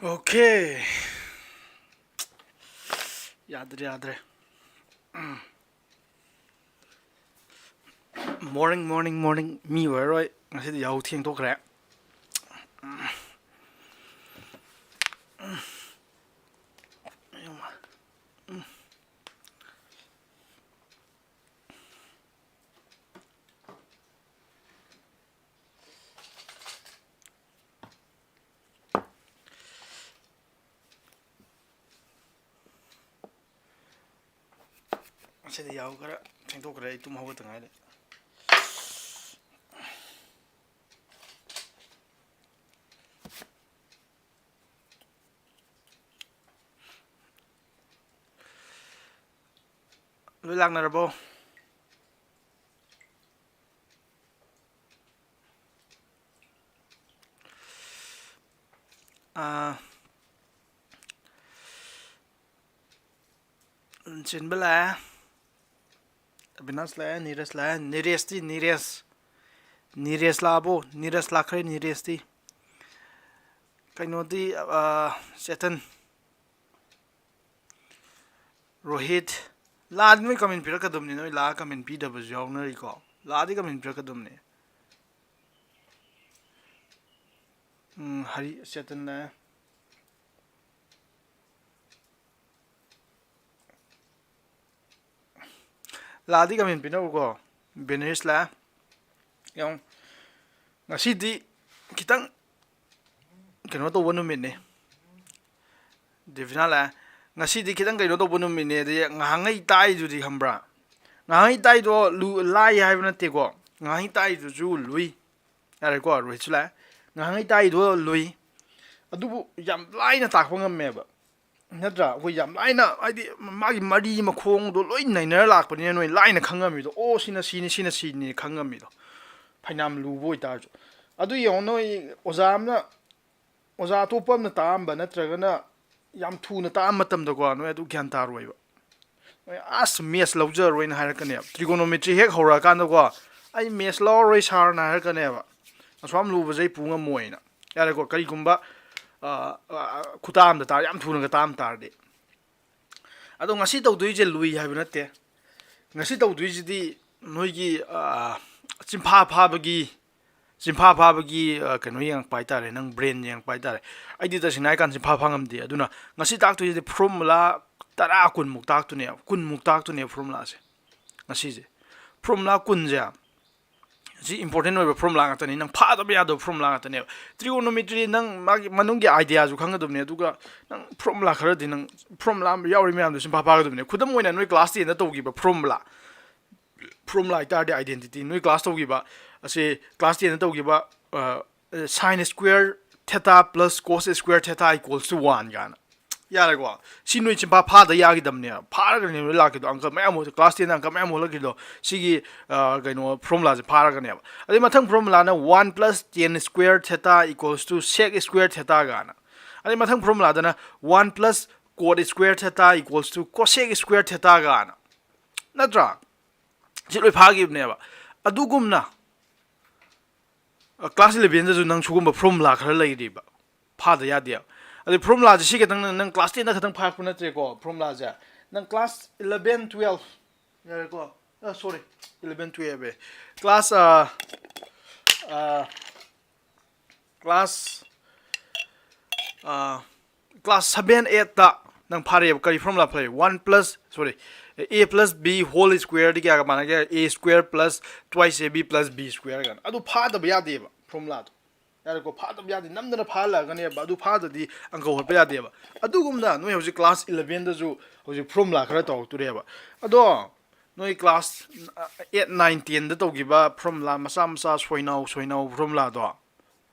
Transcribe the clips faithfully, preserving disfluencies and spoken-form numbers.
Okay. ꯌꯥꯗ꯭ꯔꯦ, ꯌꯥꯗ꯭ꯔꯦ. Morning, morning, morning. ꯃꯤ ꯑꯣꯏꯔꯔꯣꯏ꯫ ꯉꯁꯤꯗꯤ ꯌꯥꯍꯧ ꯊꯦꯡꯗꯣꯛꯈ꯭ꯔꯦ꯫ ꯉꯁꯤꯗꯤ ꯌꯥꯍꯧ ꯈꯔ ꯊꯦꯡꯗꯣꯛꯈ꯭ꯔꯦ, ꯑꯩ ꯇꯨꯝ ꯍꯧꯒꯠꯇ ꯉꯥꯏꯔꯤ꯫ ꯂꯣꯏ ꯂꯥꯛꯅꯔꯕꯣ? ꯑꯥ, ꯆꯤꯟꯕ ꯂꯥꯛꯑꯦ, ꯑꯕꯤꯅꯥꯁ ꯂꯥꯛꯑꯦ, ꯅꯤꯔꯖ ꯂꯥꯛꯑꯦ꯫ ꯅꯤꯔꯦꯁꯇꯤ, ꯅꯤꯔꯦꯁ, ꯅꯤꯔꯦꯁ ꯂꯥꯛꯑꯕꯣ? ꯅꯤꯔꯖ ꯂꯥꯛꯈ꯭ꯔꯦ, ꯅꯤꯔꯦꯁꯇꯤ꯫ ꯀꯩꯅꯣꯗꯤ, ꯑꯥ, ꯆꯦꯇꯟ, ꯔꯣꯍꯤꯠ꯫ ꯂꯥꯛꯑꯗꯤ ꯅꯣꯏ comment ꯄꯤꯔꯛꯀꯗꯕꯅꯤ, ꯅꯣꯏ ꯂꯥꯛꯑ comment ꯄꯤꯗꯕꯁꯨ ꯌꯥꯎꯅꯔꯤꯀꯣ꯫ ꯂꯥꯛꯑꯗꯤ comment ꯄꯤꯔꯛꯀꯗꯕꯅꯤ꯫ ꯎꯝ, ꯍꯔꯤ, ꯆꯦꯇꯟꯅ꯫ ꯂꯥꯛꯑꯗꯤ comment ꯄꯤꯅꯕꯀꯣ꯫ ꯕꯦꯅꯦꯁ ꯂꯥꯛꯑꯦ꯫ ꯌꯦꯡꯉꯨ, ꯉꯁꯤꯗꯤ ꯈꯤꯇꯪ ꯀꯩꯅꯣ ꯇꯧꯕ ꯅꯨꯃꯤꯠꯅꯤ꯫ ꯗꯦꯕꯤꯅꯥ ꯂꯥꯛꯑꯦ꯫ ꯉꯁꯤꯗꯤ ꯈꯤꯇꯪ ꯀꯩꯅꯣ ꯇꯧꯕ ꯅꯨꯃꯤꯠꯅꯦ꯫ ꯑꯗꯩ ꯉꯍꯥꯟꯉꯩ ꯇꯥꯛꯏꯗꯨꯗꯤ ꯈꯪꯕ꯭ꯔꯥ? ꯉꯍꯥꯟꯉꯩ ꯇꯥꯛꯏꯗꯣ ꯂꯨ-, ꯂꯥꯏ ꯍꯥꯏꯕ ꯅꯠꯇꯦꯀꯣ꯫ ꯉꯍꯥꯟꯉꯩ ꯇꯥꯛꯏꯗꯨꯁꯨ ꯂꯨꯏ꯫ ꯌꯥꯔꯦꯀꯣ, ꯔꯣꯍꯤꯠꯁꯨ ꯂꯥꯛꯑꯦ꯫ ꯉꯍꯥꯟꯉꯩ ꯇꯥꯛꯏꯗꯣ ꯂꯨꯏ꯫ ꯑꯗꯨꯕꯨ ꯌꯥꯝ ꯂꯥꯏꯅ ꯇꯥꯛꯄ ꯉꯝꯃꯦꯕ꯫ ꯅꯠꯇ꯭ꯔꯥ? ꯑꯩꯈꯣꯏ ꯌꯥꯝ ꯂꯥꯏꯅ, ꯍꯥꯏꯗꯤ, ꯃꯥꯒꯤ ꯃꯔꯤ ꯃꯈꯣꯡꯗꯣ ꯂꯣꯏ ꯅꯩꯅꯔ ꯂꯥꯛꯄꯅꯤꯅ ꯅꯣꯏ ꯂꯥꯏꯅ ꯈꯪꯉꯝꯃꯤꯗꯣ, "ꯑꯣ, ꯁꯤꯅ ꯁꯤꯅꯤ, ꯁꯤꯅ ꯁꯤꯅꯤ" ꯈꯪꯉꯝꯃꯤꯗꯣ꯫ ꯐꯩꯅꯥꯝ ꯂꯨꯕ ꯑꯣꯏꯇꯥꯔꯁꯨ꯫ ꯑꯗꯨ ꯌꯦꯡꯉꯣ, ꯅꯣꯏ ꯑꯣꯖꯥ ꯑꯃꯅ, ꯑꯣꯖꯥ ꯑꯇꯣꯞꯄ ꯑꯃꯅ ꯇꯥꯛꯑꯝꯕ ꯅꯠꯇ꯭ꯔꯒꯅ ꯌꯥꯝ ꯊꯨꯅ ꯇꯥꯛꯑꯝꯕ ꯃꯇꯝꯗꯀꯣ, ꯅꯣꯏ ꯑꯗꯨ ꯒ꯭ꯌꯥꯟ ꯇꯥꯔꯣꯏꯕ꯫ ꯅꯣꯏ, "ꯑꯁ, maths ꯂꯧꯖꯔꯣꯏꯅ" ꯍꯥꯏꯔꯛꯀꯅꯦꯕ꯫ Trigonometry ꯍꯦꯛ ꯍꯧꯔꯛꯑꯀꯥꯟꯗꯀꯣ, "ꯑꯩ maths ꯂꯧꯔꯔꯣꯏ ꯁꯥꯔꯅ" ꯍꯥꯏꯔꯛꯀꯅꯦꯕ꯫ "ꯑꯁꯨꯛ ꯌꯥꯝ ꯂꯨꯕꯁꯦ ꯑꯩ ꯄꯨ ꯉꯝꯃꯣꯏꯅ"꯫ ꯌꯥꯔꯦꯀꯣ, ꯀꯔꯤꯒꯨꯝꯕ ꯑ, ꯑ, ꯈꯨꯇꯥ ꯑꯃꯗ ꯇꯥꯔ, ꯌꯥꯝ ꯊꯨꯅꯒ ꯇꯥ ꯑꯃ ꯇꯥꯔꯗꯤ꯫ ꯑꯗꯣ ꯉꯁꯤ ꯇꯧꯗꯣꯏꯁꯦ ꯂꯨꯏ ꯍꯥꯏꯕ ꯅꯠꯇꯦ꯫ ꯉꯁꯤ ꯇꯧꯗꯣꯏꯁꯤꯗꯤ ꯅꯣꯏꯒꯤ, ꯑ, ꯆꯤꯟꯐꯥ ꯐꯥꯕꯒꯤ, ꯆꯤꯟꯐꯥ ꯐꯥꯕꯒꯤ, ꯑ, ꯀꯩꯅꯣ ꯌꯦꯡꯉꯛꯄ ꯍꯥꯏꯇꯥꯔꯦ, ꯅꯪ brain ꯌꯦꯡꯉꯛꯄ ꯍꯥꯏꯇꯥꯔꯦ꯫ ꯑꯩꯗꯤ ꯇꯁꯦꯡꯅ ꯍꯥꯏꯀꯥꯟꯗ ꯆꯤꯟꯐꯥ ꯐꯥ ꯉꯝꯗꯦ꯫ ꯑꯗꯨꯅ ꯉꯁꯤ ꯇꯥꯛꯇꯣꯏꯁꯤꯗꯤ formula ꯇꯔꯥ ꯀꯨꯟꯃꯨꯛ ꯇꯥꯛꯇꯣꯏꯅꯦꯕ, ꯀꯨꯟꯃꯨꯛ ꯇꯥꯛꯇꯣꯏꯅꯦꯕ formulaꯁꯦ ꯉꯁꯤꯁꯦ꯫ Formula ꯀꯨꯟꯁꯦ ꯁꯤ important ꯑꯣꯏꯕ formula ꯉꯥꯛꯇꯅꯤ, ꯅꯪ ꯐꯥꯗꯕ ꯌꯥꯗꯕ formula ꯉꯥꯛꯇꯅꯦꯕ꯫ Trigonometry ꯅꯪ ꯃꯥꯒꯤ ꯃꯅꯨꯡꯒꯤ ideaꯁꯨ ꯈꯪꯒꯗꯕꯅꯤ, ꯑꯗꯨꯒ ꯅꯪ formula ꯈꯔꯗꯤ, ꯅꯪ formula ꯌꯥꯎꯔꯤ ꯃꯌꯥꯝꯗꯣ ꯆꯤꯟꯐꯥ ꯐꯥꯒꯗꯕꯅꯤ꯫ ꯈꯨꯗꯝ ꯑꯣꯏꯅ ꯅꯣꯏ class tenꯗ ꯇꯧꯈꯤꯕ formula, formula ꯍꯥꯏꯇꯥꯔꯗꯤ identity, ꯅꯣꯏ class ꯇꯧꯈꯤꯕ ꯑꯁꯤ, class tenꯗ ꯇꯧꯈꯤꯕ, ꯑ, sine square theta plus cos square theta equals to one ꯀꯥꯏꯅ꯫ ꯌꯥꯔꯦꯀꯣ? ꯁꯤ ꯅꯣꯏ ꯆꯤꯟꯐꯥ ꯐꯥꯗ ꯌꯥꯈꯤꯗꯕꯅꯦꯕ꯫ ꯐꯥꯔꯒꯅꯦ ꯅꯣꯏ ꯂꯥꯛꯈꯤꯗꯣ, ꯑꯪꯀ ꯃꯌꯥꯝ ꯍꯣ-, class ten ꯑꯪꯀ ꯃꯌꯥꯝ ꯍꯣꯜꯂꯛꯈꯤꯗꯣ꯫ ꯁꯤꯒꯤ, ꯑ, ꯀꯩꯅꯣ, formulaꯁꯦ ꯐꯥꯔꯒꯅꯦꯕ꯫ ꯑꯗꯩ ꯃꯊꯪ formulaꯅ one plus tan square theta equals to sec square theta ꯀꯥꯏꯅ꯫ ꯑꯗꯩ ꯃꯊꯪ formulaꯗꯅ one plus cot square theta equals to cosec square theta ꯀꯥꯏꯅ꯫ ꯅꯠꯇ꯭ꯔꯥ? ꯁꯤ ꯂꯣꯏ ꯐꯥꯈꯤꯕꯅꯦꯕ꯫ ꯑꯗꯨꯒꯨꯝꯅ, ꯑ, class elevenꯗꯁꯨ ꯅꯪ ꯁꯤꯒꯨꯝꯕ formula ꯈꯔ ꯂꯩꯔꯤꯕ, ꯐꯥꯗ ꯌꯥꯗꯦꯕ꯫ ꯑꯗꯩ formulaꯁꯦ ꯁꯤ ꯈꯛꯇꯪ, ꯅꯪ, ꯅꯪ class tenꯗ ꯈꯛꯇꯪ ꯐꯥꯔꯛꯄ ꯅꯠꯇ꯭ꯔꯦꯀꯣ formulaꯁꯦ꯫ ꯅꯪ class eleven, twelve, ꯌꯥꯔꯦꯀꯣ? ꯑ, sorry, eleven, twelve ꯑꯦ꯫ Class, ꯑ, ꯑ, class, ꯑ, class seven, eightꯇ ꯅꯪ ꯐꯥꯔꯛꯑꯦꯕ꯫ ꯀꯔꯤ formula ꯐꯥꯔꯛꯑꯦ? One plus, sorry, a plus b whole squareꯗꯤ ꯀꯌꯥꯒ ꯃꯥꯟꯅꯒꯦ? A square plus twice ab plus b square ꯀꯥꯏꯅ꯫ ꯑꯗꯨ ꯐꯥꯗꯕ ꯌꯥꯗꯦꯕ formulaꯗꯣ꯫ ꯌꯥꯔꯦꯀꯣ? ꯐꯥꯗꯕ ꯌꯥꯗꯦ, ꯅꯝꯗꯅ ꯐꯥꯍꯜꯂꯛꯑꯒꯅꯦꯕ꯫ ꯑꯗꯨ ꯐꯥꯗ꯭ꯔꯗꯤ ꯑꯪꯀ ꯍꯣꯠꯄ ꯌꯥꯗꯦꯕ꯫ ꯑꯗꯨꯒꯨꯝꯅ ꯅꯣꯏ ꯍꯧꯖꯤꯛ class elevenꯗꯁꯨ ꯍꯧꯖꯤꯛ formula ꯈꯔ ꯇꯧꯔꯛꯇꯣꯔꯦꯕ꯫ ꯑꯗꯣ ꯅꯣꯏ class eight, nine, tenꯗ ꯇꯧꯈꯤꯕ formula ꯃꯆꯥ ꯃꯆꯥ, ꯁꯣꯏꯅꯥꯎ ꯁꯣꯏꯅꯥꯎ formulaꯗꯣ,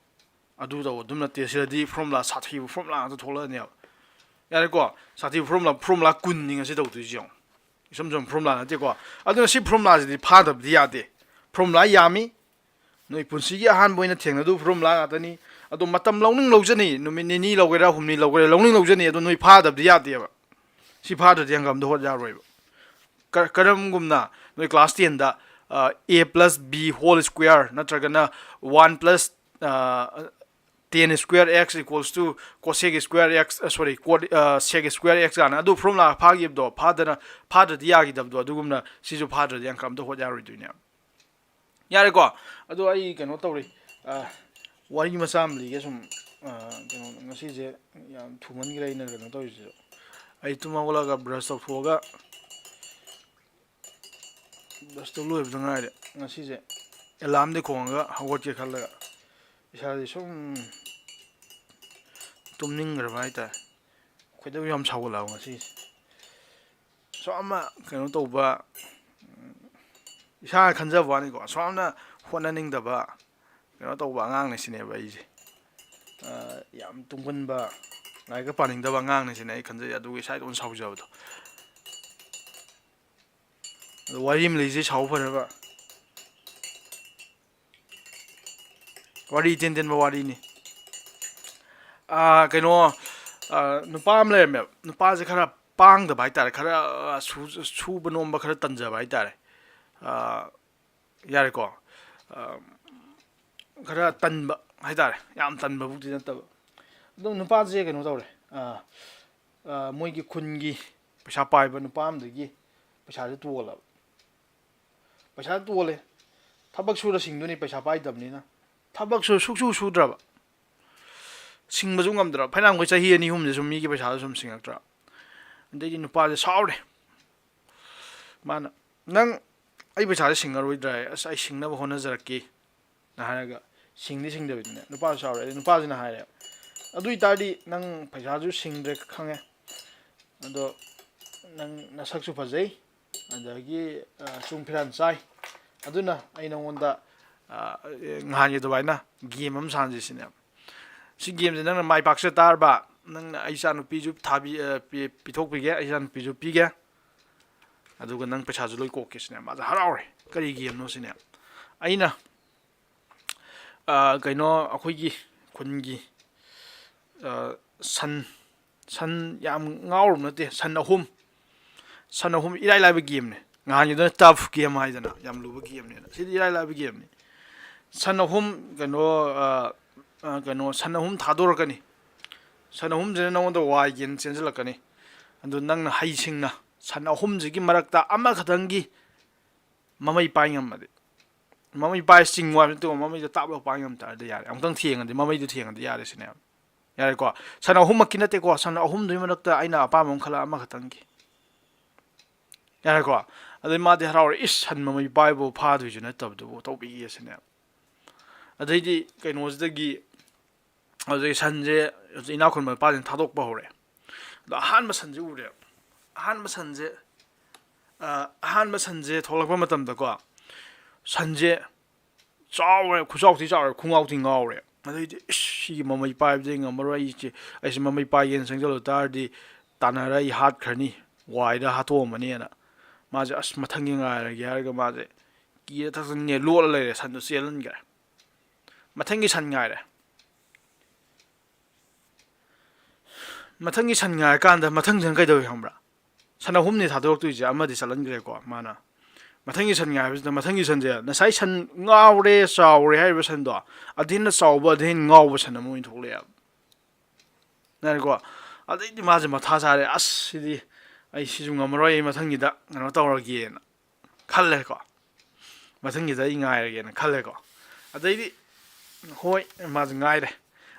ꯑꯗꯨ ꯇꯧ ꯑꯗꯨꯝ ꯅꯠꯇꯦ꯫ ꯁꯤꯗꯗꯤ formula, ꯁꯥꯊꯤꯕ formula ꯉꯥꯛꯇ ꯊꯣꯛꯂꯛꯑꯅꯦꯕ꯫ ꯌꯥꯔꯦꯀꯣ? ꯁꯥꯊꯤꯕ formula, formula ꯀꯨꯟꯅꯤ ꯉꯁꯤ ꯇꯧꯗꯣꯏꯁꯦ ꯌꯦꯡꯉꯣ꯫ ꯏꯆꯝ ꯆꯝꯕ formula ꯅꯠꯇꯦꯀꯣ꯫ ꯑꯗꯨꯅ ꯁꯤ formulaꯁꯤꯗꯤ ꯐꯥꯗꯕꯗꯤ ꯌꯥꯗꯦ꯫ Formula ꯌꯥꯝꯃꯤ꯫ ꯅꯣꯏ ꯄꯨꯟꯁꯤꯒꯤ ꯑꯍꯥꯟꯕ ꯑꯣꯏꯅ ꯊꯦꯡꯅꯗꯧꯕ formula ꯉꯥꯛꯇꯅꯤ꯫ ꯑꯗꯣ ꯃꯇꯝ ꯂꯧꯅꯤꯡ ꯂꯧꯖꯅꯤ, ꯅꯨꯃꯤꯠ ꯅꯤꯅꯤ ꯂꯧꯒꯦꯔꯥ, ꯍꯨꯝꯅꯤ ꯂꯧꯒꯦꯔꯥ, ꯂꯧꯅꯤꯡ ꯂꯧꯖꯅꯤ꯫ ꯑꯗꯣ ꯅꯣꯏ ꯐꯥꯗꯕꯗꯤ ꯌꯥꯗꯦꯕ꯫ ꯁꯤ ꯐꯥꯗ꯭ꯔꯗꯤ ꯍꯪꯒꯥꯝꯗ ꯍꯣꯠ ꯌꯥꯔꯣꯏꯕ꯫ ꯀ-, ꯀꯔꯝꯒꯨꯝꯅ ꯅꯣꯏ class tenꯗ, ꯑ, a plus b whole square ꯅꯠꯇ꯭ꯔꯒꯅ one plus, ꯑ, Tan square x equals to cosec square x, sorry, cot, sec square x ꯀꯥꯏꯅ ꯑꯗꯨ ꯐꯣꯔꯃꯨꯂꯥ ꯐꯥꯈꯤꯕꯗꯣ, ꯐꯥꯗꯅ, ꯐꯥꯗ꯭ꯔꯗꯤ ꯌꯥꯈꯤꯗꯕꯗꯣ, ꯑꯗꯨꯒꯨꯝꯅ ꯁꯤꯁꯨ ꯐꯥꯗ꯭ꯔꯗꯤ ꯑꯪꯀ ꯑꯝꯇ ꯍꯣꯠ ꯌꯥꯔꯣꯏꯗꯣꯏꯅꯦ꯫ ꯌꯥꯔꯦꯀꯣ? ꯑꯗꯣ ꯑꯩ ꯀꯩꯅꯣ ꯇꯧꯔꯤ, ꯋꯥꯔꯤ ꯃꯆꯥ ꯑꯃ ꯂꯤꯒꯦ ꯁꯨꯝ꯫ ꯀꯩꯅꯣ, ꯉꯁꯤꯁꯦ ꯌꯥꯝ ꯊꯨꯃꯟꯈ꯭ꯔꯦ ꯑꯩꯅ ꯀꯩꯅꯣ ꯇꯧꯔꯤꯁꯤꯁꯨ꯫ ꯑꯩ ꯇꯨꯝ ꯍꯧꯒꯠꯂꯒ ꯕ꯭ꯔꯁ ꯇꯧꯊꯣꯛꯑꯒ, ꯕ꯭ꯔꯁ ꯇꯧ ꯂꯣꯏꯕꯗ ꯉꯥꯏꯔꯦ꯫ ꯉꯁꯤꯁꯦ ꯑꯦꯂꯥꯝꯗꯤ ꯈꯣꯡꯉꯒ ꯍꯧꯒꯠꯀꯦ ꯈꯜꯂꯒ ꯏꯁꯥꯁꯦ ꯁꯨꯝ ꯇꯨꯝꯅꯤꯡꯈ꯭ꯔꯕ ꯍꯥꯏꯇꯥꯔꯦ꯫ ꯈꯣꯏꯗꯧ ꯌꯥꯝ ꯁꯥꯎꯒꯠꯂꯕ ꯉꯁꯤꯁꯦ꯫ ꯁꯣꯝꯅ ꯀꯩꯅꯣ ꯇꯧꯕ, ꯏꯁꯥꯅ ꯈꯟꯖꯕ ꯋꯥꯅꯤꯀꯣ, ꯁꯣꯝꯅ ꯍꯣꯠꯅꯅꯤꯡꯗꯕ, ꯀꯩꯅꯣ ꯇꯧꯕ ꯑꯉꯥꯡꯅꯤ ꯁꯤꯅꯦꯕ ꯑꯩꯁꯦ꯫ ꯌꯥꯝ ꯇꯨꯝꯒꯟꯕ, ꯂꯥꯏꯔꯤꯛꯀ ꯄꯥꯅꯤꯡꯗꯕ ꯑꯉꯥꯡꯅꯤ ꯁꯤꯅꯦ ꯑꯩ ꯈꯟꯖꯩ꯫ ꯑꯗꯨꯒꯤ ꯏꯁꯥ ꯏꯇꯣꯝ ꯁꯥꯎꯖꯕꯗꯣ꯫ ꯑꯗꯣ ꯋꯥꯔꯤ ꯑꯃ ꯂꯩꯖꯩ, ꯁꯥꯎ ꯐꯅꯕ꯫ ꯋꯥꯔꯤ ꯇꯦꯟ ꯇꯦꯟꯕ ꯋꯥꯔꯤꯅꯤ꯫ ꯀꯩꯅꯣ, ꯅꯨꯄꯥ ꯑꯃ ꯂꯩꯔꯝꯃꯦꯕ꯫ ꯅꯨꯄꯥꯁꯦ ꯈꯔ ꯄꯥꯡꯗꯕ ꯍꯥꯏꯇꯥꯔꯦ, ꯈꯔ ꯁꯨꯕ ꯅꯣꯝꯕ ꯈꯔ ꯇꯟꯖꯕ ꯍꯥꯏꯇꯥꯔꯦ꯫ ꯌꯥꯔꯦꯀꯣ? ꯈꯔ ꯇꯟꯕ ꯍꯥꯏꯇꯥꯔꯦ, ꯌꯥꯝ ꯇꯟꯕꯕꯨꯗꯤ ꯅꯠꯇꯕ꯫ ꯑꯗꯨꯝ ꯅꯨꯄꯥꯁꯦ ꯀꯩꯅꯣ ꯇꯧꯔꯦ, ꯃꯣꯏꯒꯤ ꯈꯨꯟꯒꯤ ꯄꯩꯁꯥ ꯄꯥꯏꯕ ꯅꯨꯄꯥ ꯑꯃꯗꯒꯤ ꯄꯩꯁꯥꯁꯦ ꯇꯣꯜꯂꯕ꯫ ꯄꯩꯁꯥ ꯇꯣꯜꯂꯦ, ꯊꯕꯛ ꯁꯨꯔ ꯁꯤꯡꯗꯣꯏꯅꯤ, ꯄꯩꯁꯥ ꯄꯥꯏꯗꯕꯅꯤꯅ꯫ ꯊꯕꯛꯁꯨ ꯁꯨꯛꯁꯨ ꯁꯨꯗ꯭ꯔꯕ, ꯁꯤꯡꯕꯁꯨ ꯉꯝꯗ꯭ꯔꯕ꯫ ꯐꯅꯌꯥꯝꯈꯣꯏ ꯆꯍꯤ ꯑꯅꯤ ꯑꯍꯨꯝꯁꯦ ꯁꯨꯝ ꯃꯤꯒꯤ ꯄꯩꯁꯥꯗꯣ ꯁꯨꯝ ꯁꯤꯡꯉꯛꯇ꯭ꯔꯕ꯫ ꯑꯗꯩꯗꯤ ꯅꯨꯄꯥꯁꯦ ꯁꯥꯎꯔꯦ꯫ ꯃꯥꯅ, "ꯅꯪ ꯑꯩ ꯄꯩꯁꯥꯁꯦ ꯁꯤꯡꯉꯔꯣꯏꯗ꯭ꯔꯥ? ꯑꯁ, ꯑꯩ ꯁꯤꯡꯅꯕ ꯍꯣꯠꯅꯖꯔꯛꯀꯦ" ꯅ ꯍꯥꯏꯔꯒ ꯁꯤꯡꯗꯤ ꯁꯤꯡꯗꯕꯤꯗꯅꯦ꯫ ꯅꯨꯄꯥꯁꯨ ꯁꯥꯎꯔꯦ꯫ ꯑꯗꯩ ꯅꯨꯄꯥꯁꯤꯅ ꯍꯥꯏꯔꯦ, "ꯑꯗꯨ ꯑꯣꯏꯇꯥꯔꯗꯤ ꯅꯪ ꯄꯩꯁꯥꯁꯨ ꯁꯤꯡꯗ꯭ꯔꯦ ꯈꯪꯉꯦ, ꯑꯗꯣ ꯅꯪ ꯅꯁꯛꯁꯨ ꯐꯖꯩ, ꯑꯗꯒꯤ ꯆꯨꯡ ꯐꯤꯔꯥꯟ ꯆꯥꯏ꯫ ꯑꯗꯨꯅ ꯑꯩ ꯅꯉꯣꯟꯗ ꯅꯍꯥꯟꯒꯤ ꯑꯗꯨꯃꯥꯏꯅ ꯒꯦꯝ ꯑꯃ ꯁꯥꯟꯅꯁꯤ ꯁꯤꯅꯦ꯫ ꯁꯤ ꯒꯦꯝꯁꯦ ꯅꯪꯅ ꯃꯥꯏ ꯄꯥꯛꯆ ꯇꯥꯔꯕ, ꯅꯪꯅ ꯑꯩ ꯏꯆꯥ ꯅꯨꯄꯤꯁꯨ ꯊꯥꯕꯤ-, ꯄꯤꯊꯣꯛꯄꯤꯒꯦ, ꯑꯩ ꯏꯆꯥ ꯅꯨꯄꯤꯁꯨ ꯄꯤꯒꯦ, ꯑꯗꯨꯒ ꯅꯪ ꯄꯩꯁꯥꯁꯨ ꯂꯣꯏ ꯀꯣꯛꯀꯦ ꯁꯤꯅꯦ꯫" ꯃꯥꯁꯦ ꯍꯔꯥꯎꯔꯦ꯫ "ꯀꯔꯤ ꯒꯦꯝꯅꯣ ꯁꯤꯅꯦ?" ꯑꯩꯅ, ꯀꯩꯅꯣ, ꯑꯩꯈꯣꯏꯒꯤ ꯈꯨꯟꯒꯤ ꯁꯟ, ꯁꯟ ꯌꯥꯝ ꯉꯥꯎꯔꯨꯕ ꯅꯠꯇꯦ, ꯁꯟ ꯑꯍꯨꯝ, ꯁꯟ ꯑꯍꯨꯝ ꯏꯔꯥꯏ ꯂꯥꯏꯕ ꯒꯦꯝꯅꯦ꯫ ꯅꯍꯥꯟꯒꯤꯗꯨꯅ ꯇꯐ ꯒꯦꯝ ꯍꯥꯏꯗꯅ, ꯌꯥꯝ ꯂꯨꯕ ꯒꯦꯝꯅꯦꯅ꯫ ꯁꯤꯗꯤ ꯏꯔꯥꯏ ꯂꯥꯏꯕ ꯒꯦꯝꯅꯤ꯫ ꯁꯟ ꯑꯍꯨꯝ, ꯀꯩꯅꯣ, ꯑ, ꯀꯩꯅꯣ, ꯁꯟ ꯑꯍꯨꯝ ꯊꯥꯗꯣꯔꯛꯀꯅꯤ꯫ ꯁꯟ ꯑꯍꯨꯝꯁꯤꯅ ꯅꯉꯣꯟꯗ ꯋꯥꯏꯒꯦꯅ ꯆꯦꯟꯁꯤꯜꯂꯛꯀꯅꯤ꯫ ꯑꯗꯨ ꯅꯪꯅ ꯍꯩꯁꯤꯡꯅ ꯁꯟ ꯑꯍꯨꯝꯁꯤꯒꯤ ꯃꯔꯛꯇ ꯑꯃꯈꯛꯇꯪꯒꯤ ꯃꯃꯩ ꯄꯥꯏ ꯉꯝꯃꯗꯤ, ꯃꯃꯩ ꯄꯥꯏ ꯆꯤꯡꯉꯨ ꯍꯥꯏꯕ ꯅꯠꯇꯦꯀꯣ, ꯃꯃꯩꯗꯣ ꯇꯥꯞ ꯂꯥꯎ ꯄꯥꯏ ꯉꯝ ꯇꯥꯔꯗꯤ ꯌꯥꯔꯦ꯫ ꯑꯃꯨꯛꯇꯪ ꯊꯦꯡꯉꯗꯤ, ꯃꯃꯩꯗꯣ ꯊꯦꯡꯉꯗꯤ ꯌꯥꯔꯦ ꯁꯤꯅꯦꯕ꯫ ꯌꯥꯔꯦꯀꯣ? ꯁꯟ ꯑꯍꯨꯝꯃꯛꯀꯤ ꯅꯠꯇꯦꯀꯣ, ꯁꯟ ꯑꯍꯨꯝꯗꯨꯒꯤ ꯃꯔꯛꯇ ꯑꯩꯅ ꯑꯄꯥꯝꯕ ꯑꯃ ꯈꯜꯂ ꯑꯃꯈꯛꯇꯪꯒꯤ꯫ ꯌꯥꯔꯦꯀꯣ? ꯑꯗꯩ ꯃꯥꯗꯤ ꯍꯔꯥꯎꯔꯦ, "ꯏꯁ, ꯁꯟ ꯃꯃꯩ ꯄꯥꯏꯕꯕꯨ ꯐꯥꯗꯣꯏꯁꯨ ꯅꯠꯇꯕꯗꯨꯕꯨ ꯇꯧꯕꯤꯒꯦ" ꯁꯤꯅꯦꯕ꯫ ꯑꯗꯩꯗꯤ ꯀꯩꯅꯣꯁꯤꯗꯒꯤ ꯍꯧꯖꯤꯛ ꯁꯟꯁꯦ, ꯍꯧꯖꯤꯛ ꯏꯅꯥꯛ ꯈꯨꯟꯕ ꯅꯨꯄꯥꯁꯤꯅ ꯊꯥꯗꯣꯛꯄ ꯍꯧꯔꯦ꯫ ꯑꯗꯣ ꯑꯍꯥꯟꯕ ꯁꯟꯁꯦ ꯎꯔꯦ꯫ ꯑꯍꯥꯟꯕ ꯁꯟꯁꯦ, ꯑ, ꯑꯍꯥꯟꯕ ꯁꯟꯁꯦ ꯊꯣꯛꯂꯛꯄ ꯃꯇꯝꯗꯀꯣ, ꯁꯟꯁꯦ ꯆꯥꯎꯔꯦ, ꯈꯨꯆꯥꯎ ꯊꯤ ꯆꯥꯎꯔꯦ, ꯈꯣꯡꯒꯥꯎ ꯊꯤ ꯉꯥꯎꯔꯦ꯫ ꯑꯗꯩꯗꯤ, "ꯏꯁ, ꯁꯤꯒꯤ ꯃꯃꯩ ꯄꯥꯏꯕꯗꯤ ꯑꯩ ꯉꯝꯃꯔꯣꯏ, ꯑꯩꯁꯦ, ꯑꯩꯁꯦ ꯃꯃꯩ ꯄꯥꯏꯒꯦꯅ ꯆꯪꯁꯤꯜꯂꯨ ꯇꯥꯔꯗꯤ ꯇꯥꯟꯅꯔ ꯑꯩ ꯍꯥꯠꯈ꯭ꯔꯅꯤ, ꯋꯥꯏꯗ ꯍꯥꯠꯇꯣꯛꯑꯝꯃꯅꯤꯅ"꯫ ꯃꯥꯁꯦ, "ꯑꯁ, ꯃꯊꯪꯒꯤ ꯉꯥꯏꯔꯒꯦ" ꯍꯥꯏꯔꯒ ꯃꯥꯁꯦ ꯀꯤꯔ ꯊꯛꯆꯟꯅꯦ ꯂꯣꯠꯂ ꯂꯩꯔꯦ, ꯁꯟꯗꯣ ꯆꯦꯜꯍꯟꯈ꯭ꯔꯦ꯫ ꯃꯊꯪꯒꯤ ꯁꯟ ꯉꯥꯏꯔꯦ꯫ ꯃꯊꯪꯒꯤ ꯁꯟ ꯉꯥꯏꯔꯀꯥꯟꯗ ꯃꯊꯪꯁꯤꯅ ꯀꯩꯗꯧꯏ ꯈꯪꯕ꯭ꯔꯥ? ꯁꯟ ꯑꯍꯨꯝꯅꯤ ꯊꯥꯗꯣꯔꯛꯇꯣꯏꯁꯦ, ꯑꯃꯗꯤ ꯆꯠꯍꯟꯈ꯭ꯔꯦꯀꯣ ꯃꯥꯅ꯫ ꯃꯊꯪꯒꯤ ꯁꯟ ꯉꯥꯏꯕꯁꯤꯗ ꯃꯊꯪꯒꯤ ꯁꯟꯁꯦ, ꯉꯁꯥꯏ ꯁꯟ ꯉꯥꯎꯔꯦ, ꯆꯥꯎꯔꯦ ꯍꯥꯏꯔꯤꯕ ꯁꯟꯗꯣ, ꯑꯗꯨ ꯍꯦꯟꯅ ꯆꯥꯎꯕ, ꯑꯗꯨ ꯍꯦꯟꯅ ꯉꯥꯎꯕ ꯁꯟ ꯑꯃ ꯑꯣꯏꯅ ꯊꯣꯛꯂꯛꯑꯦꯕ꯫ ꯌꯥꯔꯦꯀꯣ? ꯑꯗꯩꯗꯤ ꯃꯥꯁꯦ ꯃꯊꯥ ꯁꯥꯔꯦ, "ꯑꯁ, ꯁꯤꯗꯤ ꯑꯩ ꯁꯤꯁꯨ ꯉꯝꯃꯔꯣꯏ, ꯑꯩ ꯃꯊꯪꯒꯤꯗ ꯀꯩꯅꯣ ꯇꯧꯔꯒꯦꯅ" ꯈꯜꯂꯦꯀꯣ꯫ "ꯃꯊꯪꯒꯤꯗ ꯑꯩ ꯉꯥꯏꯔꯒꯦꯅ" ꯈꯜꯂꯦꯀꯣ꯫ ꯑꯗꯩꯗꯤ, ꯍꯣꯏ, ꯃꯥꯁꯦ ꯉꯥꯏꯔꯦ꯫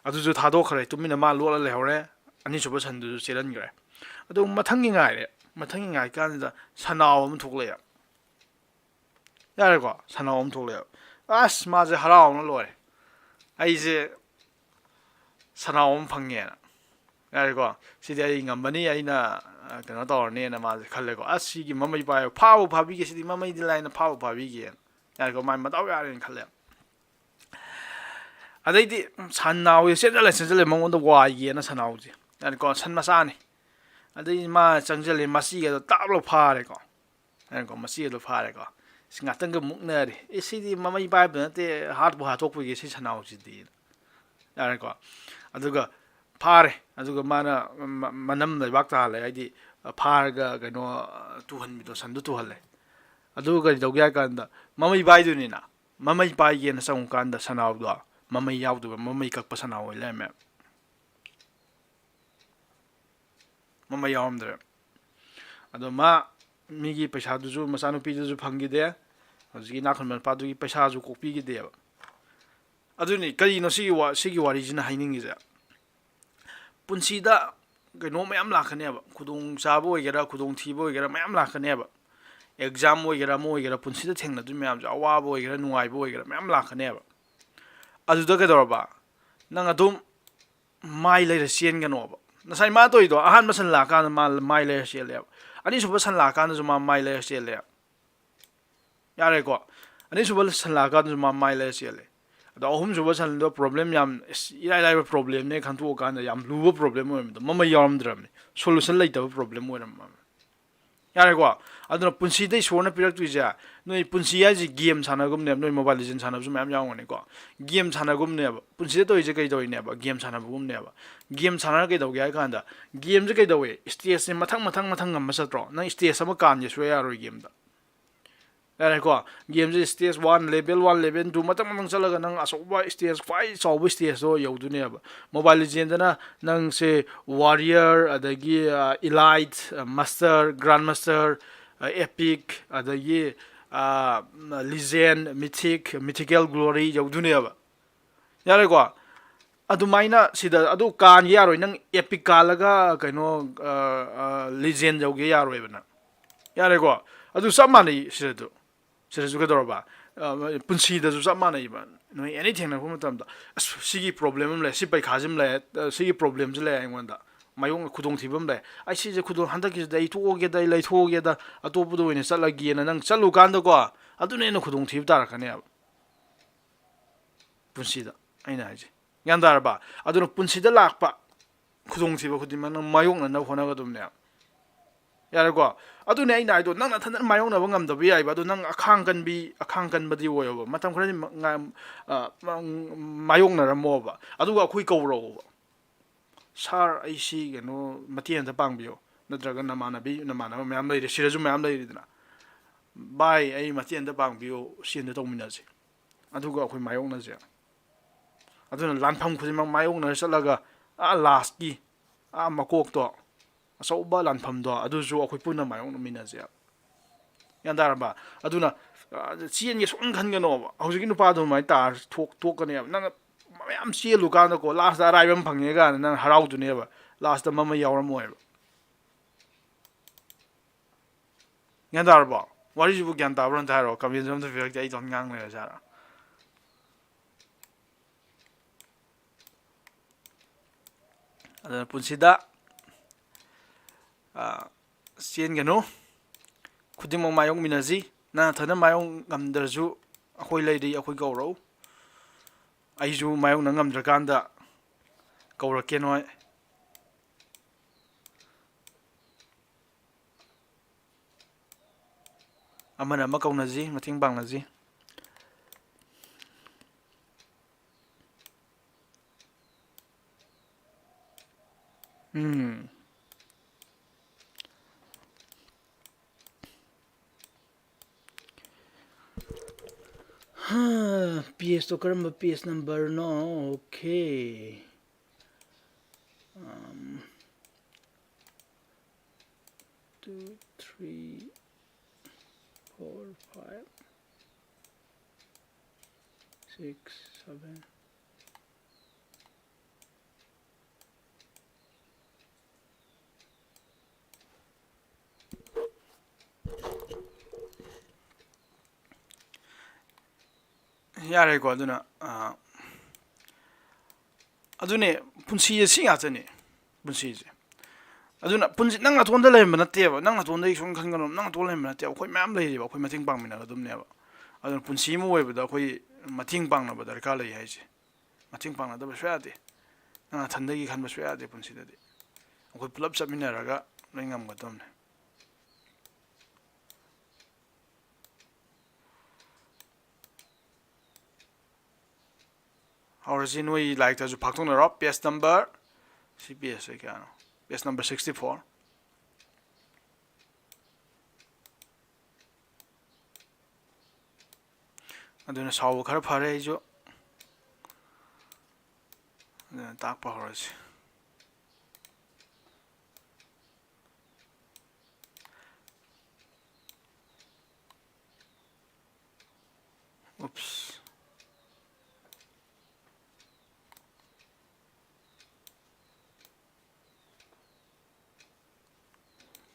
ꯑꯗꯨꯁꯨ ꯊꯥꯗꯣꯛꯈ꯭ꯔꯦ, ꯇꯨꯃꯤꯟꯅ ꯃꯥ ꯂꯣꯠꯂ ꯂꯩꯍꯧꯔꯦ꯫ ꯑꯅꯤꯁꯨꯕ ꯁꯟꯗꯨꯁꯨ ꯆꯦꯜꯍꯟꯈ꯭ꯔꯦ꯫ ꯑꯗꯨ ꯃꯊꯪꯒꯤ ꯉꯥꯏꯔꯦ꯫ ꯃꯊꯪꯒꯤ ꯉꯥꯏ ꯀꯥꯟꯁꯤꯗ ꯁꯟꯅꯥꯎ ꯑꯃ ꯊꯣꯛꯂꯛꯑꯦ꯫ ꯌꯥꯔꯦꯀꯣ? ꯁꯟꯅꯥꯎ ꯑꯃ ꯊꯣꯛꯂꯛꯑꯦꯕ꯫ ꯑꯁ, ꯃꯥꯁꯦ ꯍꯔꯥꯎꯅ ꯂꯣꯏꯔꯦ꯫ "ꯑꯩꯁꯦ ꯁꯟꯅꯥꯎ ꯑꯃ ꯐꯪꯉꯦꯅ꯫ ꯌꯥꯔꯦꯀꯣ? ꯁꯤꯗꯤ ꯑꯩ ꯉꯝꯃꯅꯤ, ꯑꯩꯅ, ꯑ, ꯀꯩꯅꯣ ꯇꯧꯔꯅꯤꯅ" ꯃꯥꯁꯦ ꯈꯜꯂꯦꯀꯣ꯫ "ꯑꯁ, ꯁꯤꯒꯤ ꯃꯃꯩ ꯄꯥꯏꯕ, ꯐꯥꯕꯨ ꯐꯥꯕꯤꯒꯦ, ꯁꯤꯗꯤ ꯃꯃꯩꯗꯤ ꯂꯥꯏꯅ ꯐꯥꯕꯨ ꯐꯥꯕꯤꯒꯦꯅ"꯫ ꯌꯥꯔꯦꯀꯣ? ꯃꯥꯏ ꯃꯗꯥꯎ ꯌꯥꯔꯦꯅ ꯈꯜꯂꯦ꯫ ꯑꯗꯩꯗꯤ ꯁꯟꯅꯥꯎꯁꯦ ꯆꯦꯟꯁꯤꯜꯂꯦ, ꯆꯦꯟꯁꯤꯜꯂꯦ, ꯃꯉꯣꯟꯗ ꯋꯥꯏꯒꯦꯅ ꯁꯟꯅꯥꯎꯁꯦ꯫ ꯌꯥꯔꯦꯀꯣ? ꯁꯟ ꯃꯆꯥꯅꯤ꯫ ꯑꯗꯩ ꯃꯥ ꯆꯪꯁꯤꯜꯂꯦ, ꯃꯆꯤꯒꯗꯣ ꯇꯥꯞ ꯂꯧ ꯐꯥꯔꯦꯀꯣ꯫ ꯌꯥꯔꯦꯀꯣ? ꯃꯆꯤꯒꯗꯣ ꯐꯥꯔꯦꯀꯣ꯫ ꯑꯁ, ꯉꯥꯛꯇꯪꯒ ꯃꯨꯛꯅꯔꯦ꯫ "ꯑꯦ, ꯁꯤꯗꯤ ꯃꯃꯩ ꯄꯥꯏꯕ ꯅꯠꯇꯦ, ꯍꯥꯠꯄꯨ ꯍꯥꯠꯇꯣꯛꯄꯒꯤ ꯁꯤ ꯁꯟꯅꯥꯎꯁꯤꯗꯤ"꯫ ꯌꯥꯔꯦꯀꯣ? ꯑꯗꯨꯒ ꯐꯥꯔꯦ꯫ ꯑꯗꯨꯒ ꯃꯥꯅ ꯃ-, ꯃꯅꯝ ꯂꯩꯕꯥꯛ ꯇꯥꯍꯜꯂꯦ, ꯍꯥꯏꯗꯤ ꯐꯥꯔꯒ ꯀꯩꯅꯣ, ꯇꯨꯍꯟꯕꯤꯗꯣ, ꯁꯟꯗꯣ ꯇꯨꯍꯜꯂꯦ꯫ ꯑꯗꯨꯒ ꯀꯔꯤ ꯇꯧꯒꯦ ꯍꯥꯏ ꯀꯥꯟꯗ, ꯃꯃꯩ ꯄꯥꯏꯗꯣꯏꯅꯤꯅ, ꯃꯃꯩ ꯄꯥꯏꯒꯦꯅ ꯆꯪꯉꯨꯀꯥꯟꯗ ꯁꯟꯅꯥꯎꯗꯣ ꯃꯃꯩ ꯌꯥꯎꯗꯕ, ꯃꯃꯩ ꯀꯛꯄ ꯁꯅꯥ ꯑꯣꯏ ꯂꯩꯔꯝꯃꯦ꯫ ꯃꯃꯩ ꯌꯥꯎꯔꯝꯗ꯭ꯔꯦ꯫ ꯑꯗꯣ ꯃꯥ ꯃꯤꯒꯤ ꯄꯩꯁꯥꯗꯨꯁꯨ, ꯃꯆꯥꯅꯨꯄꯤꯗꯨꯁꯨ ꯐꯪꯈꯤꯗꯦ, ꯍꯧꯖꯤꯛꯀꯤ ꯏꯅꯥꯛ ꯈꯨꯟꯕ ꯅꯨꯄꯥꯗꯨꯒꯤ ꯄꯩꯁꯥꯁꯨ ꯀꯣꯛꯄꯤꯈꯤꯗꯦꯕ꯫ ꯑꯗꯨꯅꯤ ꯀꯔꯤꯅꯣ ꯁꯤꯒꯤ ꯋꯥ-, ꯁꯤꯒꯤ ꯋꯥꯔꯤꯁꯤꯅ ꯍꯥꯏꯅꯤꯡꯉꯤꯁꯦ? ꯄꯨꯟꯁꯤꯗ ꯀꯩꯅꯣ ꯃꯌꯥꯝ ꯂꯥꯛꯀꯅꯦꯕ, ꯈꯨꯗꯣꯡ ꯆꯥꯕ ꯑꯣꯏꯒꯦꯔꯥ, ꯈꯨꯗꯣꯡ ꯊꯤꯕ ꯑꯣꯏꯒꯦꯔꯥ, ꯃꯌꯥꯝ ꯂꯥꯛꯀꯅꯦꯕ꯫ ꯑꯦꯛꯖꯥꯝ ꯑꯣꯏꯒꯦꯔꯥ, ꯑꯃ ꯑꯣꯏꯒꯦꯔꯥ, ꯄꯨꯟꯁꯤꯗ ꯊꯦꯡꯅꯗꯣꯏ ꯃꯌꯥꯝꯁꯦ, ꯑꯋꯥꯕ ꯑꯣꯏꯒꯦꯔꯥ, ꯅꯨꯡꯉꯥꯏꯕ ꯑꯣꯏꯒꯦꯔꯥ, ꯃꯌꯥꯝ ꯂꯥꯛꯀꯅꯦꯕ꯫ ꯑꯗꯨꯗ ꯀꯩꯗꯧꯔꯕ? ꯅꯪ ꯑꯗꯨꯝ ꯃꯥꯏ ꯂꯩꯔ ꯆꯦꯟꯒꯅꯣꯕ꯫ ꯉꯁꯥꯏ ꯃꯥ ꯇꯧꯔꯤꯗꯣ, ꯑꯍꯥꯟꯕ ꯁꯟ ꯂꯥꯛꯑꯀꯥꯟꯗ ꯃꯥ ꯃꯥꯏ ꯂꯩꯔ ꯆꯦꯜꯂꯦꯕ꯫ ꯑꯅꯤꯁꯨꯕ ꯁꯟ ꯂꯥꯛꯑꯀꯥꯟꯗꯁꯨ ꯃꯥ ꯃꯥꯏ ꯂꯩꯔ ꯆꯦꯜꯂꯦꯕ꯫ ꯌꯥꯔꯦꯀꯣ? ꯑꯅꯤꯁꯨꯕ ꯁꯟ ꯂꯥꯛꯑꯀꯥꯟꯗꯁꯨ ꯃꯥ ꯃꯥꯏ ꯂꯩꯔ ꯆꯦꯜꯂꯦ꯫ ꯑꯗꯣ ꯑꯍꯨꯝꯁꯨꯕ ꯁꯟꯗꯣ ꯄ꯭ꯔꯣꯕ꯭ꯂꯦꯝ ꯌꯥꯝ, ꯑꯁ, ꯏꯔꯥꯏ ꯂꯥꯏꯕ ꯄ꯭ꯔꯣꯕ꯭ꯂꯦꯝꯅꯦ ꯈꯟꯇꯣꯛꯑꯀꯥꯟꯗ ꯌꯥꯝ ꯂꯨꯕ ꯄ꯭ꯔꯣꯕ꯭ꯂꯦꯝ ꯑꯣꯏꯔꯝꯕꯗꯣ, ꯃꯃꯩ ꯌꯥꯎꯔꯝꯗ꯭ꯔꯕꯅꯤ, ꯁꯣꯂꯨꯁꯟ ꯂꯩꯇꯕ ꯄ꯭ꯔꯣꯕ꯭ꯂꯦꯝ ꯑꯣꯏꯔꯝꯃꯕꯅꯤ꯫ ꯌꯥꯔꯦꯀꯣ? ꯑꯗꯨꯅ ꯄꯨꯟꯁꯤꯗ ꯏꯁꯣꯔꯅ ꯄꯤꯔꯛꯇꯣꯏꯁꯦ, ꯅꯣꯏ ꯄꯨꯟꯁꯤ ꯍꯥꯏꯁꯦ ꯒꯦꯝ ꯁꯥꯟꯅꯒꯨꯝꯅꯦꯕ, ꯅꯣꯏ ꯃꯣꯕꯥꯏꯜ ꯂꯤꯖꯦꯟ ꯁꯥꯟꯅꯕꯁꯨ ꯃꯌꯥꯝ ꯌꯥꯎꯔꯝꯒꯅꯤꯀꯣ꯫ ꯒꯦꯝ ꯁꯥꯟꯅꯒꯨꯝꯅꯦꯕ꯫ ꯄꯨꯟꯁꯤꯗ ꯇꯧꯔꯤꯁꯦ ꯀꯩ ꯇꯧꯔꯤꯅꯦꯕ? ꯒꯦꯝ ꯁꯥꯟꯅꯕꯒꯨꯝꯅꯦꯕ꯫ ꯒꯦꯝ ꯁꯥꯟꯅꯔ ꯀꯩꯗꯧꯒꯦ ꯍꯥꯏ ꯀꯥꯟꯗ, ꯒꯦꯝꯁꯦ ꯀꯩꯗꯧꯋꯦ? ꯁ꯭ꯇꯦꯖꯁꯦ ꯃꯊꯪ, ꯃꯊꯪ, ꯃꯊꯪ ꯉꯝꯕ ꯆꯠꯇ꯭ꯔꯣ? ꯅꯪ ꯁ꯭ꯇꯦꯖ ꯑꯃ ꯀꯥꯟꯒꯦ ꯁꯨꯡꯌꯥ ꯌꯥꯔꯣꯏ ꯒꯦꯝꯗ꯫ ꯌꯥꯔꯦꯀꯣ? ꯒꯦꯝꯁꯦ stage one, level one, level two, ꯃꯊꯪ ꯃꯊꯪ ꯆꯠꯂꯒ ꯅꯪ ꯑꯆꯧꯕ ꯁ꯭ꯇꯦꯖ, ꯈ꯭ꯋꯥꯏ ꯆꯥꯎꯕ ꯁ꯭ꯇꯦꯖꯇꯣ ꯌꯧꯗꯣꯏꯅꯦꯕ꯫ ꯃꯣꯕꯥꯏꯜ ꯂꯤꯖꯦꯟꯗꯅ ꯅꯪꯁꯦ ꯋꯥꯔꯤꯌꯔ, ꯑꯗꯒꯤ, ꯑ, ꯏꯂꯥꯏꯠ, ꯑ, ꯃꯥꯁꯇꯔ, ꯒ꯭ꯔꯥꯟ ꯃꯥꯁꯇꯔ, ꯑ, ꯑꯦꯄꯤꯛ, ꯑꯗꯒꯤ, ꯑ, ꯂꯤꯖꯦꯟ, ꯃꯤꯊꯤꯛ, ꯃꯤꯊꯤꯀꯦꯜ ꯒ꯭ꯂꯣꯔꯤ ꯌꯧꯗꯣꯏꯅꯦꯕ꯫ ꯌꯥꯔꯦꯀꯣ? ꯑꯗꯨꯃꯥꯏꯅ ꯁꯤꯗ ꯑꯗꯨ ꯀꯥꯟꯒꯦ ꯌꯥꯔꯣꯏ꯫ ꯅꯪ ꯑꯦꯄꯤꯛ ꯀꯥꯜꯂꯒ ꯀꯩꯅꯣ, ꯑ, ꯑ, ꯂꯤꯖꯦꯟ ꯌꯧꯒꯦ ꯌꯥꯔꯣꯏꯕ ꯅꯪ꯫ ꯌꯥꯔꯦꯀꯣ? ꯑꯗꯨ ꯆꯞ ꯃꯥꯟꯅꯩ ꯁꯤꯗꯁꯨ꯫ ꯁꯤꯗꯁꯨ ꯀꯩꯗꯧꯔꯕ? ꯑ, ꯄꯨꯟꯁꯤꯗꯁꯨ ꯆꯞ ꯃꯥꯟꯅꯩꯕ꯫ ꯅꯣꯏ ꯑꯦꯅꯤ ꯊꯦꯡꯅꯔꯛꯄ ꯃꯇꯝꯗ, "ꯑꯁ, ꯁꯤꯒꯤ ꯄ꯭ꯔꯣꯕ꯭ꯂꯦꯝ ꯑꯃ ꯂꯩ, ꯁꯤ ꯄꯩꯈꯥꯁꯤ ꯑꯃ ꯂꯩ, ꯑ, ꯁꯤꯒꯤ ꯄ꯭ꯔꯣꯕ꯭ꯂꯦꯝꯁꯤ ꯂꯩ ꯑꯩꯉꯣꯟꯗ꯫ ꯃꯥꯌꯣꯛꯅ ꯈꯨꯗꯣꯡꯊꯤꯕ ꯑꯃ ꯂꯩ꯫ ꯑꯩ ꯁꯤꯁꯦ ꯈꯨꯗꯣꯡ-, ꯍꯟꯗꯛꯀꯤꯁꯤꯗ ꯑꯩ ꯇꯣꯛꯑꯒꯦꯗ, ꯑꯩ ꯂꯩꯊꯣꯛꯑꯒꯦꯗ, ꯑꯇꯣꯞꯄꯗ ꯑꯣꯏꯅ ꯆꯠꯂꯒꯦꯅ" ꯅꯪ ꯆꯠꯂꯨꯀꯥꯟꯗꯀꯣ, ꯑꯗꯨꯅ ꯍꯦꯟꯅ ꯈꯨꯗꯣꯡꯊꯤꯕ ꯇꯥꯔꯛꯀꯅꯦꯕ꯫ ꯄꯨꯟꯁꯤꯗ ꯑꯩꯅ ꯍꯥꯏꯁꯦ꯫ ꯒ꯭ꯌꯥꯟ ꯇꯥꯔꯕ? ꯑꯗꯨꯅ ꯄꯨꯟꯁꯤꯗ ꯂꯥꯛꯄ ꯈꯨꯗꯣꯡꯊꯤꯕ ꯈꯨꯗꯤꯡꯃꯛ ꯅꯪ ꯃꯥꯌꯣꯛꯅꯅꯕ ꯍꯣꯠꯅꯒꯗꯕꯅꯦꯕ꯫ ꯌꯥꯔꯦꯀꯣ? ꯑꯗꯨꯅꯦ ꯑꯩꯅ ꯍꯥꯏꯗꯣ, ꯅꯪ ꯅꯊꯟꯗꯅ ꯃꯥꯌꯣꯛꯅꯕ ꯉꯝꯗꯕ ꯌꯥꯏꯕ, ꯑꯗꯣ ꯅꯪ ꯑꯈꯥꯡ ꯀꯟꯕꯤ, ꯑꯈꯥꯡ ꯀꯟꯕꯗꯤ ꯑꯣꯏꯌꯣꯕ꯫ ꯃꯇꯝ ꯈꯔꯗꯤ ꯃ-, ꯉꯥ-, ꯑ, ꯃ-, ꯃꯥꯌꯣꯛꯅꯔꯝꯃꯣꯕ꯫ ꯑꯗꯨꯒ ꯑꯩꯈꯣꯏ ꯀꯧꯔꯛꯑꯣꯕ꯫ "ꯁꯥꯔ, ꯑꯩ ꯁꯤ ꯀꯩꯅꯣ ꯃꯇꯦꯡ ꯑꯝꯇ ꯄꯥꯡꯕꯤꯌꯣ", ꯅꯠꯇ꯭ꯔꯒ ꯅꯃꯥꯟꯅꯕꯤ, ꯅꯃꯥꯟꯅꯕ ꯃꯌꯥꯝ ꯂꯩꯔꯦ, ꯁꯤꯗꯁꯨ ꯃꯌꯥꯝ ꯂꯩꯔꯤꯗꯅ, "ꯚꯥꯏ, ꯑꯩ ꯃꯇꯦꯡ ꯑꯝꯇ ꯄꯥꯡꯕꯤꯌꯣ", ꯁꯤ ꯑꯝꯇ ꯇꯧꯃꯤꯟꯅꯁꯦ꯫ ꯑꯗꯨꯒ ꯑꯩꯈꯣꯏ ꯃꯥꯌꯣꯛꯅꯁꯦ꯫ ꯑꯗꯨꯅ ꯂꯥꯟꯐꯝ ꯈꯨꯗꯤꯡꯃꯛ ꯃꯥꯌꯣꯛꯅꯔ ꯆꯠꯂꯒ ꯑꯥ ꯂꯥꯁꯀꯤ ꯑꯥ ꯃꯀꯣꯛꯇꯣ, ꯑꯆꯧꯕ ꯂꯥꯟꯐꯝꯗꯣ ꯑꯗꯨꯁꯨ ꯑꯩꯈꯣꯏ ꯄꯨꯟꯅ ꯃꯥꯌꯣꯛꯅꯃꯤꯟꯅꯁꯦꯕ꯫ ꯒ꯭ꯌꯥꯟ ꯇꯥꯔꯕ? ꯑꯗꯨꯅ, ꯑ, ꯆꯦꯟꯒꯦ ꯁꯨꯡꯈꯟ ꯈꯟꯒꯅꯣꯕ꯫ ꯍꯧꯖꯤꯛꯀꯤ ꯅꯨꯄꯥꯗꯣ ꯑꯗꯨꯃꯥꯏꯅ ꯇꯥꯔ ꯊꯣꯛ-, ꯊꯣꯛꯀꯅꯦꯕ꯫ ꯅꯪ ꯃꯌꯥꯝ ꯆꯦꯜꯂꯨꯀꯥꯟꯗꯀꯣ, ꯂꯥꯁꯇ ꯑꯔꯥꯏꯕ ꯑꯃ ꯐꯪꯉꯦ ꯀꯥꯏꯅ ꯅꯪ ꯍꯔꯥꯎꯗꯨꯅꯦꯕ, ꯂꯥꯁꯇ ꯃꯃꯩ ꯌꯥꯎꯔꯝꯃꯣꯏꯕ꯫ ꯒ꯭ꯌꯥꯟ ꯇꯥꯔꯕꯣ? ꯋꯥꯔꯤꯁꯤꯕꯨ ꯒ꯭ꯌꯥꯟ ꯇꯥꯕ꯭ꯔꯣ? ꯑꯝꯇ ꯍꯥꯏꯔꯛꯑꯣ꯫ ꯀꯃꯦꯟꯁꯨ ꯑꯝꯇ ꯄꯤꯔꯛꯇꯦ꯫ ꯑꯩ ꯏꯇꯣꯝ ꯉꯥꯡ ꯂꯩꯔ ꯖꯥꯠꯂꯥ? ꯑꯗꯨꯅ ꯄꯨꯟꯁꯤꯗ, ꯑ, ꯆꯦꯟꯒꯅꯨ꯫ ꯈꯨꯗꯤꯡꯃꯛ ꯃꯥꯌꯣꯛꯃꯤꯟꯅꯁꯤ꯫ ꯅꯪ ꯅꯊꯟꯗ ꯃꯥꯌꯣꯛ ꯉꯝꯗ꯭ꯔꯁꯨ ꯑꯩꯈꯣꯏ ꯂꯩꯔꯤ, ꯑꯩꯈꯣꯏ ꯀꯧꯔꯛꯎ꯫ ꯑꯩꯁꯨ ꯃꯥꯌꯣꯛꯅ ꯉꯝꯗ꯭ꯔꯀꯥꯟꯗ ꯀꯧꯔꯛꯀꯦ ꯅꯣꯏ꯫ ꯑꯃꯅ ꯑꯃ ꯀꯧꯅꯁꯤ, ꯃꯇꯦꯡ ꯄꯥꯡꯅꯁꯤ꯫ ꯎꯝ꯫ ꯍꯥ, ꯄꯦꯖꯇꯣ ꯀꯔꯝꯕ ꯄꯦꯖ ꯅꯝꯕꯔꯅꯣ? ꯑꯣꯀꯦ꯫ ꯑꯝ, two, three, four, five, six, seven. ꯌꯥꯔꯦꯀꯣ꯫ ꯑꯗꯨꯅ, ꯑ, ꯑꯗꯨꯅꯦ, ꯄꯨꯟꯁꯤꯁꯦ ꯁꯤ ꯉꯥꯛꯇꯅꯦ, ꯄꯨꯟꯁꯤꯁꯦ꯫ ꯑꯗꯨꯅ ꯄꯨꯟꯁꯤ, ꯅꯪ ꯅꯇꯣꯟꯗ ꯂꯩꯔꯝꯕ ꯅꯠꯇꯦꯕ, ꯅꯪ ꯅꯇꯣꯟꯗꯒꯤ ꯁꯨꯝ ꯈꯟꯒꯅꯨ, ꯅꯪ ꯅꯇꯣꯟ ꯂꯩꯔꯝꯕ ꯅꯠꯇꯦꯕ, ꯑꯩꯈꯣꯏ ꯃꯌꯥꯝ ꯂꯩꯔꯤꯕ, ꯑꯩꯈꯣꯏ ꯃꯇꯦꯡ ꯄꯥꯡꯃꯤꯟꯅꯒꯗꯕꯅꯦꯕ꯫ ꯑꯗꯨꯅ ꯄꯨꯟꯁꯤ ꯑꯃ ꯑꯣꯏꯕꯗ ꯑꯩꯈꯣꯏ ꯃꯇꯦꯡ ꯄꯥꯡꯅꯕ ꯗꯔꯀꯥꯔ ꯂꯩ ꯍꯥꯏꯁꯦ꯫ ꯃꯇꯦꯡ ꯄꯥꯡꯅꯗꯕ ꯁꯨꯡꯌꯥ ꯌꯥꯗꯦ꯫ ꯅꯪ ꯅꯊꯟꯗꯒꯤ ꯈꯟꯕ ꯁꯨꯡꯌꯥ ꯌꯥꯗꯦ ꯄꯨꯟꯁꯤꯗꯗꯤ꯫ ꯑꯩꯈꯣꯏ ꯄꯨꯂꯞ ꯆꯠꯃꯤꯟꯅꯔꯒ ꯂꯣꯏ ꯉꯝꯒꯗꯕꯅꯦ꯫ ꯍꯧꯔꯁꯤ, ꯅꯣꯏ ꯂꯥꯏꯔꯤꯛꯇꯁꯨ ꯐꯥꯛꯇꯣꯛꯅꯔꯣ꯫ Page number, ꯁꯤ pageꯁꯦ ꯀꯌꯥꯅꯣ? Page number sixty four꯫ ꯑꯗꯨꯅ ꯁꯥꯎꯕ ꯈꯔ ꯐꯔꯦ ꯑꯩꯁꯨ꯫ ꯑꯗꯨꯅ ꯇꯥꯛꯄ ꯍꯧꯔꯁꯤ꯫ Oops.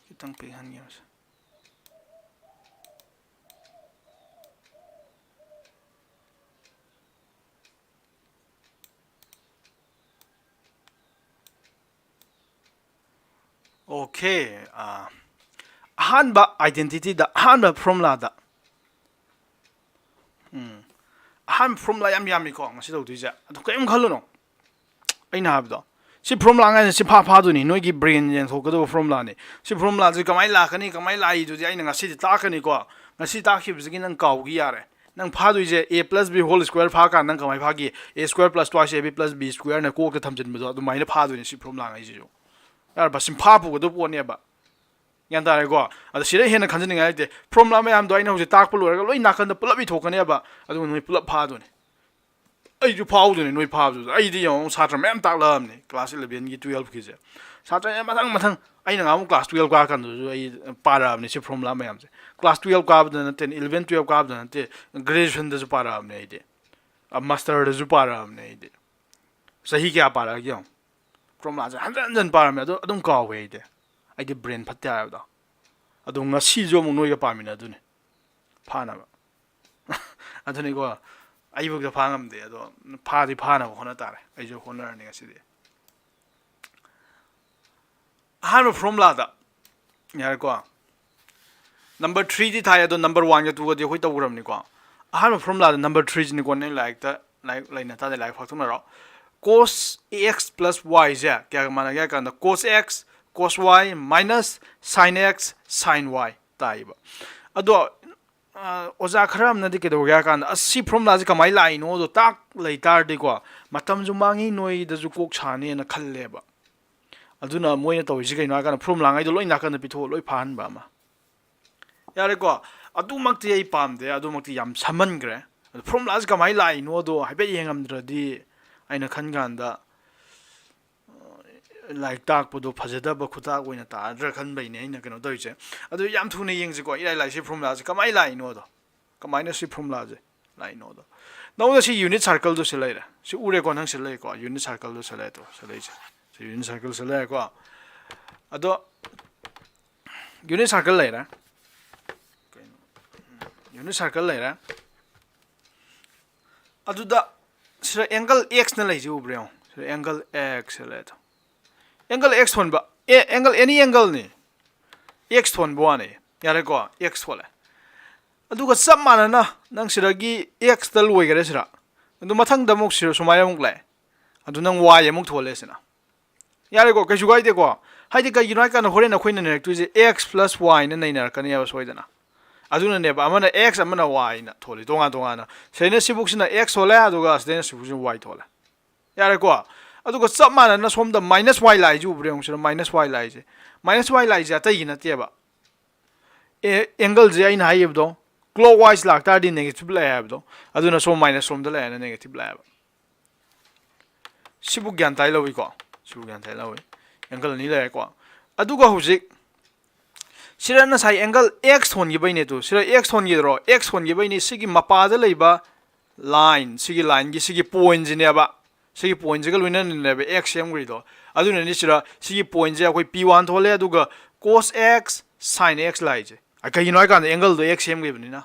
ꯈꯤꯇꯪ ꯄꯤꯛꯍꯟꯒꯦ ꯃꯁꯤ꯫ Okay, ꯑꯥ, ꯑꯍꯥꯟꯕ identityꯗ, ꯑꯍꯥꯟꯕ formulaꯗ, ꯎꯝ, ꯑꯍꯥꯟꯕ formula ꯌꯥꯝ ꯌꯥꯝꯃꯤꯀꯣ ꯉꯁꯤ ꯇꯧꯗꯣꯏꯁꯦ꯫ ꯑꯗꯨ ꯀꯔꯤꯝ ꯈꯜꯂꯨꯅꯣ, ꯑꯩꯅ ꯍꯥꯏꯕꯗꯣ, ꯁꯤ formula ꯉꯥꯏꯅ ꯁꯤ ꯐꯥ ꯐꯥꯗꯣꯏꯅꯤ, ꯅꯣꯏꯒꯤ brain ꯌꯦꯟꯊꯣꯛꯀꯗꯕ formulaꯅꯤ꯫ ꯁꯤ formulaꯁꯤ ꯀꯃꯥꯏꯅ ꯂꯥꯛꯀꯅꯤ, ꯀꯃꯥꯏꯅ ꯂꯥꯛꯏꯗꯨꯗꯤ ꯑꯩꯅ ꯉꯁꯤꯗꯤ ꯇꯥꯛꯀꯅꯤꯀꯣ꯫ ꯉꯁꯤ ꯇꯥꯛꯈꯤꯕꯁꯤꯒꯤ ꯅꯪ ꯀꯥꯎꯈꯤ ꯌꯥꯔꯦ꯫ ꯅꯪ ꯐꯥꯗꯣꯏꯁꯦ a plus b whole square ꯐꯥꯀꯥꯟꯗ ꯅꯪ ꯀꯃꯥꯏꯅ ꯐꯥꯒꯤ? A square plus twice a b plus b squareꯅ ꯀꯣꯛꯇ ꯊꯝꯖꯤꯟꯕꯗꯣ ꯑꯗꯨꯃꯥꯏꯅ ꯐꯥꯗꯣꯏꯅꯦ ꯁꯤ formula ꯉꯩꯁꯤꯁꯨ꯫ ꯌꯥꯔꯕ? ꯁꯤꯝꯐꯥ ꯄꯨꯒꯗꯕ ꯄꯣꯠꯅꯦꯕ꯫ ꯒ꯭ꯌꯥꯟ ꯇꯥꯔꯦꯀꯣ? ꯑꯗꯣ ꯁꯤꯗ ꯍꯦꯟꯅ ꯈꯟꯖꯅꯤꯡꯉꯥꯏ ꯂꯩꯇꯦ꯫ Formula ꯃꯌꯥꯝꯗꯣ ꯑꯩꯅ ꯍꯧꯖꯤꯛ ꯇꯥꯛꯄ ꯂꯣꯏꯔꯒ ꯂꯣꯏ ꯅꯥꯀꯟꯗ ꯄꯨꯂꯞ ꯏꯊꯣꯛꯀꯅꯦꯕ꯫ ꯑꯗꯨꯒ ꯅꯣꯏ ꯄꯨꯂꯞ ꯐꯥꯗꯣꯏꯅꯦ꯫ ꯑꯩꯁꯨ ꯐꯥꯎꯗꯣꯏꯅꯦ ꯅꯣꯏ ꯐꯥꯕꯗꯨꯗ꯫ ꯑꯩꯗꯤ ꯌꯦꯡꯉꯣ, ꯁꯥꯇ꯭ꯔ ꯃꯌꯥꯝ ꯇꯥꯛꯂꯛꯑꯕꯅꯤ class elevenꯒꯤ twelveꯀꯤꯁꯦ꯫ ꯁꯥꯇ꯭ꯔ ꯃꯌꯥꯝ ꯃꯊꯪ ꯃꯊꯪ꯫ ꯑꯩꯅ ꯉꯍꯥꯟꯃꯨꯛ class twelve ꯀꯥꯔꯀꯥꯟꯗꯁꯨ ꯑꯩ ꯄꯥꯔꯛꯑꯕꯅꯤ ꯁꯤ formula ꯃꯌꯥꯝꯁꯦ꯫ Class twelve ꯀꯥꯕꯗ ꯅꯠꯇꯦ, eleven twelve ꯀꯥꯕꯗ ꯅꯠꯇꯦ, graduationꯗꯁꯨ ꯄꯥꯔꯛꯑꯕꯅꯤ ꯑꯩꯗꯤ꯫ ꯑ, masterꯗꯁꯨ ꯄꯥꯔꯛꯑꯕꯅꯤ ꯑꯩꯗꯤ꯫ ꯆꯍꯤ ꯀꯌꯥ ꯄꯥꯔꯛꯑꯒꯦ ꯌꯦꯡꯉꯣ꯫ Formulaꯁꯦ ꯍꯟꯖꯟ ꯍꯟꯖꯟ ꯄꯥꯔꯝꯃꯦ, ꯑꯗꯣ ꯑꯗꯨꯝ ꯀꯥꯎꯋꯦ ꯑꯩꯗꯤ꯫ ꯑꯩꯗꯤ brain ꯐꯠꯇꯦ ꯍꯥꯏꯕꯗꯣ꯫ ꯑꯗꯣ ꯉꯁꯤꯁꯨ ꯑꯃꯨꯛ ꯅꯣꯏꯒ ꯄꯥꯃꯤꯟꯅꯗꯣꯏꯅꯤ ꯐꯥꯅꯕ꯫ ꯑꯗꯨꯅꯤꯀꯣ, ꯑꯩꯕꯨꯛꯇ ꯐꯥ ꯉꯝꯗꯦ, ꯑꯗꯣ ꯐꯥꯗꯤ ꯐꯥꯅꯕ ꯍꯣꯠꯅ ꯇꯥꯔꯦ꯫ ꯑꯩꯁꯨ ꯍꯣꯠꯅꯔꯅꯤ ꯉꯁꯤꯗꯤ꯫ ꯑꯍꯥꯟꯕ formulaꯗ, ꯌꯥꯔꯦꯀꯣ, number threeꯗꯤ ꯊꯥꯏ, ꯑꯗꯣ number oneꯒ twoꯒꯗꯤ ꯑꯩꯈꯣꯏ ꯇꯧꯈ꯭ꯔꯕꯅꯤꯀꯣ꯫ ꯑꯍꯥꯟꯕ formulaꯗ number threeꯁꯤꯅꯤꯀꯣ, ꯅꯪ ꯂꯥꯏꯔꯤꯛꯇ, ꯂꯥꯏꯔꯤꯛ ꯂꯩꯅ ꯇꯥꯗꯦ, ꯂꯥꯏꯔꯤꯛ ꯐꯥꯛꯇꯣꯛꯅꯔꯣ꯫ Cos x plus yꯁꯦ ꯀꯌꯥꯒ ꯃꯥꯟꯅꯒꯦ ꯍꯥꯏ ꯀꯥꯟꯗ cos x cos y minus sin x sin y ꯇꯥꯏꯌꯦꯕ꯫ ꯑꯗꯣ ꯑ, ꯑꯣꯖꯥ ꯈꯔ ꯑꯃꯅꯗꯤ ꯀꯩꯗꯧꯒꯦ ꯍꯥꯏ ꯀꯥꯟꯗ, "ꯑꯁ, ꯁꯤ formulaꯁꯦ ꯀꯃꯥꯏꯅ ꯂꯥꯛꯏꯅꯣꯗꯣ ꯇꯥꯛ ꯂꯩ ꯇꯥꯔꯗꯤꯀꯣ, ꯃꯇꯝꯁꯨ ꯃꯥꯡꯉꯤ, ꯅꯣꯏꯗꯁꯨ ꯀꯣꯛ ꯁꯥꯅꯦꯅ" ꯈꯜꯂꯦꯕ꯫ ꯑꯗꯨꯅ ꯃꯣꯏꯅ ꯇꯧꯔꯤꯁꯤ ꯀꯩꯅꯣ ꯍꯥꯏ ꯀꯥꯟꯗ, formulaꯉꯩꯗꯣ ꯂꯣꯏ ꯅꯥꯀꯟꯗ ꯄꯤꯊꯣꯛꯑ ꯂꯣꯏ ꯐꯥꯍꯟꯕ ꯑꯃ꯫ ꯌꯥꯔꯦꯀꯣ, ꯑꯗꯨꯃꯛꯇꯤ ꯑꯩ ꯄꯥꯝꯗꯦ, ꯑꯗꯨꯃꯛꯇꯤ ꯌꯥꯝ ꯁꯝꯃꯟꯈ꯭ꯔꯦ꯫ ꯑꯗꯣ formulaꯁꯦ ꯀꯃꯥꯏꯅ ꯂꯥꯛꯏꯅꯣꯗꯣ ꯍꯥꯏꯐꯦꯠ ꯌꯦꯡꯉꯝꯗ꯭ꯔꯗꯤ ꯑꯩꯅ ꯈꯟ ꯀꯥꯟꯗ ꯂꯥꯏꯔꯤꯛ ꯇꯥꯛꯄꯗꯣ ꯐꯖꯗꯕ ꯈꯨꯇꯥꯛ ꯑꯣꯏꯅ ꯇꯥꯗ꯭ꯔꯥ ꯈꯟꯕꯩꯅꯦ ꯑꯩꯅ ꯀꯩꯅꯣ ꯇꯧꯔꯤꯁꯦ꯫ ꯑꯗꯨ ꯌꯥꯝ ꯊꯨꯅ ꯌꯦꯡꯁꯤꯀꯣ, ꯏꯔꯥꯏ ꯂꯥꯏꯁꯤ formulaꯁꯦ ꯀꯃꯥꯏꯅ ꯂꯥꯛꯏꯅꯣꯗꯣ, ꯀꯃꯥꯏꯅ ꯁꯤ formulaꯁꯦ ꯂꯥꯛꯏꯅꯣꯗꯣ꯫ ꯅꯉꯣꯟꯗ ꯁꯤ unit circleꯗꯨ ꯁꯤ ꯂꯩꯔꯦ, ꯁꯤ ꯎꯔꯦꯀꯣ, ꯅꯪ ꯁꯤ ꯂꯩꯀꯣ, unit circleꯗꯨ ꯁꯤ ꯂꯩꯔꯦ, ꯁꯤ ꯂꯩꯁꯦ, ꯁꯤ unit circle ꯁꯤ ꯂꯩꯔꯦꯀꯣ꯫ ꯑꯗꯣ unit circle ꯂꯩꯔꯦ, unit circle ꯂꯩꯔꯦ꯫ ꯑꯗꯨꯗ ꯁꯤꯗ angle Xꯅ ꯂꯩꯁꯤ ꯎꯕ꯭ꯔꯥ ꯌꯦꯡꯉꯣ꯫ ꯁꯤꯗ angle X ꯂꯩ ꯑꯗꯣ꯫ Angle X ꯊꯣꯟꯕ꯫ ꯑꯦ, angle, any angleꯅꯤ꯫ X ꯊꯣꯟꯕ ꯋꯥꯅꯤ꯫ ꯌꯥꯔꯦꯀꯣ? X ꯊꯣꯜꯂꯦ꯫ ꯑꯗꯨꯒ ꯆꯞ ꯃꯥꯟꯅꯅ ꯅꯪ ꯁꯤꯗꯒꯤ Xꯇ ꯂꯣꯏꯈꯔꯦ ꯁꯤꯗ꯫ ꯑꯗꯨ ꯃꯊꯪꯗ ꯑꯃꯨꯛ ꯁꯤꯗ ꯁꯨꯃꯥꯏꯅ ꯑꯃꯨꯛ ꯂꯥꯛꯑꯦ꯫ ꯑꯗꯨ ꯅꯪ Y ꯑꯃꯨꯛ ꯊꯣꯜꯂꯦ ꯁꯤꯅ꯫ ꯌꯥꯔꯦꯀꯣ? ꯀꯩꯁꯨ ꯀꯥꯏꯗꯦꯀꯣ? ꯍꯥꯏꯗꯤ ꯀꯩꯒꯤꯅꯣ ꯍꯥꯏ ꯀꯥꯟꯗ ꯍꯣꯔꯦꯟ ꯑꯩꯈꯣꯏꯅ ꯅꯩꯅꯔꯛꯇꯣꯏꯁꯦ X plus Yꯅ ꯅꯩꯅꯔꯛꯀꯅꯦꯕ ꯁꯣꯏꯗꯅ꯫ ꯑꯗꯨꯅꯅꯦꯕ ꯑꯃꯅ X ꯑꯃꯅ Yꯅ ꯊꯣꯜꯂꯤ ꯇꯣꯉꯥꯟ ꯇꯣꯉꯥꯟꯅ꯫ ꯁꯤꯗꯩꯅ ꯁꯤꯕꯨꯛꯁꯤꯅ X ꯊꯣꯜꯂꯦ, ꯑꯗꯨꯒ ꯁꯤꯗꯩꯅ ꯁꯤꯕꯨꯛꯁꯤꯅ Y ꯊꯣꯜꯂꯦ꯫ ꯌꯥꯔꯦꯀꯣ? ꯑꯗꯨꯒ ꯆꯞ ꯃꯥꯟꯅꯅ ꯁꯣꯝꯗ minus Y ꯂꯥꯛꯏꯁꯦ ꯎꯕ꯭ꯔꯥ ꯌꯦꯡꯉꯨ ꯁꯤꯗ minus Y ꯂꯥꯛꯏꯁꯦ꯫ Minus Y ꯂꯥꯛꯏꯁꯦ ꯑꯇꯩꯒꯤ ꯅꯠꯇꯦꯕ꯫ ꯑꯦ, angleꯁꯦ ꯑꯩꯅ ꯍꯥꯏꯈꯤꯕꯗꯣ clockwise ꯂꯥꯛꯇꯥꯔꯗꯤ negative ꯂꯥꯛꯑꯦ ꯍꯥꯏꯕꯗꯣ꯫ ꯑꯗꯨꯅ ꯁꯣꯝ minus ꯁꯣꯝꯗ ꯂꯥꯛꯑꯦꯅ negative ꯂꯥꯛꯑꯦꯕ꯫ ꯁꯤꯕꯨ ꯒ꯭ꯌꯥꯟ ꯇꯥꯏ ꯂꯧꯏꯀꯣ? ꯁꯤꯕꯨ ꯒ꯭ꯌꯥꯟ ꯇꯥꯏ ꯂꯧꯏ꯫ Angle ꯑꯅꯤ ꯂꯩꯔꯦꯀꯣ? ꯑꯗꯨꯒ ꯍꯧꯖꯤꯛ ꯁꯤꯗ ꯉꯁꯥꯏ angle X ꯊꯣꯟꯈꯤꯕꯩꯅꯦ ꯇꯨ꯫ ꯁꯤꯗ X ꯊꯣꯟꯈꯤꯗ꯭ꯔꯣ? X ꯊꯣꯟꯈꯤꯕꯩꯅꯦ ꯁꯤꯒꯤ ꯃꯄꯥꯗ ꯂꯩꯕ line, ꯁꯤꯒꯤ lineꯒꯤ ꯁꯤꯒꯤ pointꯁꯤꯅꯦꯕ꯫ ꯁꯤꯒꯤ pointꯁꯤꯒ ꯂꯣꯏꯅꯅꯅꯦꯕ X ꯁꯦꯝꯈ꯭ꯔꯤꯗꯣ꯫ ꯑꯗꯨꯅꯅꯤ ꯁꯤꯗ ꯁꯤꯒꯤ pointꯁꯦ ꯑꯩꯈꯣꯏ P one ꯊꯣꯜꯂꯦ, ꯑꯗꯨꯒ cos X, sin X ꯂꯥꯛꯏꯁꯦ꯫ ꯑ, ꯀꯩꯒꯤꯅꯣ ꯍꯥꯏ ꯀꯥꯟꯗ angleꯗꯣ X ꯁꯦꯝꯈꯤꯕꯅꯤꯅ꯫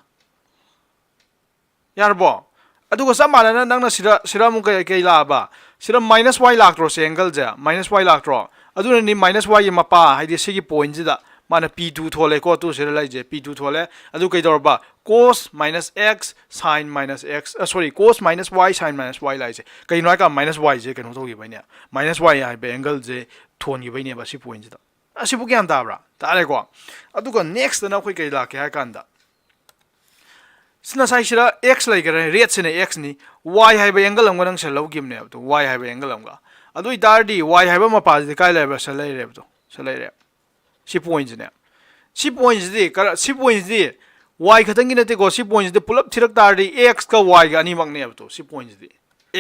ꯌꯥꯔꯕꯣ? ꯑꯗꯨꯒ ꯆꯞ ꯃꯥꯟꯅꯅ ꯅꯪꯅ ꯁꯤꯗ, ꯁꯤꯗ ꯑꯃꯨꯛ ꯀꯩ, ꯀꯩ ꯂꯥꯛꯑꯕ? ꯁꯤꯗ minus Y ꯂꯥꯛꯇ꯭ꯔꯣ ꯁꯤ angleꯁꯦ? Minus Y ꯂꯥꯛꯇ꯭ꯔꯣ? ꯑꯗꯨꯅꯅꯤ minus Yꯒꯤ ꯃꯄꯥ, ꯍꯥꯏꯗꯤ ꯁꯤꯒꯤ pointꯁꯤꯗ ꯃꯥꯅ P two ꯊꯣꯜꯂꯦꯀꯣ, ꯇꯨ ꯁꯤꯗ ꯂꯩꯁꯦ, P two ꯊꯣꯜꯂꯦ꯫ ꯑꯗꯨ ꯀꯩꯗꯧꯔꯕ? Cos minus X, sin minus X, ꯑ, sorry, cos minus Y, sin minus Y ꯂꯥꯛꯏꯁꯦ꯫ ꯀꯩꯒꯤꯅꯣ ꯍꯥꯏ ꯀꯥꯟꯗ minus Yꯁꯦ ꯀꯩꯅꯣ ꯇꯧꯈꯤꯕꯩꯅꯦ, minus Y ꯍꯥꯏꯕ angleꯁꯦ ꯊꯣꯟꯈꯤꯕꯩꯅꯦꯕ ꯁꯤ pointꯁꯤꯗ꯫ ꯑꯁꯤꯕꯨ ꯒ꯭ꯌꯥꯟ ꯇꯥꯕ꯭ꯔꯥ? ꯇꯥꯔꯦꯀꯣ? ꯑꯗꯨꯒ nextꯇꯅ ꯑꯩꯈꯣꯏ ꯀꯩ ꯂꯥꯛꯀꯦ ꯍꯥꯏ ꯀꯥꯟꯗ, ꯁꯤ ꯉꯁꯥꯏ ꯁꯤꯗ X ꯂꯩꯈꯔꯦ, redꯁꯤꯅ Xꯅꯤ, Y ꯍꯥꯏꯕ angle ꯑꯃꯒ ꯅꯪ ꯁꯤꯗ ꯂꯧꯈꯤꯕꯅꯦꯕ, ꯑꯗꯣ Y ꯍꯥꯏꯕ angle ꯑꯃꯒ꯫ ꯑꯗꯨ ꯑꯣꯏꯇꯥꯔꯗꯤ Y ꯍꯥꯏꯕ ꯃꯄꯥꯁꯤꯗꯤ ꯀꯥꯏ ꯂꯩꯔꯕ? ꯁꯤꯗ ꯂꯩꯔꯦꯕꯗꯣ, ꯁꯤꯗ ꯂꯩꯔꯦ꯫ ꯁꯤ pointꯁꯤꯅꯦ꯫ ꯁꯤ pointꯁꯤꯗꯤ ꯀꯔ-, ꯁꯤ pointꯁꯤꯗꯤ Y ꯈꯛꯇꯪꯒꯤ ꯅꯠꯇꯦꯀꯣ, ꯁꯤ pointꯁꯤꯗꯤ ꯄꯨꯂꯞ ꯊꯤꯔꯛ ꯇꯥꯔꯗꯤ Xꯀ Yꯒ ꯑꯅꯤꯃꯛꯅꯦꯕꯗꯣ, ꯁꯤ pointꯁꯤꯗꯤ꯫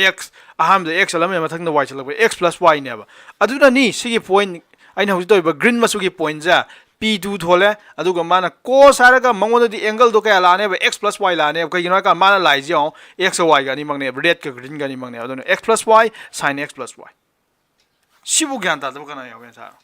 x, ꯑꯍꯥꯟꯕꯗ x ꯆꯠꯂꯝꯃꯦ, ꯃꯊꯪꯗ y ꯆꯠꯂꯛꯄ, x plus y ꯅꯦꯕ꯫ ꯑꯗꯨꯅꯅꯤ ꯁꯤꯒꯤ point, ꯑꯩꯅ ꯍꯧꯖꯤꯛ ꯇꯧꯔꯤꯕ green ꯃꯆꯨꯒꯤ point ꯁꯦ P two ꯊꯣꯜꯂꯦ, ꯑꯗꯨꯒ ꯃꯥꯅ cos ꯍꯥꯏꯔꯒ ꯃꯉꯣꯟꯗꯗꯤ angle ꯗꯣ ꯀꯌꯥ ꯂꯥꯛꯑꯅꯦꯕ? X plus y ꯂꯥꯛꯑꯅꯦꯕ꯫ ꯀꯩꯒꯤꯅꯣ ꯍꯥꯏꯀꯥꯟꯗ ꯃꯥꯅ ꯂꯥꯛꯏꯁꯦ ꯌꯦꯡꯉꯣ, x ꯒ y ꯒ ꯑꯅꯤꯃꯛꯅꯦꯕ, red ꯀ green ꯒ ꯑꯅꯤꯃꯛꯅꯦꯕ꯫ ꯑꯗꯨꯅ x plus y sin x plus y꯫ ꯁꯤꯕꯨ ꯒ꯭ꯌꯥꯟ ꯇꯥꯗꯕ ꯀꯅꯥ ꯌꯥꯎꯒꯦ ꯁꯥꯔ?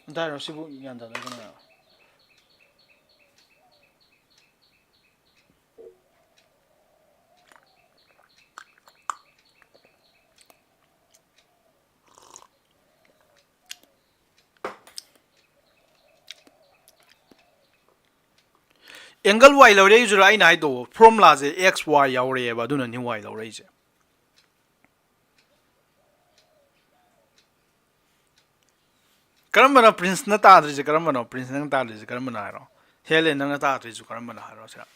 ꯑꯝꯇ ꯍꯥꯏꯔꯣ, ꯁꯤꯕꯨ ꯒ꯭ꯌꯥꯟ ꯇꯥꯗꯕ ꯀꯅꯥ ꯌꯥꯎꯒꯦ? Angle y ꯂꯧꯔꯛꯏꯁꯤꯔꯣ? ꯑꯩꯅ ꯍꯥꯏꯗꯣ formula ꯁꯦ x y ꯌꯥꯎꯔꯛꯑꯦꯕ, ꯑꯗꯨꯅꯅꯤ y ꯂꯧꯔꯛꯏꯁꯦ꯫ ꯀꯔꯝꯕꯅꯣ Prince ꯅ ꯇꯥꯗ꯭ꯔꯤꯁꯦ? ꯀꯔꯝꯕꯅꯣ Prince ꯅꯪ ꯇꯥꯗ꯭ꯔꯤꯁꯦ? ꯀꯔꯝꯕꯅꯣ ꯍꯥꯏꯔꯣ? ꯍꯦꯂꯦꯟ, ꯅꯪꯅ ꯇꯥꯗ꯭ꯔꯤꯁꯦ ꯀꯔꯝꯕꯅꯣ ꯍꯥꯏꯔꯣ? ꯁꯤꯗ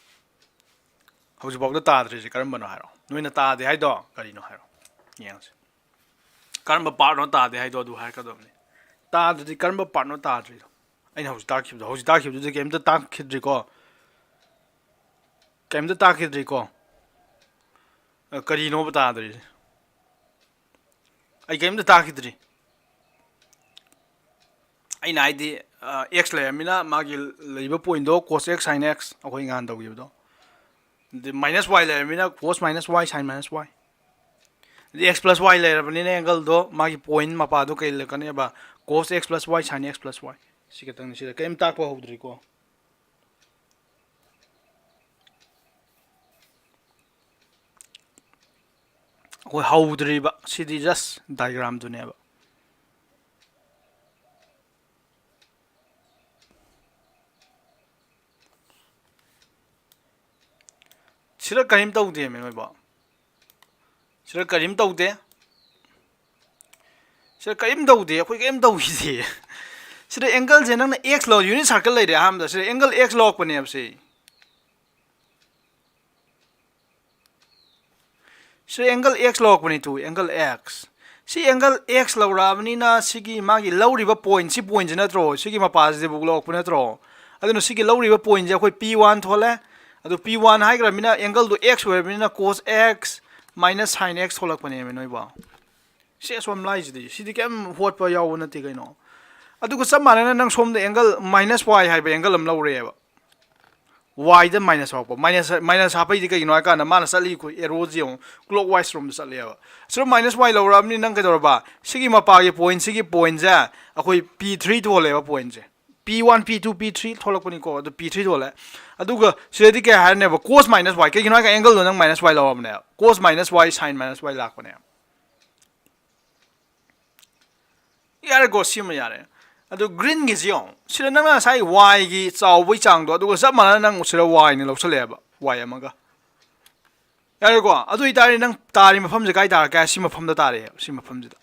ꯍꯧꯖꯤꯛꯐꯥꯎꯗ ꯇꯥꯗ꯭ꯔꯤꯁꯦ ꯀꯔꯝꯕꯅꯣ ꯍꯥꯏꯔꯣ? ꯅꯣꯏꯅ ꯇꯥꯗꯦ ꯍꯥꯏꯗꯣ ꯀꯔꯤꯅꯣ ꯍꯥꯏꯔꯣ? ꯌꯦꯡꯁꯦ꯫ ꯀꯔꯝꯕ part ꯅꯣ ꯇꯥꯗꯦ ꯍꯥꯏꯗꯣ ꯑꯗꯨ ꯍꯥꯏꯔꯛꯀꯗꯕꯅꯤ꯫ ꯇꯥꯗ꯭ꯔꯗꯤ ꯀꯔꯝꯕ part ꯅꯣ ꯇꯥꯗ꯭ꯔꯤꯗꯣ? ꯑꯩꯅ ꯍꯧꯖꯤꯛ ꯇꯥꯛꯈꯤꯕꯗꯣ, ꯍꯧꯖꯤꯛ ꯇꯥꯛꯈꯤꯕꯗꯨꯗꯤ ꯀꯩꯝꯇ ꯇꯥꯛꯈꯤꯗ꯭ꯔꯤꯀꯣ꯫ ꯀꯩꯝꯇ ꯇꯥꯛꯈꯤꯗ꯭ꯔꯤꯀꯣ꯫ ꯑ, ꯀꯔꯤꯅꯣꯕ ꯇꯥꯗ꯭ꯔꯤꯁꯦ? ꯑꯩ ꯀꯩꯝꯇ ꯇꯥꯛꯈꯤꯗ꯭ꯔꯤ꯫ ꯑꯩꯅ ꯍꯥꯏꯗꯤ, ꯑ, x ꯂꯩꯔꯝꯃꯤꯅ ꯃꯥꯒꯤ ꯂꯩꯕ point ꯗꯣ cos x sin x, ꯑꯩꯈꯣꯏ ꯉꯍꯥꯟ ꯇꯧꯈꯤꯕꯗꯣ꯫ ꯑꯗꯩ minus y ꯂꯩꯔꯝꯃꯤꯅ cos minus y sin minus y꯫ ꯑꯗꯩ x plus y ꯂꯩꯔꯕꯅꯤꯅ angle ꯗꯣ, ꯃꯥꯒꯤ point ꯃꯄꯥꯗꯣ ꯀꯩ ꯂꯩꯔꯛꯀꯅꯦꯕ? Cos x plus y sin x plus y꯫ ꯁꯤ ꯈꯛꯇꯪꯅꯤ, ꯁꯤꯗ ꯀꯩꯝ ꯇꯥꯛꯄ ꯍꯧꯗ꯭ꯔꯤꯀꯣ꯫ ꯑꯩꯈꯣꯏ ꯍꯧꯗ꯭ꯔꯤꯕ, ꯁꯤꯗꯤ just diagram ꯗꯨꯅꯦꯕ꯫ ꯁꯤꯗ ꯀꯔꯤꯝ ꯇꯧꯗꯦꯃꯦ ꯅꯣꯏꯕꯣ꯫ ꯁꯤꯗ ꯀꯔꯤꯝ ꯇꯧꯗꯦ꯫ ꯁꯤꯗ ꯀꯔꯤꯝ ꯇꯧꯗꯦ, ꯑꯩꯈꯣꯏ ꯀꯔꯤꯝ ꯇꯧꯈꯤꯗꯦ꯫ ꯁꯤꯗ angle ꯁꯦ ꯅꯪꯅ x ꯂꯧ, unit circle ꯂꯩꯔꯦ ꯑꯍꯥꯟꯕꯗ꯫ ꯁꯤꯗ angle x ꯂꯧꯔꯛꯄꯅꯦꯕ ꯁꯤ꯫ ꯁꯤꯗ angle x ꯂꯧꯔꯛꯄꯅꯤ, to angle x꯫ ꯁꯤ angle x ꯂꯧꯔꯛꯑꯕꯅꯤꯅ ꯁꯤꯒꯤ ꯃꯥꯒꯤ ꯂꯧꯔꯤꯕ point ꯁꯤ, point ꯁꯤ ꯅꯠꯇ꯭ꯔꯣ? ꯁꯤꯒꯤ ꯃꯄꯥꯁꯤꯗꯕꯨ ꯂꯧꯔꯛꯄ ꯅꯠꯇ꯭ꯔꯣ? ꯑꯗꯨꯅ ꯁꯤꯒꯤ ꯂꯧꯔꯤꯕ point ꯁꯦ ꯑꯩꯈꯣꯏ P one ꯊꯣꯛꯂꯦ꯫ ꯑꯗꯨ P one ꯍꯥꯏꯈ꯭ꯔꯕꯅꯤꯅ angle ꯗꯣ x ꯑꯣꯏꯔꯕꯅꯤꯅ cos x minus sin x ꯊꯣꯛꯂꯛꯄꯅꯦꯕ ꯅꯣꯏꯕꯣ꯫ ꯁꯤ ꯑꯁꯣꯝ ꯂꯥꯏꯁꯤꯗꯤ, ꯁꯤꯗꯤ ꯀꯩꯝ ꯍꯣꯠꯄ ꯌꯥꯎꯕ ꯅꯠꯇꯦ ꯀꯩꯅꯣ꯫ ꯑꯗꯨꯒ ꯆꯞ ꯃꯥꯟꯅꯅ ꯅꯪ ꯁꯣꯝꯗ angle minus y ꯍꯥꯏꯕ angle ꯑꯃ ꯂꯧꯔꯦꯕ꯫ Y ꯗ minus ꯍꯥꯞꯄ꯫ Minus, minus ꯍꯥꯞꯄꯩꯗꯤ ꯀꯩꯒꯤꯅꯣ ꯍꯥꯏ ꯀꯥꯟꯗ ꯃꯥꯅ ꯆꯠꯂꯤ ꯑꯩꯈꯣꯏ arrow ꯁꯦ ꯌꯦꯡꯉꯨ, clockwise ꯔꯣꯝꯗ ꯆꯠꯂꯦꯕ꯫ ꯁꯤꯗ minus y ꯂꯧꯔꯛꯑꯕꯅꯤ ꯅꯪ ꯀꯩꯗꯧꯔꯕ? ꯁꯤꯒꯤ ꯃꯄꯥꯒꯤ point ꯁꯤꯒꯤ point ꯁꯦ ꯑꯩꯈꯣꯏ P three ꯊꯣꯛꯍꯜꯂꯦꯕ point ꯁꯦ꯫ P one, P two, P three ꯊꯣꯛꯂꯛꯄꯅꯤꯀꯣ, ꯑꯗꯨ P three ꯊꯣꯛꯂꯛꯑꯦ꯫ ꯑꯗꯨꯒ ꯁꯤꯗꯗꯤ ꯀꯩ ꯍꯥꯏꯔꯅꯦꯕ? Cos minus y꯫ ꯀꯩꯒꯤꯅꯣ ꯍꯥꯏ ꯀꯥꯟꯗ angle ꯗꯣ ꯅꯪ minus y ꯂꯧꯔꯕꯅꯦꯕ꯫ Cos minus y, sin minus y ꯂꯥꯛꯄꯅꯦꯕ꯫ ꯌꯥꯔꯦꯀꯣ, ꯁꯤꯃ ꯌꯥꯔꯦ꯫ ꯑꯗꯨ green ꯒꯤꯁꯤ ꯌꯦꯡꯉꯣ꯫ ꯁꯤꯗ ꯅꯪꯅ ꯉꯁꯥꯏ y ꯒꯤ ꯆꯥꯎꯕꯒꯤ ꯆꯥꯡꯗꯣ, ꯑꯗꯨꯒ ꯆꯞ ꯃꯥꯟꯅꯅ ꯅꯪ ꯁꯤꯗ y ꯅ ꯂꯧꯁꯜꯂꯛꯑꯦꯕ, y ꯑꯃꯒ꯫ ꯌꯥꯔꯦꯀꯣ? ꯑꯗꯨ ꯑꯣꯏꯇꯥꯔꯗꯤ ꯅꯪ ꯇꯥꯔꯤ ꯃꯐꯝꯁꯦ ꯀꯥꯏ ꯇꯥꯔꯛꯀꯦ? ꯁꯤ ꯃꯐꯝꯗ ꯇꯥꯔꯛꯑꯦꯕ, ꯁꯤ ꯃꯐꯝꯁꯤꯗ꯫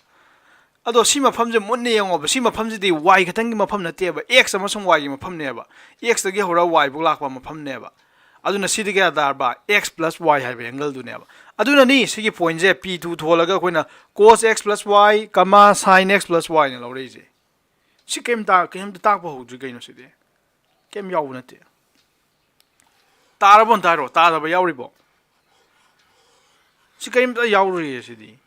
ꯑꯗꯣ ꯁꯤ ꯃꯐꯝꯁꯦ ꯃꯨꯟꯅ ꯌꯦꯡꯉꯣꯕ꯫ ꯁꯤ ꯃꯐꯝꯁꯤꯗꯤ y ꯈꯛꯇꯪꯒꯤ ꯃꯐꯝ ꯅꯠꯇꯦꯕ, x ꯑꯃꯁꯨꯡ y ꯒꯤ ꯃꯐꯝꯅꯦꯕ꯫ X ꯇꯒꯤ ꯍꯧꯔꯒ y ꯐꯥꯎ ꯂꯥꯛꯄ ꯃꯐꯝꯅꯦꯕ꯫ ꯑꯗꯨꯅ ꯁꯤꯗꯤ ꯀꯌꯥ ꯇꯥꯔꯕ? X plus y ꯍꯥꯏꯕ angle ꯗꯨꯅꯦꯕ꯫ ꯑꯗꯨꯅꯅꯤ ꯁꯤꯒꯤ point ꯁꯦ P two ꯊꯣꯜꯂꯒ ꯑꯩꯈꯣꯏꯅ cos x plus y, comma, sin x plus y ꯅ ꯂꯧꯔꯛꯏꯁꯦ꯫ ꯁꯤ ꯀꯩꯝꯇ, ꯀꯩꯝꯇ ꯇꯥꯛꯄ ꯍꯧꯗ꯭ꯔꯤ ꯀꯩꯅꯣ ꯁꯤꯗꯤ? ꯀꯩꯝ ꯌꯥꯎꯕ ꯅꯠꯇꯦ꯫ ꯇꯥꯔꯕꯣ ꯑꯝꯇ ꯍꯥꯏꯔꯣ, ꯇꯥꯗꯕ ꯌꯥꯎꯔꯤꯕꯣ? ꯁꯤ ꯀꯔꯤꯝꯇ ꯌꯥꯎꯔꯤꯌꯦ ꯁꯤꯗꯤ꯫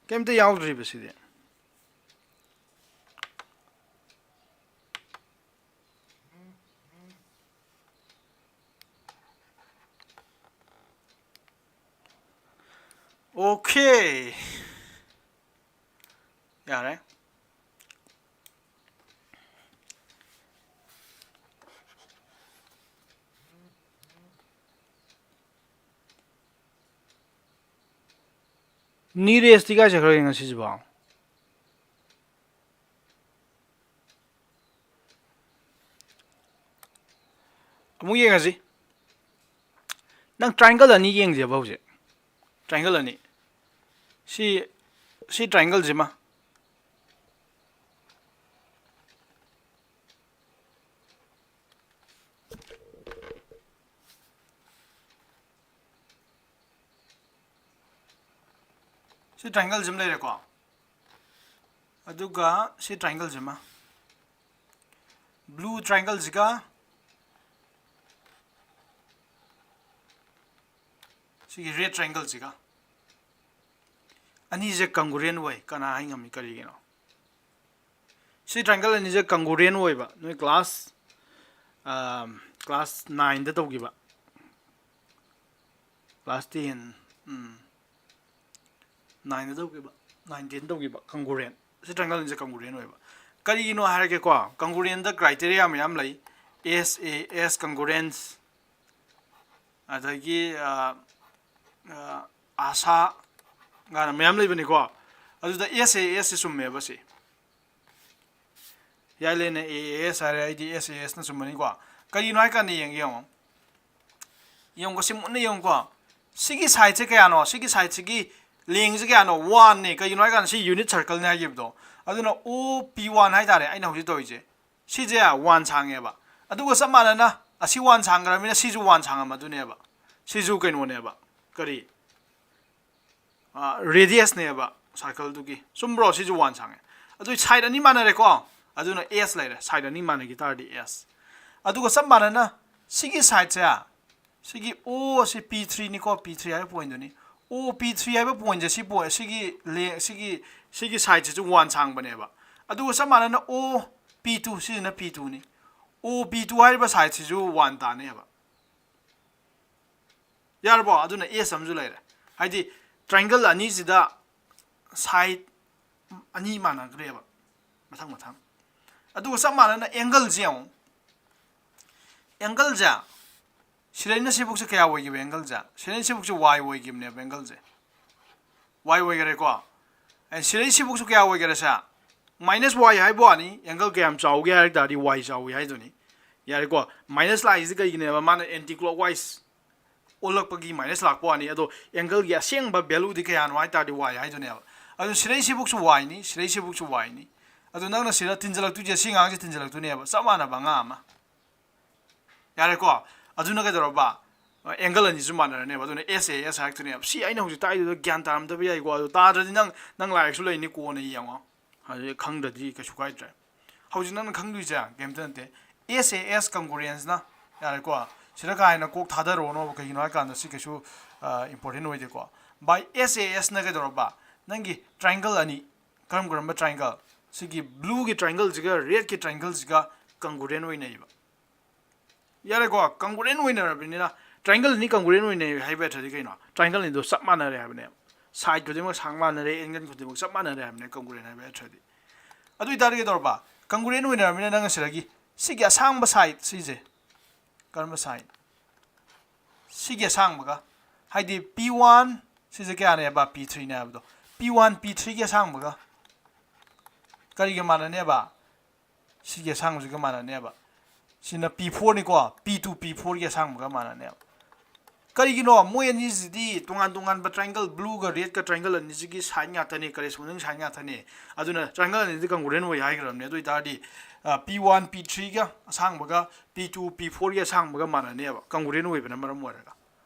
ꯀꯩꯝꯇ ꯌꯥꯎꯗ꯭ꯔꯤꯕ ꯁꯤꯗꯤ꯫ Okay, ꯌꯥꯔꯦ꯫ ꯅꯤꯔꯦꯁꯇꯤ ꯀꯥꯏ ꯆꯠꯈ꯭ꯔꯒꯦ ꯉꯁꯤꯁꯤꯕꯣ? ꯑꯃꯨꯛ ꯌꯦꯡꯉꯁꯤ꯫ ꯅꯪ triangle ꯑꯅꯤ ꯌꯦꯡꯁꯦꯕ ꯍꯧꯖꯤꯛ꯫ Triangle ꯑꯅꯤ꯫ ꯁꯤ, ꯁꯤ triangle ꯁꯤꯃ꯫ ꯁꯤ ꯇ꯭ꯔꯥꯏꯡꯒꯜꯁꯤꯃ ꯂꯩꯔꯦꯀꯣ꯫ ꯑꯗꯨꯒ ꯁꯤ ꯇ꯭ꯔꯥꯏꯡꯒꯜꯁꯤꯃ, ꯕ꯭ꯂꯨ ꯇ꯭ꯔꯥꯏꯡꯒꯜꯁꯤꯒ ꯁꯤꯒꯤ ꯔꯦꯠ ꯇ꯭ꯔꯥꯏꯡꯒꯜꯁꯤꯒ ꯑꯅꯤꯁꯦ ꯀꯪꯒ꯭ꯔꯨꯌꯦꯟ ꯑꯣꯏ꯫ ꯀꯅꯥ ꯍꯥꯏ ꯉꯝꯃꯤ? ꯀꯔꯤꯒꯤꯅꯣ? ꯁꯤ ꯇ꯭ꯔꯥꯏꯡꯒꯜ ꯑꯅꯤꯁꯦ ꯀꯪꯒ꯭ꯔꯨꯌꯦꯟ ꯑꯣꯏꯕ꯫ ꯅꯣꯏ ꯀ꯭ꯂꯥꯁ ꯀ꯭ꯂꯥꯁ ꯅꯥꯏꯟꯗ ꯇꯧꯈꯤꯕ, ꯀ꯭ꯂꯥꯁ ꯇꯦꯟ, ꯎꯝ, ꯅꯥꯏꯟꯗ ꯇꯧꯈꯤꯕ, ꯅꯥꯏꯟ ꯇꯦꯟ ꯇꯧꯈꯤꯕ ꯀꯪꯒ꯭ꯔꯨꯌꯦꯟ꯫ ꯁꯤ ꯇ꯭ꯔꯥꯏꯡꯒꯜ ꯑꯅꯤꯁꯦ ꯀꯪꯒ꯭ꯔꯨꯌꯦꯟ ꯑꯣꯏꯕ꯫ ꯀꯔꯤꯒꯤꯅꯣ ꯍꯥꯏꯔꯒꯦꯀꯣ, ꯀꯪꯒ꯭ꯔꯨꯌꯦꯟꯗ ꯀ꯭ꯔꯥꯏꯇꯦꯔꯤꯌꯥ ꯃꯌꯥꯝ ꯂꯩ꯫ ꯑꯦꯁ ꯑꯦ ꯑꯦꯁ ꯀꯪꯒ꯭ꯔꯨꯌꯦꯟꯁ, ꯑꯗꯒꯤ ꯑꯥ, ꯑꯥ, ꯑꯥꯁꯥ ꯀꯥꯏꯅ ꯃꯌꯥꯝ ꯂꯩꯕꯅꯤꯀꯣ꯫ ꯑꯗꯨꯗ ꯑꯦꯁ ꯑꯦ ꯑꯦꯁꯁꯦ ꯆꯨꯝꯃꯦꯕ ꯁꯤ꯫ ꯌꯥꯏꯂꯦꯟꯅ ꯑꯦ ꯑꯦ ꯑꯦꯁ ꯍꯥꯏꯔꯦ, ꯑꯩꯗꯤ ꯑꯦꯁ ꯑꯦ ꯑꯦꯁꯅ ꯆꯨꯝꯃꯅꯤꯀꯣ꯫ ꯀꯔꯤꯒꯤꯅꯣ ꯍꯥꯏ ꯀꯥꯟꯗ ꯌꯦꯡꯒꯦ ꯌꯦꯡꯉꯣ꯫ ꯌꯦꯡꯉꯨꯀꯣ, ꯁꯤ ꯃꯨꯟꯅ ꯌꯦꯡꯉꯨꯀꯣ꯫ ꯁꯤꯒꯤ ꯁꯥꯏꯠꯁꯦ ꯀꯌꯥꯅꯣ? ꯁꯤꯒꯤ ꯁꯥꯏꯠꯁꯤꯒꯤ ꯂꯦꯡꯁꯦ ꯀꯌꯥꯅꯣ? ꯋꯥꯟꯅꯦ꯫ ꯀꯩꯒꯤꯅꯣ ꯍꯥꯏ ꯀꯥꯟꯗ ꯁꯤ ꯌꯨꯅꯤꯠ ꯁꯔꯀꯜꯅꯦ ꯍꯥꯏꯈꯤꯕꯗꯣ꯫ ꯑꯗꯨꯅ ꯑꯣ ꯄꯤ ꯋꯥꯟ ꯍꯥꯏꯇꯥꯔꯦ ꯑꯩꯅ ꯍꯧꯖꯤꯛ ꯇꯧꯔꯤꯁꯦ꯫ ꯁꯤꯁꯦ ꯋꯥꯟ ꯁꯥꯡꯉꯦꯕ꯫ ꯑꯗꯨꯒ ꯆꯞ ꯃꯥꯟꯅꯅ ꯑꯁꯤ ꯋꯥꯟ ꯁꯥꯡꯈ꯭ꯔꯕꯅꯤꯅ ꯁꯤꯁꯨ ꯋꯥꯟ ꯁꯥꯡꯉꯝꯃꯗꯣꯏꯅꯦꯕ꯫ ꯁꯤꯁꯨ ꯀꯩꯅꯣꯅꯦꯕ꯫ ꯀꯔꯤ? ꯔꯦꯗꯤꯌꯁꯅꯦꯕ ꯁꯔꯀꯜꯗꯨꯒꯤ꯫ ꯆꯨꯝꯕ꯭ꯔꯣ? ꯁꯤꯁꯨ ꯋꯥꯟ ꯁꯥꯡꯉꯦ꯫ ꯑꯗꯨ ꯁꯥꯏꯠ ꯑꯅꯤ ꯃꯥꯟꯅꯔꯦꯀꯣ꯫ ꯑꯗꯨꯅ ꯑꯦꯁ ꯂꯩꯔꯦ꯫ ꯁꯥꯏꯠ ꯑꯅꯤ ꯃꯥꯟꯅꯈꯤ ꯇꯥꯔꯗꯤ ꯑꯦꯁ꯫ ꯑꯗꯨꯒ ꯆꯞ ꯃꯥꯟꯅꯅ ꯁꯤꯒꯤ ꯁꯥꯏꯠꯁꯦ, ꯁꯤꯒꯤ ꯑꯣ ꯑꯁꯤ ꯄꯤ ꯊ꯭ꯔꯤꯅꯤꯀꯣ, ꯄꯤ ꯊ꯭ꯔꯤ ꯍꯥꯏꯕ ꯄꯣꯏꯟꯗꯨꯅꯤ꯫ ꯑꯣ ꯄꯤ ꯊ꯭ꯔꯤ ꯍꯥꯏꯕ ꯄꯣꯏꯟꯁꯦ ꯁꯤ ꯄꯣꯏꯟ, ꯁꯤꯒꯤ ꯂꯦ-, ꯁꯤꯒꯤ, ꯁꯤꯒꯤ ꯁꯥꯏꯠꯁꯤꯁꯨ ꯋꯥꯟ ꯁꯥꯡꯕꯅꯦꯕ꯫ ꯑꯗꯨꯒ ꯆꯞ ꯃꯥꯟꯅꯅ ꯑꯣ ꯄꯤ ꯇꯨ, ꯁꯤꯁꯤꯅ ꯄꯤ ꯇꯨꯅꯤ꯫ ꯑꯣ ꯄꯤ ꯇꯨ ꯍꯥꯏꯔꯤꯕ ꯁꯥꯏꯠꯁꯤꯁꯨ ꯋꯥꯟ ꯇꯥꯅꯦꯕ꯫ ꯌꯥꯔꯕꯣ? ꯑꯗꯨꯅ ꯑꯦꯁ ꯑꯃꯁꯨ ꯂꯩꯔꯦ꯫ ꯍꯥꯏꯗꯤ ꯇ꯭ꯔꯥꯏꯡꯒꯜ ꯑꯅꯤꯁꯤꯗ ꯁꯥꯏꯠ ꯑꯅꯤ ꯃꯥꯟꯅꯈ꯭ꯔꯦꯕ ꯃꯊꯪ ꯃꯊꯪ꯫ ꯑꯗꯨꯒ ꯆꯞ ꯃꯥꯟꯅꯅ ꯑꯦꯡꯒꯜꯁꯦ ꯌꯦꯡꯉꯨ꯫ ꯑꯦꯡꯒꯜꯁꯦ ꯁꯤꯗꯩꯅ ꯁꯤꯐꯧꯁꯦ ꯀꯌꯥ ꯑꯣꯏꯈꯤꯕ? ꯑꯦꯡꯒꯜꯁꯦ ꯁꯤꯗꯩꯅ ꯁꯤꯐꯧꯁꯦ ꯋꯥꯏ ꯑꯣꯏꯈꯤꯕꯅꯦꯕ꯫ ꯑꯦꯡꯒꯜꯁꯦ ꯋꯥꯏ ꯑꯣꯏꯈꯔꯦꯀꯣ꯫ ꯑꯦ, ꯁꯤꯗꯩ ꯁꯤꯐꯧꯁꯨ ꯀꯌꯥ ꯑꯣꯏꯈꯔꯦ ꯁꯦ? ꯃꯥꯏꯅꯁ ꯋꯥꯏ ꯍꯥꯏꯕ ꯋꯥꯅꯤ꯫ ꯑꯦꯡꯒꯜ ꯀꯌꯥꯝ ꯆꯥꯎꯒꯦ ꯍꯥꯏ ꯇꯥꯔꯗꯤ ꯋꯥꯏ ꯆꯥꯎꯏ ꯍꯥꯏꯗꯨꯅꯤ꯫ ꯌꯥꯔꯦꯀꯣ? ꯃꯥꯏꯅꯁ ꯂꯥꯛꯏꯁꯤ ꯀꯩꯒꯤꯅꯦꯕ? ꯃꯥꯅ ꯑꯦꯟꯇꯤ ꯀ꯭ꯂꯣꯛ ꯋꯥꯏꯁ ꯑꯣꯜꯂꯛꯄꯒꯤ ꯃꯥꯏꯅꯁ ꯂꯥꯛꯄ ꯋꯥꯅꯤ꯫ ꯑꯗꯣ ꯑꯦꯡꯒꯜꯒꯤ ꯑꯁꯦꯡꯕ ꯚꯦꯂꯨꯗꯤ ꯀꯌꯥꯅꯣ ꯍꯥꯏ ꯇꯥꯔꯗꯤ ꯋꯥꯏ ꯍꯥꯏꯗꯨꯅꯦꯕ꯫ ꯑꯗꯨ ꯁꯤꯗꯩ ꯁꯤꯐꯧꯁꯨ ꯋꯥꯏꯅꯤ, ꯁꯤꯗꯩ ꯁꯤꯐꯧꯁꯨ ꯋꯥꯏꯅꯤ꯫ ꯑꯗꯨ ꯅꯪꯅ ꯁꯤꯗ ꯊꯤꯟꯖꯜꯂꯛꯇꯣꯏꯁꯦ, ꯁꯤ ꯑꯉꯥꯡꯁꯦ ꯊꯤꯟꯖꯜꯂꯛꯇꯣꯏꯅꯦꯕ, ꯆꯞ ꯃꯥꯟꯅꯕ ꯑꯉꯥꯡ ꯑꯃ꯫ ꯌꯥꯔꯦꯀꯣ? ꯑꯗꯨꯅ ꯀꯩꯗꯧꯔꯕ? ꯑꯦꯡꯒꯜ ꯑꯅꯤꯁꯨ ꯃꯥꯟꯅꯔꯅꯦꯕ꯫ ꯑꯗꯨꯅ ꯑꯦꯁ ꯑꯦ ꯑꯦꯁ ꯍꯥꯏꯔꯛꯇꯣꯏꯅꯦꯕ꯫ ꯁꯤ ꯑꯩꯅ ꯍꯧꯖꯤꯛ ꯇꯥꯛꯏꯗꯨꯗ ꯒ꯭ꯌꯥꯟ ꯇꯥꯔꯝꯗꯕ ꯌꯥꯏꯀꯣ꯫ ꯑꯗꯨ ꯇꯥꯗ꯭ꯔꯗꯤ ꯅꯪ ꯅꯪ ꯂꯥꯏꯔꯤꯛꯁꯨ ꯂꯩꯅꯤ, ꯀꯣꯟꯅ ꯌꯦꯡꯉꯣ꯫ ꯍꯧꯖꯤꯛ ꯈꯪꯗ꯭ꯔꯗꯤ ꯀꯩꯁꯨ ꯀꯥꯏꯗ꯭ꯔꯦ꯫ ꯍꯧꯖꯤꯛ ꯅꯪꯅ ꯈꯪꯗꯣꯏꯁꯦ ꯀꯩꯝꯇ ꯅꯠꯇꯦ, ꯑꯦꯁ ꯑꯦ ꯑꯦꯁ ꯀꯪꯒꯨꯔꯦꯟꯁꯅ꯫ ꯌꯥꯔꯦꯀꯣ꯫ ꯁꯤꯗ ꯀꯥ ꯍꯦꯟꯅ ꯀꯣꯛ ꯊꯥꯗꯔꯨꯔꯅꯣꯕ, ꯀꯩꯒꯤꯅꯣ ꯍꯥꯏ ꯀꯥꯟꯗ ꯁꯤ ꯀꯩꯁꯨ ꯏꯝꯄꯣꯔꯇꯦꯟ ꯑꯣꯏꯗꯦꯀꯣ꯫ ꯕꯥꯏ ꯑꯦꯁ ꯑꯦ ꯑꯦꯁꯅ ꯀꯩꯗꯧꯔꯕ? ꯅꯪꯒꯤ ꯇ꯭ꯔꯥꯏꯡꯒꯜ ꯑꯅꯤ, ꯀꯔꯝ ꯀꯔꯝꯕ ꯇ꯭ꯔꯥꯏꯡꯒꯜ? ꯁꯤꯒꯤ ꯕ꯭ꯂꯨꯒꯤ ꯇ꯭ꯔꯥꯏꯡꯒꯜꯁꯤꯒ ꯔꯦꯗꯀꯤ ꯇ꯭ꯔꯥꯏꯡꯒꯜꯁꯤꯒ ꯀꯪꯒꯨꯔꯦꯟ ꯑꯣꯏꯅꯩꯕ꯫ ꯌꯥꯔꯦꯀꯣ, ꯀꯪꯒꯨꯔꯦꯟ ꯑꯣꯏꯅꯔꯕꯅꯤꯅ, ꯇ꯭ꯔꯥꯏꯡꯒꯜ ꯑꯅꯤ ꯀꯪꯒꯨꯔꯦꯟ ꯑꯣꯏꯅꯩ ꯍꯥꯏꯕ ꯑꯊ꯭ꯔꯗꯤ ꯀꯩꯅꯣ? ꯇ꯭ꯔꯥꯏꯡꯒꯜ ꯑꯅꯤꯗꯣ ꯆꯞ ꯃꯥꯟꯅꯔꯦ ꯍꯥꯏꯕꯅꯦꯕ꯫ ꯁꯥꯏꯗ ꯈꯨꯗꯤꯡꯃꯛ ꯁꯥꯡ ꯃꯥꯟꯅꯔꯦ, ꯑꯦꯡꯒꯜ ꯈꯨꯗꯤꯡꯃꯛ ꯆꯞ ꯃꯥꯟꯅꯔꯦ ꯍꯥꯏꯕꯅꯦ ꯀꯪꯒꯨꯔꯦꯟ ꯍꯥꯏꯕ ꯑꯊ꯭ꯔꯗꯤ꯫ ꯑꯗꯨ ꯑꯣꯏꯇꯥꯔꯗꯤ ꯀꯩꯗꯧꯔꯕ? ꯀꯪꯒꯨꯔꯦꯟ ꯑꯣꯏꯅꯔꯕꯅꯤꯅ ꯅꯪ ꯑꯁꯤꯗꯒꯤ ꯁꯤꯒꯤ ꯑꯁꯥꯡꯕ ꯁꯥꯏꯗ ꯁꯤꯁꯦ, ꯀꯔꯝꯕ ꯁꯥꯏꯗ? ꯁꯤꯒꯤ ꯑꯁꯥꯡꯕꯒ, ꯍꯥꯏꯗꯤ ꯄꯤ ꯋꯥꯟ ꯁꯤꯁꯦ ꯀꯌꯥꯅꯦꯕ? ꯄꯤ ꯊ꯭ꯔꯤꯅꯦ ꯍꯥꯏꯕꯗꯣ꯫ ꯄꯤ ꯋꯥꯟ ꯄꯤ ꯊ꯭ꯔꯤꯒꯤ ꯑꯁꯥꯡꯕꯒ ꯀꯔꯤꯒ ꯃꯥꯟꯅꯅꯦꯕ? ꯁꯤꯒꯤ ꯑꯁꯥꯡꯕꯁꯤꯒ ꯃꯥꯟꯅꯅꯦꯕ꯫ ꯁꯤꯅ ꯄꯤ ꯐꯣꯔꯅꯤꯀꯣ, ꯄꯤ ꯇꯨ ꯄꯤ ꯐꯣꯔꯒꯤ ꯑꯁꯥꯡꯕꯒ ꯃꯥꯟꯅꯅꯦꯕ꯫ ꯀꯔꯤꯒꯤꯅꯣ? ꯃꯣꯏ ꯑꯅꯤꯁꯤꯗꯤ ꯇꯣꯉꯥꯟ ꯇꯣꯉꯥꯟꯕ ꯇ꯭ꯔꯥꯏꯡꯒꯜ, ꯕ꯭ꯂꯨꯒ ꯔꯦꯗꯀ ꯇ꯭ꯔꯥꯏꯡꯒꯜ ꯑꯅꯤꯁꯤꯒꯤ ꯁꯥꯏꯗ ꯉꯥꯛꯇꯅꯦ, ꯀꯔꯦꯁꯄꯣꯟꯗꯤꯡ ꯁꯥꯏꯗ ꯉꯥꯛꯇꯅꯦ꯫ ꯑꯗꯨꯅ ꯇ꯭ꯔꯥꯏꯡꯒꯜ ꯑꯅꯤꯗꯤ ꯀꯪꯒꯨꯔꯦꯟ ꯑꯣꯏ ꯍꯥꯏꯈ꯭ꯔꯕꯅꯦ꯫ ꯑꯗꯨ ꯑꯣꯏꯇꯥꯔꯗꯤ ꯄꯤ one P ꯊ꯭ꯔꯤꯒ ꯑꯁꯥꯡꯕꯒ P two P ꯐꯣꯔꯒꯤ ꯑꯁꯥꯡꯕꯒ ꯃꯥꯟꯅꯅꯦꯕ, ꯀꯪꯒꯨꯔꯦꯟ ꯑꯣꯏꯕꯅ ꯃꯔꯝ ꯑꯣꯏꯔꯒ꯫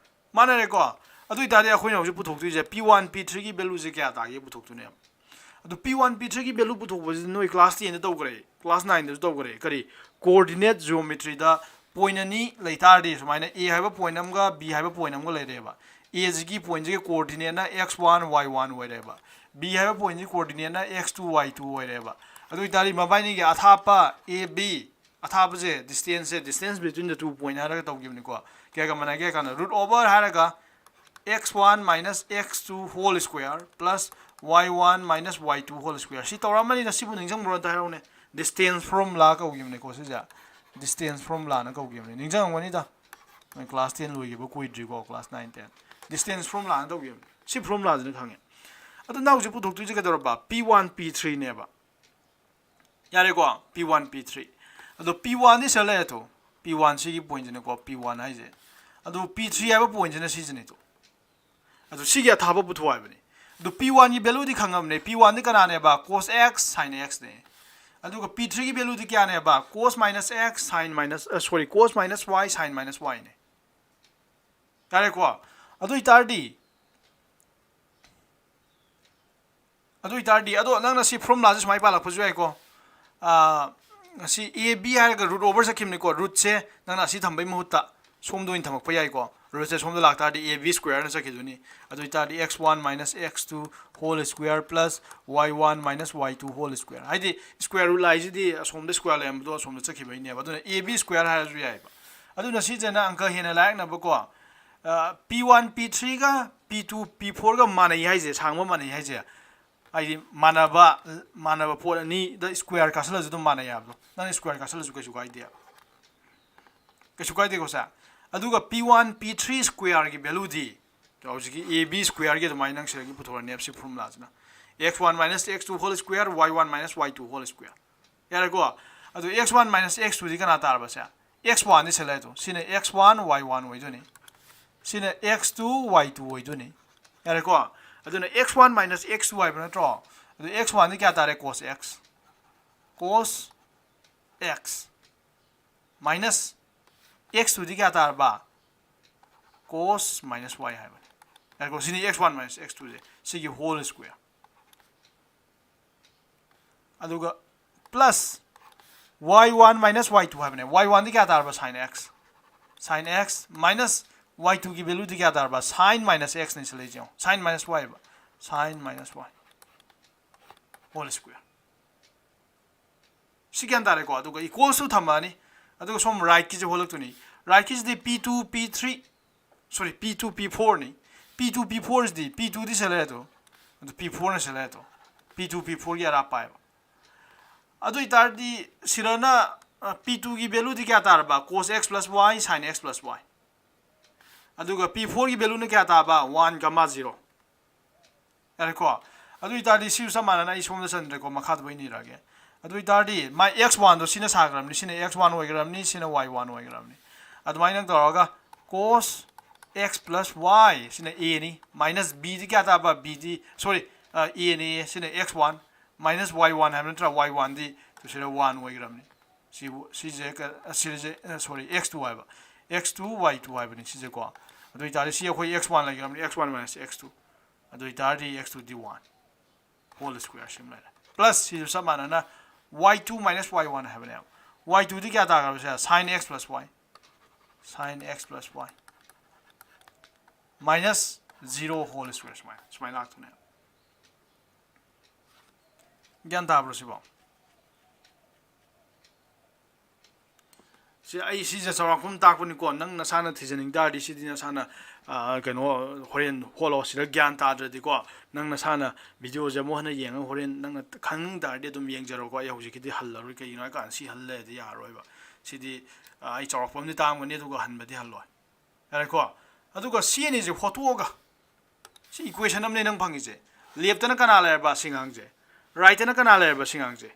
ꯃꯥꯟꯅꯔꯦꯀꯣ꯫ ꯑꯗꯨ ꯑꯣꯏꯇꯥꯔꯗꯤ ꯑꯩꯈꯣꯏꯅ ꯍꯧꯖꯤꯛ ꯄꯨꯊꯣꯛꯇꯣꯏꯁꯦ ꯄꯤ ꯋꯥꯟ ꯄꯤ ꯊ꯭ꯔꯤꯒꯤ ꯚꯦꯂꯨꯁꯦ ꯀꯌꯥ ꯇꯥꯒꯦ ꯄꯨꯊꯣꯛꯇꯣꯏꯅꯦꯕ꯫ ꯑꯗꯨ ꯄꯤ ꯋꯥꯟ ꯄꯤ ꯊ꯭ꯔꯤꯒꯤ ꯚꯦꯂꯨ ꯄꯨꯊꯣꯛꯄꯁꯤ ꯅꯣꯏ ꯀ꯭ꯂꯥꯁ ꯇꯦꯟꯗ ꯇꯧꯈ꯭ꯔꯦ, ꯀ꯭ꯂꯥꯁ ꯅꯥꯏꯟꯗꯁꯨ ꯇꯧꯈ꯭ꯔꯦ꯫ ꯀꯔꯤ? ꯀꯣꯑꯣꯔꯗꯤꯅꯦꯠ ꯖꯤꯑꯣꯃꯦꯇ꯭ꯔꯤꯗ ꯄꯣꯏꯟ ꯑꯅꯤ ꯂꯩꯇꯥꯔꯗꯤ, ꯁꯨꯃꯥꯏꯅ ꯑꯦ ꯍꯥꯏꯕ ꯄꯣꯏꯟ ꯑꯃꯒ ꯕꯤ ꯍꯥꯏꯕ ꯄꯣꯏꯟ ꯑꯃꯒ ꯂꯩꯔꯦꯕ꯫ ꯑꯦꯁꯤꯒꯤ ꯄꯣꯏꯟꯁꯤꯒꯤ ꯀꯣꯑꯣꯔꯗꯤꯅꯦꯠꯅ ꯑꯦꯛꯁ ꯋꯥꯟ ꯋꯥꯏ ꯋꯥꯟ ꯑꯣꯏꯔꯦꯕ, ꯕꯤ ꯍꯥꯏꯕ ꯄꯣꯏꯟꯁꯤꯒꯤ ꯀꯣꯑꯣꯔꯗꯤꯅꯦꯠꯅ ꯑꯦꯛꯁ ꯇꯨ ꯋꯥꯏ ꯇꯨ ꯑꯣꯏꯔꯦꯕ꯫ ꯑꯗꯨ ꯑꯣꯏꯇꯥꯔꯗꯤ ꯃꯕꯥꯏꯅꯤꯒꯤ ꯑꯊꯥꯞꯄ ꯑꯦ ꯕꯤ, ꯑꯊꯥꯞꯄꯁꯦ, ꯗꯤꯁꯇꯦꯟꯁꯁꯦ, distance between the two point ꯍꯥꯏꯔꯒ ꯇꯧꯈꯤꯕꯅꯤꯀꯣ꯫ ꯀꯌꯥꯒ ꯃꯥꯟꯅꯒꯦ ꯍꯥꯏ ꯀꯥꯟꯗ root over ꯍꯥꯏꯔꯒ x one minus x two whole square plus y one minus y two whole square꯫ ꯁꯤ ꯇꯧꯔꯛꯑꯃꯅꯤꯅ ꯁꯤꯕꯨ ꯅꯤꯡꯁꯤꯡꯕ꯭ꯔꯣ? ꯑꯝꯇ ꯍꯥꯏꯔꯛꯎꯅꯦ꯫ Distance formula ꯀꯧꯈꯤꯕꯅꯤꯀꯣ ꯁꯤꯁꯦ, distance formulaꯅ ꯀꯧꯈꯤꯕꯅꯤ꯫ ꯅꯤꯡꯁꯤꯡꯉꯝꯒꯅꯤꯗ, ꯅꯣꯏ ꯀ꯭ꯂꯥꯁ ꯇꯦꯟ ꯂꯣꯏꯈꯤꯕ ꯀꯨꯏꯗ꯭ꯔꯤꯀꯣ, ꯀ꯭ꯂꯥꯁ ꯅꯥꯏꯟ ꯇꯦꯟ꯫ Distance formulaꯅ ꯇꯧꯈꯤꯕꯅꯤ꯫ ꯁꯤ formulaꯁꯤꯅ ꯈꯪꯉꯦ꯫ ꯑꯗꯨ ꯅꯪ ꯍꯧꯖꯤꯛ ꯄꯨꯊꯣꯛꯇꯣꯏꯁꯦ ꯀꯩꯗꯧꯔꯕ? P one P threeꯅꯦꯕ꯫ ꯌꯥꯔꯦꯀꯣ, P one P three꯫ ꯑꯗꯣ P oneꯗꯤ ꯁꯤꯗ ꯂꯩꯔꯦ ꯇꯨ, P one ꯁꯤꯒꯤ ꯄꯣꯏꯟꯁꯤꯅꯀꯣ, P one ꯍꯥꯏꯁꯦ꯫ ꯑꯗꯣ P three ꯍꯥꯏꯕ ꯄꯣꯏꯟꯁꯤꯅ ꯁꯤꯁꯤꯅꯤ ꯇꯨ꯫ ꯑꯗꯣ ꯁꯤꯒꯤ ꯑꯊꯥꯕ ꯄꯨꯊꯣꯛ ꯍꯥꯏꯕꯅꯤ꯫ ꯑꯗꯣ P oneꯒꯤ valueꯗꯤ ꯈꯪꯉꯕꯅꯦ꯫ P oneꯗꯤ ꯀꯅꯥꯅꯦꯕ? Cos x sin xꯅꯦ꯫ ꯑꯗꯨꯒ P threeꯒꯤ valueꯗꯤ ꯀꯌꯥꯅꯦꯕ? Cos minus x sin minus, ꯑ, sorry, cos minus y sin minus yꯅꯦ꯫ ꯌꯥꯔꯦꯀꯣ? ꯑꯗꯨ ꯑꯣꯏꯇꯥꯔꯗꯤ ꯑꯗꯨ ꯑꯣꯏꯇꯥꯔꯗꯤ ꯑꯗꯣ ꯅꯪꯅ ꯁꯤ ꯐꯣꯔꯃꯨꯂꯥꯁꯦ ꯁꯨꯃꯥꯏꯅ ꯄꯥꯜꯂꯛꯄꯁꯨ ꯌꯥꯏꯀꯣ꯫ ꯁꯤ ꯑꯦ ꯕꯤ ꯍꯥꯏꯔꯒ ꯔꯨꯠ ꯑꯣꯚꯔ ꯆꯠꯈꯤꯕꯅꯤꯀꯣ꯫ ꯔꯨꯠꯁꯦ ꯅꯪꯅ ꯑꯁꯤ ꯊꯝꯕꯩ ꯃꯍꯨꯠꯇ ꯁꯣꯝꯗ ꯑꯣꯏꯅ ꯊꯝꯃꯛꯄ ꯌꯥꯏꯀꯣ꯫ ꯔꯨꯠꯁꯦ ꯁꯣꯝꯗ ꯂꯥꯛꯇꯥꯔꯗꯤ ꯑꯦ ꯕꯤ ꯁ꯭ꯀ꯭ꯋꯦꯔꯅ ꯆꯠꯈꯤꯗꯣꯏꯅꯤ꯫ ꯑꯗꯨ ꯑꯣꯏꯇꯥꯔꯗꯤ x one minus x two whole square plus y one minus y two whole square꯫ ꯍꯥꯏꯗꯤ ꯁ꯭ꯀ꯭ꯋꯦꯔ ꯔꯨꯠ ꯂꯥꯛꯏꯁꯤꯗꯤ ꯑꯁꯣꯝꯗ ꯁ꯭ꯀ꯭ꯋꯦꯔ ꯂꯩꯔꯝꯕꯗꯣ ꯑꯁꯣꯝꯗ ꯆꯠꯈꯤꯕꯩꯅꯦꯕ꯫ ꯑꯗꯨꯅ ꯑꯦ ꯕꯤ ꯁ꯭ꯀ꯭ꯋꯦꯔ ꯍꯥꯏꯔꯁꯨ ꯌꯥꯏꯕ꯫ ꯑꯗꯨꯅ ꯁꯤꯁꯤꯅ ꯑꯪꯀ ꯍꯦꯟꯅ ꯂꯥꯏꯔꯛꯅꯕꯀꯣ꯫ ꯄꯤ one P ꯊ꯭ꯔꯤꯒ P two P ꯐꯣꯔꯒ ꯃꯥꯟꯅꯩ ꯍꯥꯏꯁꯦ, ꯁꯥꯡꯕ ꯃꯥꯟꯅꯩ ꯍꯥꯏꯁꯦ, ꯍꯥꯏꯗꯤ ꯃꯥꯟꯅꯕ ꯃꯥꯟꯅꯕ ꯄꯣꯠ ꯑꯅꯤꯗ ꯁ꯭ꯀ꯭ꯋꯦꯔ ꯀꯥꯁꯜꯂꯁꯨ ꯑꯗꯨꯝ ꯃꯥꯟꯅꯩ ꯍꯥꯏꯕꯗꯣ꯫ ꯅꯪ ꯁ꯭ꯀ꯭ꯋꯦꯔ ꯀꯥꯁꯜꯂꯁꯨ ꯀꯩꯁꯨ ꯀꯥꯏꯗꯦ꯫ ꯀꯩꯁꯨ ꯀꯥꯏꯗꯦꯀꯣ ꯁꯦ꯫ ꯑꯗꯨꯒ ꯄꯤ ꯋꯥꯟ ꯄꯤ ꯊ꯭ꯔꯤ ꯁ꯭ꯀ꯭ꯋꯦꯔꯒꯤ ꯚꯦꯂꯨꯗꯤ ꯍꯧꯖꯤꯛꯀꯤ ꯑꯦ ꯕꯤ ꯁ꯭ꯀ꯭ꯋꯦꯔꯒꯤ ꯑꯗꯨꯃꯥꯏꯅ ꯅꯪ ꯁꯤꯗꯒꯤ ꯄꯨꯊꯣꯔꯛꯑꯅꯦꯕ ꯁꯤ ꯐꯣꯔꯃꯨꯂꯥꯁꯤꯅ꯫ X one minus x two whole square, y one minus y two whole square꯫ ꯌꯥꯔꯦꯀꯣ? ꯑꯗꯨ x one minus x two ꯗꯤ ꯀꯅꯥ ꯇꯥꯔꯕ ꯁꯦ? X one ꯗꯤ ꯁꯤꯜꯂꯦ ꯑꯗꯣ꯫ ꯁꯤꯅ x one y one ꯑꯣꯏꯗꯣꯏꯅꯤ꯫ ꯁꯤꯅ x two y two ꯑꯣꯏꯗꯣꯏꯅꯤ꯫ ꯌꯥꯔꯦꯀꯣ? ꯑꯗꯨꯅ x one minus x two ꯍꯥꯏꯕ ꯅꯠꯇ꯭ꯔꯣ? ꯑꯗꯨ x one ꯗꯤ ꯀꯌꯥ ꯇꯥꯔꯦ? Cos x꯫ Cos x minus x two ꯗꯤ ꯀꯌꯥ ꯇꯥꯔꯕ? Cos minus y ꯍꯥꯏꯕꯅꯤ꯫ ꯌꯥꯔꯦꯀꯣ? ꯁꯤꯅꯤ x one minus x two ꯁꯦ, ꯁꯤꯒꯤ whole square꯫ ꯑꯗꯨꯒ plus y one minus y two ꯍꯥꯏꯕꯅꯦ꯫ Y one ꯗꯤ ꯀꯌꯥ ꯇꯥꯔꯕ? Sin x꯫ Sin x minus y two ꯒꯤ value ꯗꯤ ꯀꯌꯥ ꯇꯥꯔꯕ? Sin minus x ꯅꯤ ꯁꯤꯜꯂꯛꯏꯁꯦ ꯌꯦꯡꯉꯣ꯫ Sin minus y ꯍꯥꯏꯕ꯫ Sin minus y whole square꯫ ꯁꯤ ꯒ꯭ꯌꯥꯟ ꯇꯥꯔꯦꯀꯣ? ꯑꯗꯨꯒ equals to ꯊꯝꯃꯛꯑꯅꯤ꯫ ꯑꯗꯨꯒ ꯁꯣꯝ right ꯀꯤꯁꯦ ꯍꯣꯜꯂꯛꯇꯣꯏꯅꯤ꯫ Right ꯀꯤꯁꯤꯗꯤ P two P three, sorry, P two P four ꯅꯤ꯫ P two P four ꯁꯤꯗꯤ, P two ꯗꯤ ꯁꯤꯜꯂꯦ ꯑꯗꯣ, ꯑꯗꯨ P four ꯅ ꯁꯤꯜꯂꯦ ꯑꯗꯣ꯫ P two P four ꯒꯤ ꯑꯔꯥꯞꯄ ꯍꯥꯏꯕ꯫ ꯑꯗꯨ ꯑꯣꯏꯇꯥꯔꯗꯤ ꯁꯤꯗꯅ, ꯑ, P two ꯒꯤ value ꯗꯤ ꯀꯌꯥ ꯇꯥꯔꯕ? Cos x plus y, sin x plus y꯫ ꯑꯗꯨꯒ P four ꯒꯤ value ꯅ ꯀꯌꯥ ꯇꯥꯕ? One comma zero꯫ ꯌꯥꯔꯦꯀꯣ? ꯑꯗꯨ ꯑꯣꯏꯇꯥꯔꯗꯤ ꯁꯤꯁꯨ ꯆꯞ ꯃꯥꯟꯅꯅ ꯑꯩ ꯁꯣꯝꯗ ꯆꯟꯗ꯭ꯔꯦꯀꯣ, ꯃꯈꯥꯗ ꯑꯣꯏꯅ ꯏꯔꯛꯑꯒꯦ꯫ ꯑꯗꯨ ꯑꯣꯏꯇꯥꯔꯗꯤ my x one ꯗꯣ ꯁꯤꯅ ꯁꯥꯈ꯭ꯔꯕꯅꯤ, ꯁꯤꯅ x one ꯑꯣꯏꯈ꯭ꯔꯕꯅꯤ, ꯁꯤꯅ y one ꯑꯣꯏꯈ꯭ꯔꯕꯅꯤ꯫ ꯑꯗꯨꯃꯥꯏꯅ ꯇꯧꯔꯒ cos x plus y ꯁꯤꯅ a ꯅꯤ, minus b ꯗꯤ ꯀꯌꯥ ꯇꯥꯕ? B ꯗꯤ, sorry, a ꯅꯤ, ꯁꯤꯅ x one minus y one ꯍꯥꯏꯕ ꯅꯠꯇ꯭ꯔꯥ? Y one ꯗꯤ ꯁꯤꯗ one ꯑꯣꯏꯈ꯭ꯔꯕꯅꯤ꯫ ꯁꯤꯕꯨ, ꯁꯤꯁꯦ ꯀ-, ꯑ, ꯁꯤꯁꯦ, ꯑ, sorry, x two ꯍꯥꯏꯕ, x two y two ꯍꯥꯏꯕꯅꯤ ꯁꯤꯁꯦꯀꯣ꯫ ꯑꯗꯨ ꯑꯣꯏꯇꯥꯔꯗꯤ ꯁꯤ ꯑꯩꯈꯣꯏ x one ꯂꯩꯈ꯭ꯔꯕꯅꯤ, x one minus x two, ꯑꯗꯨ ꯑꯣꯏꯇꯥꯔꯗꯤ x two ꯗꯤ one whole square ꯁꯤꯃ ꯂꯩꯔꯦ꯫ Plus ꯁꯤꯁꯨ ꯆꯞ ꯃꯥꯟꯅꯅ y two minus y one ꯍꯥꯏꯕꯅꯦꯕ꯫ Y two ꯗꯤ ꯀꯌꯥ ꯇꯥꯈ꯭ꯔꯕꯁꯦ? Sin x plus y, sin x plus y minus zero whole square ꯁꯨꯃꯥꯏꯅ ꯁꯨꯃꯥꯏꯅ ꯂꯥꯛꯇꯣꯏꯅꯦꯕ꯫ ꯒ꯭ꯌꯥꯟ ꯇꯥꯕ꯭ꯔꯣ ꯁꯤꯕꯣ? ꯁꯤ ꯑꯩ ꯁꯤꯁꯦ ꯆꯥꯎꯔꯥꯛꯄ ꯑꯃ ꯇꯥꯛꯄꯅꯤꯀꯣ꯫ ꯅꯪ ꯅꯁꯥꯅ ꯊꯤꯖꯅꯤꯡ ꯇꯥꯔꯗꯤ ꯁꯤꯗꯤ ꯅꯁꯥꯅ, ꯑ, ꯀꯩꯅꯣ, ꯍꯣꯔꯦꯟ ꯍꯣꯠꯂꯣ꯫ ꯁꯤꯗ ꯒ꯭ꯌꯥꯟ ꯇꯥꯗ꯭ꯔꯗꯤꯀꯣ, ꯅꯪ ꯅꯁꯥꯅ ꯚꯤꯗꯤꯑꯣꯁꯦ ꯑꯃꯨꯛ ꯍꯟꯅ ꯌꯦꯡꯉꯒ ꯍꯣꯔꯦꯟ ꯅꯪꯅ ꯈꯪꯅꯤꯡ ꯇꯥꯔꯗꯤ ꯑꯗꯨꯝ ꯌꯦꯡꯖꯔꯣꯀꯣ꯫ ꯑꯩ ꯍꯧꯖꯤꯛꯀꯤꯗꯤ ꯍꯜꯂꯔꯣꯏ, ꯀꯩꯒꯤꯅꯣ ꯍꯥꯏꯀꯥꯟꯗ ꯁꯤ ꯍꯜꯂꯗꯤ ꯌꯥꯔꯔꯣꯏꯕ꯫ ꯁꯤꯗꯤ, ꯑ, ꯑꯩ ꯆꯥꯎꯔꯥꯛꯄ ꯑꯃꯗꯤ ꯇꯥꯛꯑꯝꯒꯅꯤ, ꯑꯗꯨꯒ ꯍꯟꯕꯗꯤ ꯍꯜꯂꯣꯏ꯫ ꯌꯥꯔꯦꯀꯣ? ꯑꯗꯨꯒ ꯁꯤ ꯑꯅꯤꯁꯦ ꯍꯣꯠꯇꯣꯛꯑꯒ, ꯁꯤ equation ꯑꯃꯅꯦ ꯅꯪ ꯐꯪꯉꯤꯁꯦ꯫ Leftꯇꯅ ꯀꯅꯥ ꯂꯩꯔꯕ? ꯁꯤ ꯉꯥꯡꯁꯦ꯫ Rightꯇꯅ ꯀꯅꯥ ꯂꯩꯔꯕ? ꯁꯤ ꯉꯥꯡꯁꯦ꯫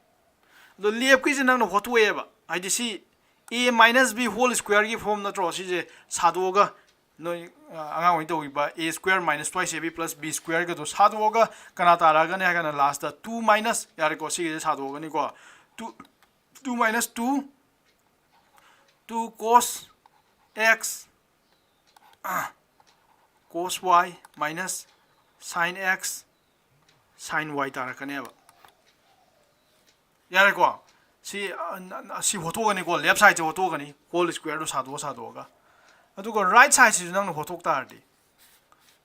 ꯑꯗꯣ leftꯀꯤꯁꯦ ꯅꯪꯅ ꯍꯣꯠꯇꯣꯛꯑꯦꯕ, ꯍꯥꯏꯗꯤ ꯁꯤ a minus b whole squareꯒꯤ form ꯅꯠꯇ꯭ꯔꯣ? ꯁꯤꯁꯦ ꯁꯥꯗꯣꯛꯑꯒ ꯅꯣꯏ, ꯑ, ꯑꯉꯥꯡ ꯑꯣꯏꯅ ꯇꯧꯈꯤꯕ a square minus twice a b plus b squareꯒꯗꯣ ꯁꯥꯗꯣꯛꯑꯒ ꯀꯅꯥ ꯇꯥꯔꯛꯑꯒꯅꯤ ꯍꯥꯏ ꯀꯥꯟꯗ lastꯇ two minus, ꯌꯥꯔꯦꯀꯣ, ꯁꯤꯒꯤꯁꯦ ꯁꯥꯗꯣꯛꯑꯒꯅꯤꯀꯣ꯫ Two, two minus two, two cos x, cos y minus sin x sin y ꯇꯥꯔꯛꯀꯅꯦꯕ꯫ ꯌꯥꯔꯦꯀꯣ? ꯁꯤ, ꯑ, ꯁꯤ ꯍꯣꯠꯇꯣꯛꯑꯒꯅꯤꯀꯣ, left sideꯁꯦ ꯍꯣꯠꯇꯣꯛꯑꯒꯅꯤ, whole squareꯗꯣ ꯁꯥꯗꯣꯛꯑ ꯁꯥꯗꯣꯛꯑꯒ꯫ ꯑꯗꯨꯒ right sideꯁꯤꯁꯨ ꯅꯪꯅ ꯍꯣꯠꯇꯣꯛ ꯇꯥꯔꯗꯤ,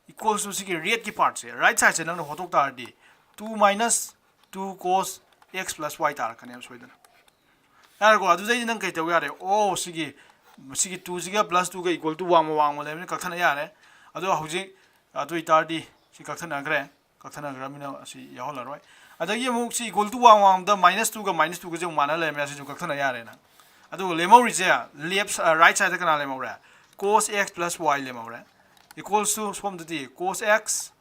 equals to ꯁꯤꯒꯤ rightꯀꯤ partꯁꯦ, right sideꯁꯦ ꯅꯪꯅ ꯍꯣꯠꯇꯣꯛ ꯇꯥꯔꯗꯤ, two minus two cos x plus y ꯇꯥꯔꯛꯀꯅꯦꯕ ꯁꯣꯏꯗꯅ꯫ ꯌꯥꯔꯦꯀꯣ? ꯑꯗꯨꯗꯩꯗꯤ ꯅꯪ ꯀꯩ ꯇꯧ ꯌꯥꯔꯦ? ꯑꯣ, ꯁꯤꯒꯤ, ꯁꯤꯒꯤ twoꯁꯤꯒ plus twoꯒ equal to ꯋꯥꯡꯃ ꯋꯥꯡꯃ ꯂꯩꯕꯅꯤꯅ ꯀꯛꯊꯠꯅ ꯌꯥꯔꯦ꯫ ꯑꯗꯣ ꯍꯧꯖꯤꯛ, ꯑꯗꯨ ꯑꯣꯏꯇꯥꯔꯗꯤ ꯁꯤ ꯀꯛꯊꯠꯅꯈ꯭ꯔꯦ꯫ ꯀꯛꯊꯠꯅꯈ꯭ꯔꯕꯅꯤꯅ ꯑꯁꯤ ꯌꯥꯎꯍꯜꯂꯔꯣꯏ꯫ ꯑꯗꯒꯤ ꯑꯃꯨꯛ ꯁꯤ equal to ꯋꯥꯡ ꯋꯥꯡꯃꯗ minus twoꯒ minus twoꯒꯁꯦ ꯑꯃꯨꯛ ꯃꯥꯟꯅ ꯂꯩꯔꯝꯃꯦ, ꯑꯁꯤꯁꯨ ꯀꯛꯊꯠꯅ ꯌꯥꯔꯦ ꯅꯪ꯫ ꯑꯗꯨꯒ ꯂꯦꯝꯍꯧꯔꯤꯁꯦ left, ꯑ, right sideꯇ ꯀꯅꯥ ꯂꯦꯝꯍꯧꯔꯦ? Cos x plus y ꯂꯦꯝꯍꯧꯔꯦ꯫ Equals to ꯁꯣꯝꯗꯗꯤ cos x,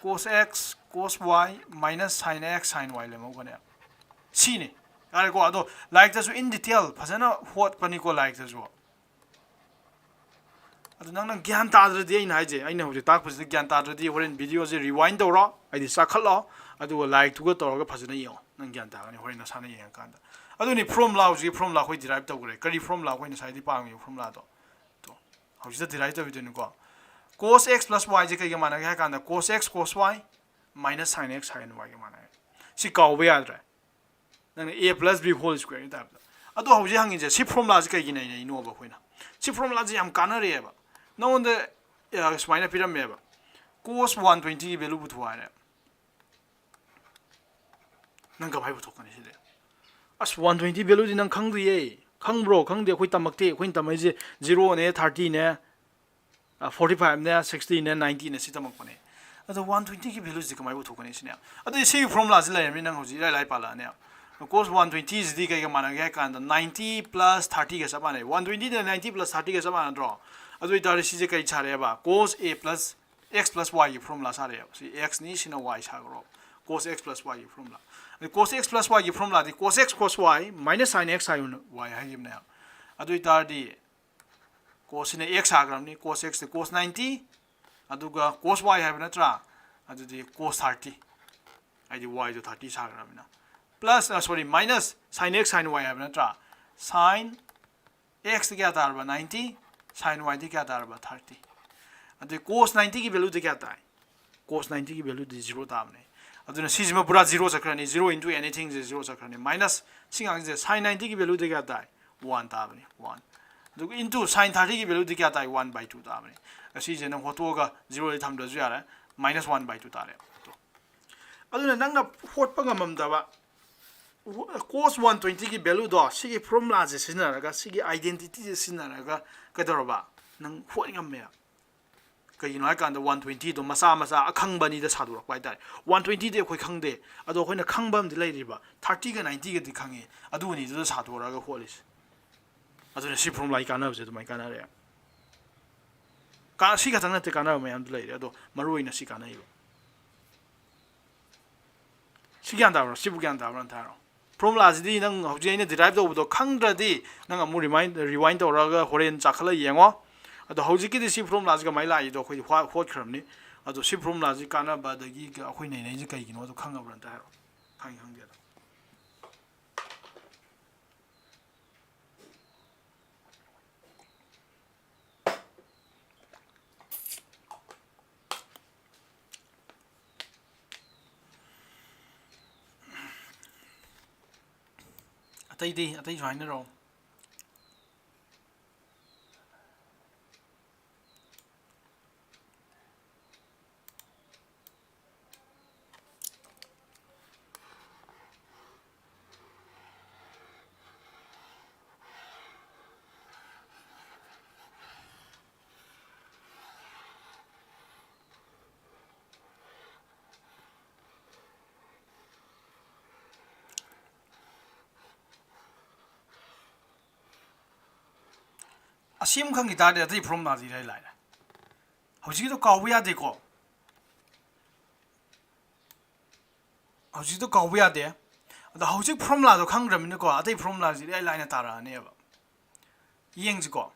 cos x, cos y minus sin x, sin y ꯂꯦꯝꯍꯧꯒꯅꯦꯕ꯫ ꯁꯤꯅꯤ꯫ ꯌꯥꯔꯦꯀꯣ? ꯑꯗꯣ ꯂꯥꯏꯔꯤꯛꯇꯁꯨ in detail ꯐꯖꯅ ꯍꯣꯠꯄꯅꯤꯀꯣ ꯂꯥꯏꯔꯤꯛꯇꯁꯨ꯫ ꯑꯗꯨ ꯅꯪꯅ ꯒ꯭ꯌꯥꯟ ꯇꯥꯗ꯭ꯔꯗꯤ, ꯑꯩꯅ ꯍꯥꯏꯁꯦ, ꯑꯩꯅ ꯍꯧꯖꯤꯛ ꯇꯥꯛꯄꯁꯤꯗ ꯒ꯭ꯌꯥꯟ ꯇꯥꯗ꯭ꯔꯗꯤ ꯍꯣꯔꯦꯟ videoꯁꯦ rewind ꯇꯧꯔꯣ, ꯍꯥꯏꯗꯤ ꯆꯥꯈꯠꯂꯣ, ꯑꯗꯨꯒ ꯂꯥꯏꯔꯤꯛꯇꯨꯒ ꯇꯧꯔꯒ ꯐꯖꯅ ꯌꯦꯡꯉꯣ꯫ ꯅꯪ ꯒ꯭ꯌꯥꯟ ꯇꯥꯒꯅꯤ ꯍꯣꯔꯦꯟ ꯅꯁꯥꯅ ꯌꯦꯡꯉꯀꯥꯟꯗ꯫ ꯑꯗꯨꯅꯤ formula, ꯍꯧꯖꯤꯛꯀꯤ formula ꯑꯩꯈꯣꯏ derive ꯇꯧꯈ꯭ꯔꯦ꯫ ꯀꯔꯤ formula? ꯑꯩꯈꯣꯏ ꯉꯁꯥꯏꯗꯤ ꯄꯥꯝꯃꯤꯕ formulaꯗꯣ꯫ ꯇꯣ, ꯍꯧꯖꯤꯛꯇ derive ꯇꯧꯈꯤꯗꯣꯏꯅꯤꯀꯣ꯫ Cos x plus yꯁꯦ ꯀꯩꯒ ꯃꯥꯟꯅꯒꯦ ꯍꯥꯏ ꯀꯥꯟꯗ cos x cos y minus sin x sin yꯒ ꯃꯥꯟꯅꯒꯦ꯫ ꯁꯤ ꯀꯥꯎꯕ ꯌꯥꯗ꯭ꯔꯦ꯫ ꯅꯪꯅ a plus b whole squareꯒꯤ typeꯇ꯫ ꯑꯗꯣ ꯍꯧꯖꯤꯛ ꯍꯪꯉꯤꯁꯦ ꯁꯤ formulaꯁꯦ ꯀꯩꯒꯤ ꯅꯩꯅꯩꯅꯣꯕ ꯑꯩꯈꯣꯏꯅ? ꯁꯤ formulaꯁꯦ ꯌꯥꯝ ꯀꯥꯟꯅꯔꯦꯕ꯫ ꯅꯉꯣꯟꯗ ꯑ, ꯁꯨꯃꯥꯏꯅ ꯄꯤꯔꯝꯃꯦꯕ, cos one twentyꯒꯤ value ꯄꯨꯊꯣꯛ ꯍꯥꯏꯔꯦ꯫ ꯅꯪ ꯀꯃꯥꯏꯅ ꯄꯨꯊꯣꯛꯀꯅꯤ ꯁꯤꯗꯤ? ꯑꯁ, one twenty valueꯗꯤ ꯅꯪ ꯈꯪꯗ꯭ꯔꯤꯌꯦ꯫ ꯈꯪꯕ꯭ꯔꯣ? ꯈꯪꯗꯦ꯫ ꯑꯩꯈꯣꯏ ꯇꯝꯃꯛꯇꯦ꯫ ꯑꯩꯈꯣꯏꯅ ꯇꯝꯃꯛꯏꯁꯦ zeroꯅꯦ, thirtyꯅꯦ, forty fiveꯅꯦ, sixtyꯅꯦ, ninetyꯅꯦ, ꯁꯤ ꯇꯝꯃꯛꯄꯅꯦ꯫ ꯑꯗꯣ one twentyꯒꯤ valueꯁꯤ ꯀꯃꯥꯏꯅ ꯄꯨꯊꯣꯛꯀꯅꯤ ꯁꯤꯅꯦ? ꯑꯗꯨꯗꯤ ꯁꯤꯒꯤ formulaꯁꯤ ꯂꯩꯔꯕꯅꯤꯅ ꯅꯪ ꯍꯧꯖꯤꯛ ꯏꯔꯥꯏ ꯂꯥꯏ ꯄꯥꯜꯂꯛꯑꯅꯦ꯫ Cos one twentyꯁꯤꯗꯤ ꯀꯩꯒ ꯃꯥꯟꯅꯒꯦ ꯍꯥꯏ ꯀꯥꯟꯗ ninety plus thirtyꯒ ꯆꯞ ꯃꯥꯟꯅꯩ꯫ One twentyꯗ ninety plus thirtyꯒ ꯆꯞ ꯃꯥꯟꯅꯗ꯭ꯔꯣ? ꯑꯗꯨ ꯑꯣꯏꯇꯥꯔꯗꯤ ꯁꯤꯁꯦ ꯀꯩ ꯁꯥꯔꯦꯕ? Cos a plus x plus yꯒꯤ formula ꯁꯥꯔꯦꯕ꯫ ꯁꯤ xꯅꯤ, ꯁꯤꯅ y ꯁꯥꯈ꯭ꯔꯣ꯫ Cos x plus yꯒꯤ formula꯫ ꯑꯗꯩ cos x plus yꯒꯤ formulaꯗꯤ cos x cos y minus sin x sin y ꯍꯥꯏꯈꯤꯕꯅꯦꯕ꯫ ꯑꯗꯨ ꯑꯣꯏꯇꯥꯔꯗꯤ cosꯁꯤꯅ x ꯁꯥꯈ꯭ꯔꯕꯅꯤ, cos xꯇꯤ cos ninety, ꯑꯗꯨꯒ cos y ꯍꯥꯏꯕ ꯅꯠꯇ꯭ꯔꯥ? ꯑꯗꯨꯗꯤ cos thirty, ꯍꯥꯏꯗꯤ yꯗꯣ thirty ꯁꯥꯈ꯭ꯔꯕꯅꯤꯅ, plus, ꯑ, sorry, minus sin x sin y ꯍꯥꯏꯕ ꯅꯠꯇ꯭ꯔꯥ? Sin xꯇꯤ ꯀꯌꯥ ꯇꯥꯔꯕ? Ninety, sin yꯗꯤ ꯀꯌꯥ ꯇꯥꯔꯕ? Thirty꯫ ꯑꯗꯨꯗꯤ cos ninety ꯒꯤ valueꯗꯤ ꯀꯌꯥ ꯇꯥꯏ? Cos ninety ꯒꯤ valueꯗꯤ zero ꯇꯥꯕꯅꯦ꯫ ꯑꯗꯨꯅ ꯁꯤꯁꯤꯃ ꯄꯨꯔꯥ zero ꯆꯠꯈ꯭ꯔꯅꯤ, zero into anythingꯁꯦ zero ꯆꯠꯈ꯭ꯔꯅꯤ, minus ꯁꯤ ꯉꯥꯡꯁꯦ, sin ninety ꯒꯤ valueꯗꯤ ꯀꯌꯥ ꯇꯥꯏ? One ꯇꯥꯕꯅꯤ, one꯫ ꯑꯗꯨꯒ into sin thirty ꯒꯤ valueꯗꯤ ꯀꯌꯥ ꯇꯥꯏ? One by two ꯇꯥꯕꯅꯤ꯫ ꯑꯁꯤꯁꯦ ꯅꯪ ꯍꯣꯠꯇꯣꯛꯑꯒ zeroꯗꯤ ꯊꯝꯗ꯭ꯔꯁꯨ ꯌꯥꯔꯦ, minus one by two ꯇꯥꯔꯦ꯫ ꯑꯗꯨꯅ ꯅꯪꯅ ꯍꯣꯠꯄ ꯉꯝꯃꯝꯗꯕ cos one twentyꯒꯤ valueꯗꯣ ꯁꯤꯒꯤ formulaꯁꯦ ꯁꯤꯖꯤꯟꯅꯔꯒ, ꯁꯤꯒꯤ identityꯁꯦ ꯁꯤꯖꯤꯟꯅꯔꯒ ꯀꯩꯗꯧꯔꯕ? ꯅꯪ ꯍꯣꯠ ꯉꯝꯃꯦꯕ꯫ ꯀꯩꯒꯤꯅꯣ ꯍꯥꯏ ꯀꯥꯟꯗ one twentyꯗꯣ ꯃꯆꯥ ꯃꯆꯥ ꯑꯈꯪꯕ ꯑꯅꯤꯗ ꯁꯥꯗꯣꯔꯛꯄ ꯍꯥꯏꯇꯥꯔꯦ꯫ One twentyꯗꯤ ꯑꯩꯈꯣꯏ ꯈꯪꯗꯦ, ꯑꯗꯣ ꯑꯩꯈꯣꯏꯅ ꯈꯪꯕ ꯑꯃꯗꯤ ꯂꯩꯔꯤꯕ, thirtyꯒ ninetyꯒꯗꯤ ꯈꯪꯉꯤ, ꯑꯗꯨ ꯑꯅꯤꯗꯨꯗ ꯁꯥꯗꯣꯔꯛꯑꯒ ꯍꯣꯠꯂꯤꯁꯦ꯫ ꯑꯗꯨꯅ ꯁꯤ formulaꯒꯤ ꯀꯥꯟꯅꯕꯁꯦ ꯑꯗꯨꯃꯥꯏꯅ ꯀꯥꯟꯅꯔꯦ꯫ ꯀꯥ-, ꯁꯤ ꯈꯛꯇꯪ ꯅꯠꯇꯦ, ꯀꯥꯟꯅꯕ ꯃꯌꯥꯝꯗꯤ ꯂꯩꯔꯦ, ꯑꯗꯣ ꯃꯔꯨ ꯑꯣꯏꯅ ꯁꯤ ꯀꯥꯟꯅꯩꯕ꯫ ꯁꯤ ꯒ꯭ꯌꯥꯟ ꯇꯥꯕ꯭ꯔꯣ? ꯁꯤꯕꯨ ꯒ꯭ꯌꯥꯟ ꯇꯥꯕ꯭ꯔꯥ ꯑꯝꯇ ꯍꯥꯏꯔꯣ? Formulaꯁꯤꯗꯤ ꯅꯪ ꯍꯧꯖꯤꯛ ꯑꯩꯅ derive ꯇꯧꯕꯗꯣ ꯈꯪꯗ꯭ꯔꯗꯤ ꯅꯪ ꯑꯃꯨꯛ remind, rewind ꯇꯧꯔꯒ ꯍꯣꯔꯦꯟ ꯆꯥꯈꯠꯂ ꯌꯦꯡꯉꯣ꯫ ꯑꯗꯣ ꯍꯧꯖꯤꯛꯀꯤꯗꯤ ꯁꯤ formulaꯁꯤ ꯀꯃꯥꯏꯅ ꯂꯥꯛꯏꯗꯣ ꯑꯩꯈꯣꯏꯗꯤ ꯍꯣ-, ꯍꯣꯠꯈ꯭ꯔꯕꯅꯤ꯫ ꯑꯗꯣ ꯁꯤ formulaꯁꯤ ꯀꯥꯟꯅꯕ ꯑꯗꯒꯤ ꯑꯩꯈꯣꯏ ꯅꯩꯅꯩꯁꯦ ꯀꯩꯒꯤꯅꯣꯗꯣ ꯈꯪꯉꯕ꯭ꯔꯥ ꯑꯝꯇ ꯍꯥꯏꯔꯣ? ꯈꯪꯉꯤ ꯈꯪꯗꯦꯗ꯫ ꯑꯇꯩꯗꯤ, ꯑꯇꯩꯁꯨ ꯍꯥꯏꯅꯔꯛꯑꯣ꯫ ꯑꯁꯤ ꯑꯃ ꯈꯪꯈꯤ ꯇꯥꯔꯗꯤ ꯑꯇꯩ ꯐꯣꯔꯃꯨꯂꯥꯗꯤ ꯏꯔꯥꯏ ꯂꯥꯏꯔꯦ꯫ ꯍꯧꯖꯤꯛꯀꯤꯗꯣ ꯀꯥꯎꯕ ꯌꯥꯗꯦꯀꯣ꯫ ꯍꯧꯖꯤꯛꯇꯣ ꯀꯥꯎꯕ ꯌꯥꯗꯦ꯫ ꯑꯗꯣ ꯍꯧꯖꯤꯛ ꯐꯣꯔꯃꯨꯂꯥꯗꯣ ꯈꯪꯈ꯭ꯔꯃꯤꯅꯀꯣ, ꯑꯇꯩ ꯐꯣꯔꯃꯨꯂꯥꯁꯤ ꯏꯔꯥꯏ ꯂꯥꯏꯅ ꯇꯥꯔꯛꯑꯅꯦꯕ꯫ ꯌꯦꯡꯁꯤꯀꯣ꯫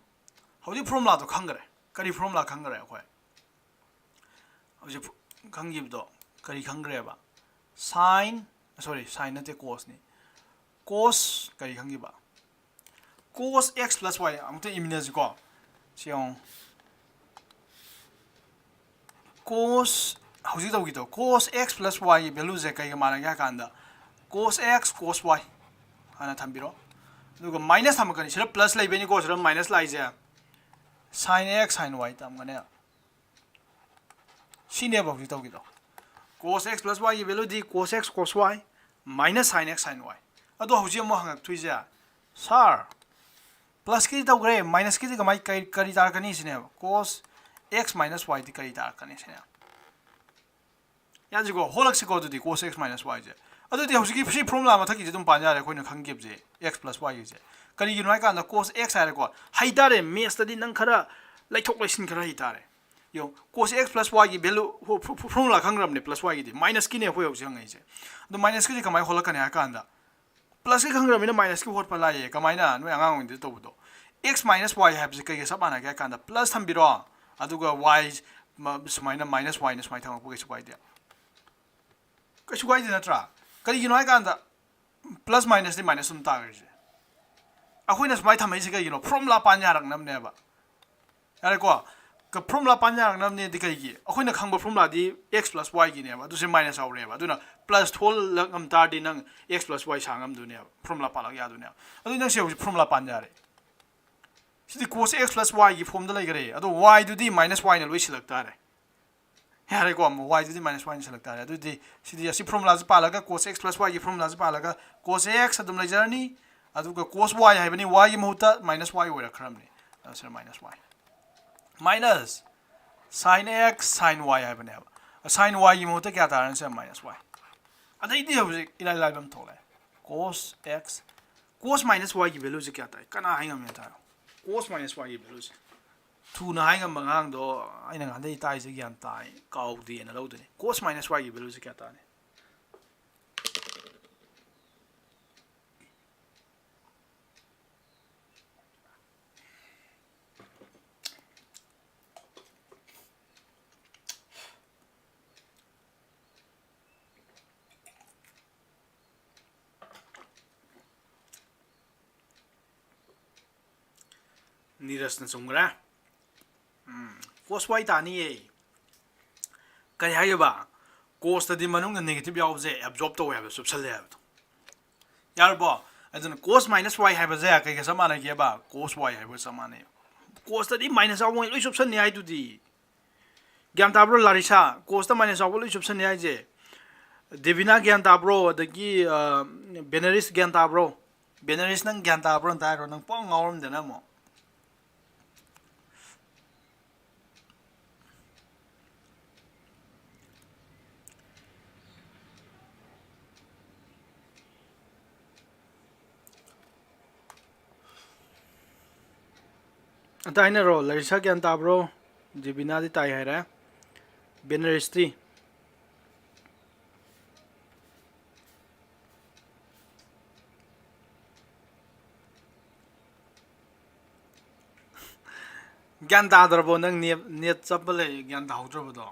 ꯍꯧꯖꯤꯛ ꯐꯣꯔꯃꯨꯂꯥꯗꯣ ꯈꯪꯈ꯭ꯔꯦ꯫ ꯀꯔꯤ ꯐꯣꯔꯃꯨꯂꯥ ꯈꯪꯈ꯭ꯔꯦ ꯑꯩꯈꯣꯏ? ꯍꯧꯖꯤꯛ ꯐꯣ-, ꯈꯪꯈꯤꯕꯗꯣ ꯀꯔꯤ ꯈꯪꯈ꯭ꯔꯦꯕ? Sine, sorry, sine ꯅꯠꯇꯦ, cosꯅꯤ꯫ Cos ꯀꯔꯤ ꯈꯪꯈꯤꯕ? Cos x plus y ꯑꯃꯨꯛꯇ ꯏꯃꯤꯟꯅꯁꯤꯀꯣ꯫ ꯁꯤ ꯌꯦꯡꯉꯣ꯫ Cos, ꯍꯧꯖꯤꯛ ꯇꯧꯈꯤꯗꯣ, cos x plus y ꯒꯤ value ꯁꯦ ꯀꯩꯒ ꯃꯥꯟꯅꯒꯦ ꯍꯥꯏ ꯀꯥꯟꯗ, cos x cos y ꯍꯥꯟꯅ ꯊꯝꯕꯤꯔꯣ꯫ ꯑꯗꯨꯒ minus ꯊꯝꯃꯛꯀꯅꯤ꯫ ꯁꯤꯗ plus ꯂꯩꯕꯩꯅꯤꯀꯣ ꯁꯤꯗ minus ꯂꯥꯛꯏꯁꯦ꯫ Sine x sine y ꯇꯝꯒꯅꯤ꯫ ꯁꯤꯅꯦꯕ ꯍꯧꯖꯤꯛ ꯇꯧꯈꯤꯗꯣ꯫ Cos x plus y ꯒꯤ value ꯗꯤ cos x cos y minus sine x sine y꯫ ꯑꯗꯣ ꯍꯧꯖꯤꯛ ꯑꯃꯨꯛ ꯍꯪꯉꯛꯇꯣꯏꯁꯦ, "Sir, plus ꯀꯤꯗꯤ ꯇꯧꯈ꯭ꯔꯦ, minus ꯀꯤꯗꯤ ꯀꯃꯥꯏ-, ꯀꯔꯤ, ꯀꯔꯤ ꯇꯥꯔꯛꯀꯅꯤ?" ꯁꯤꯅꯦꯕ꯫ Cos x minus y ꯗꯤ ꯀꯔꯤ ꯇꯥꯔꯛꯀꯅꯤ ꯁꯤꯅꯦ꯫ ꯌꯥꯁꯤꯀꯣ, ꯍꯣꯜꯂꯛꯁꯤꯀꯣ ꯑꯗꯨꯗꯤ cos x minus y ꯁꯦ꯫ ꯑꯗꯨꯗꯤ ꯍꯧꯖꯤꯛꯀꯤ ꯁꯤ ꯐꯣꯔꯃꯨꯂꯥ ꯃꯊꯛꯀꯤꯁꯦ ꯑꯗꯨꯝ ꯄꯥꯟ ꯌꯥꯔꯦ, ꯑꯩꯈꯣꯏꯅ ꯈꯪꯈꯤꯕꯁꯦ, x plus y ꯒꯤꯁꯦ꯫ ꯀꯔꯤꯒꯤꯅꯣ ꯍꯥꯏ ꯀꯥꯟꯗ cos x ꯍꯥꯏꯔꯦꯀꯣ, ꯍꯩꯇꯥꯔꯦ, maths ꯇꯗꯤ ꯅꯪ ꯈꯔ ꯂꯩꯊꯣꯛ ꯂꯩꯁꯤꯟ ꯈꯔ ꯍꯩꯇꯥꯔꯦ꯫ ꯌꯦꯡꯉꯣ, cos x plus y ꯒꯤ value, ꯐꯣ-, ꯐꯣ-, ꯐꯣꯔꯃꯨꯂꯥ ꯈꯪꯈ꯭ꯔꯕꯅꯦ plus y ꯒꯤꯗꯤ꯫ Minus ꯀꯤꯅꯦ ꯑꯩꯈꯣꯏ ꯍꯧꯖꯤꯛ ꯍꯪꯉꯛꯏꯁꯦ꯫ ꯑꯗꯣ minus ꯀꯤꯁꯦ ꯀꯃꯥꯏꯅ ꯍꯣꯜꯂꯛꯀꯅꯤ ꯍꯥꯏ ꯀꯥꯟꯗ, plus ꯀꯤ ꯈꯪꯈ꯭ꯔꯕꯅꯤꯅ minus ꯀꯤ ꯍꯣꯠꯄ ꯂꯥꯛꯑꯦ꯫ ꯀꯃꯥꯏꯅ? ꯅꯣꯏ ꯑꯉꯥꯡ ꯑꯣꯏꯔꯤꯉꯩꯗ ꯇꯧꯕꯗꯣ꯫ X minus y ꯍꯥꯏꯕꯁꯦ ꯀꯩꯒ ꯆꯞ ꯃꯥꯟꯅꯒꯦ ꯍꯥꯏ ꯀꯥꯟꯗ, plus ꯊꯝꯕꯤꯔꯣ, ꯑꯗꯨꯒ y ꯃ-, ꯁꯨꯃꯥꯏꯅ minus y ꯅ ꯁꯨꯃꯥꯏꯅ ꯊꯝꯃꯛꯄ ꯀꯩꯁꯨ ꯀꯥꯏꯗꯦ꯫ ꯀꯩꯁꯨ ꯀꯥꯏꯗꯦ ꯅꯠꯇ꯭ꯔꯥ? ꯀꯔꯤꯒꯤꯅꯣ ꯍꯥꯏ ꯀꯥꯟꯗ, plus minus ꯇꯤ minus ꯑꯗꯨꯝ ꯇꯥꯈ꯭ꯔꯤꯁꯦ꯫ ꯑꯩꯈꯣꯏꯅ ꯁꯨꯃꯥꯏꯅ ꯊꯝꯃꯛꯏꯁꯦ ꯀꯩꯒꯤꯅꯣ? ꯐꯣꯔꯃꯨꯂꯥ ꯄꯥꯟ ꯌꯥꯔꯛꯅꯕꯅꯦꯕ꯫ ꯌꯥꯔꯦꯀꯣ? Formula ꯄꯥꯟ ꯌꯥꯔꯛꯅꯕꯅꯦꯗꯤ ꯀꯩꯒꯤ? ꯑꯩꯈꯣꯏꯅ ꯈꯪꯕ formulaꯗꯤ x plus yꯒꯤꯅꯦꯕ, ꯑꯗꯨꯁꯦ minus ꯌꯥꯎꯔꯦꯕ꯫ ꯑꯗꯨꯅ plus ꯊꯣꯛꯍꯜꯂꯛ ꯉꯝ ꯇꯥꯔꯗꯤ ꯅꯪ x plus y ꯁꯥ ꯉꯝꯗꯣꯏꯅꯦꯕ, formula ꯄꯥꯜꯂꯛ ꯌꯥꯗꯣꯏꯅꯦꯕ꯫ ꯑꯗꯨꯗꯤ ꯅꯪ ꯁꯤ ꯍꯧꯖꯤꯛ formula ꯄꯥꯟ ꯌꯥꯔꯦ꯫ ꯁꯤꯗꯤ cos x plus yꯒꯤ formꯗ ꯂꯩꯈꯔꯦ, ꯑꯗꯣ yꯗꯨꯗꯤ minus yꯅ ꯂꯣꯏ ꯁꯤꯜꯂꯛ ꯇꯥꯔꯦ꯫ ꯌꯥꯔꯦꯀꯣ, ꯑꯃꯨꯛ yꯗꯨꯗꯤ minus yꯅ ꯁꯤꯜꯂꯛ ꯇꯥꯔꯦ꯫ ꯑꯗꯨꯗꯤ ꯁꯤꯗꯤ ꯑꯁꯤ formulaꯁꯤ ꯄꯥꯜꯂꯒ, cos x plus yꯒꯤ formulaꯁꯤ ꯄꯥꯜꯂꯒ cos x ꯑꯗꯨꯝ ꯂꯩꯖꯔꯅꯤ, ꯑꯗꯨꯒ cos y ꯍꯥꯏꯕꯅꯤ, yꯒꯤ ꯃꯍꯨꯠꯇ minus y ꯑꯣꯏꯔꯛꯈ꯭ꯔꯕꯅꯤ꯫ ꯑꯗꯨ ꯁꯤꯗ minus y, minus sin x sin y ꯍꯥꯏꯕꯅꯦꯕ꯫ Sin yꯒꯤ ꯃꯍꯨꯠꯇ ꯀꯌꯥ ꯇꯥꯔꯅꯤ? ꯁꯤꯗ minus y꯫ ꯑꯗꯩꯗꯤ ꯍꯧꯖꯤꯛ ꯏꯂꯥꯏ ꯂꯥꯏꯕ ꯑꯃ ꯊꯣꯛꯂꯛꯑꯦ, cos x, cos minus yꯒꯤ valueꯁꯦ ꯀꯌꯥ ꯇꯥꯏ? ꯀꯅꯥ ꯍꯥꯏ ꯉꯝꯃꯦ ꯍꯥꯏꯇꯥꯔꯦ? Cos minus yꯒꯤ valueꯁꯦ꯫ ꯊꯨꯅ ꯍꯥꯏ ꯉꯝꯕ ꯑꯉꯥꯡꯗꯣ ꯑꯩꯅ ꯉꯍꯥꯟꯗꯩ ꯇꯥꯛꯏꯁꯦ ꯒ꯭ꯌꯥꯟ ꯇꯥꯏ, ꯀꯥꯎꯗꯦꯅ ꯂꯧꯗꯣꯏꯅꯤ꯫ Cos minus yꯒꯤ valueꯁꯦ ꯀꯌꯥ ꯇꯥꯅꯤ? ꯅꯤꯔꯖꯅ ꯆꯨꯝꯈ꯭ꯔꯦ꯫ ꯎꯝ, cos y ꯇꯥꯅꯤꯌꯦ꯫ ꯀꯔꯤ ꯍꯥꯏꯒꯦꯕ? Cosꯇꯗꯤ ꯃꯅꯨꯡꯗ negative ꯌꯥꯎꯕꯁꯦ absorb ꯇꯧꯋꯦ ꯍꯥꯏꯕ, ꯆꯨꯞꯁꯜꯂꯦ ꯍꯥꯏꯕꯗꯣ꯫ ꯌꯥꯔꯕꯣ? ꯑꯗꯨꯅ cos minus y ꯍꯥꯏꯕꯁꯦ ꯀꯩꯒ ꯆꯞ ꯃꯥꯟꯅꯒꯦꯕ? Cos y ꯍꯥꯏꯕꯒ ꯆꯞ ꯃꯥꯟꯅꯩ꯫ Cosꯇꯗꯤ minus ꯌꯥꯎꯕꯉꯩ ꯂꯣꯏ ꯆꯨꯞꯁꯟꯅꯤ ꯍꯥꯏꯗꯨꯗꯤ꯫ ꯒ꯭ꯌꯥꯟ ꯇꯥꯕ꯭ꯔꯣ ꯂꯥꯔꯤꯁꯥ? Cosꯇ minus ꯌꯥꯎꯕ ꯂꯣꯏ ꯆꯨꯞꯁꯟꯅꯤ ꯍꯥꯏꯁꯦ꯫ ꯗꯦꯕꯤꯅꯥ ꯒ꯭ꯌꯥꯟ ꯇꯥꯕ꯭ꯔꯣ? ꯑꯗꯒꯤ, ꯑ, ꯕꯦꯅꯔꯤꯁ ꯒ꯭ꯌꯥꯟ ꯇꯥꯕ꯭ꯔꯣ? ꯕꯦꯅꯔꯤꯁ, ꯅꯪ ꯒ꯭ꯌꯥꯟ ꯇꯥꯕ꯭ꯔꯣ? ꯑꯝꯇ ꯍꯥꯏꯔꯣ, ꯅꯪ ꯄꯨꯡꯉꯥꯎ ꯉꯥꯎꯔꯝꯗꯅ ꯑꯃꯨꯛ꯫ ꯑꯝꯇ ꯍꯥꯏꯅꯔꯣ, ꯂꯥꯔꯤꯁꯥ ꯒ꯭ꯌꯥꯟ ꯇꯥꯕ꯭ꯔꯣ? ꯖꯦꯕꯤꯅꯥꯗꯤ ꯇꯥꯏ ꯍꯥꯏꯔꯦ꯫ ꯕꯦꯅꯔꯤꯁꯇꯤ? ꯒ꯭ꯌꯥꯟ ꯇꯥꯗ꯭ꯔꯕꯣ? ꯅꯪ net, net ꯆꯞꯄ ꯂꯩ, ꯒ꯭ꯌꯥꯟ ꯇꯥꯍꯧꯗ꯭ꯔꯕꯗꯣ?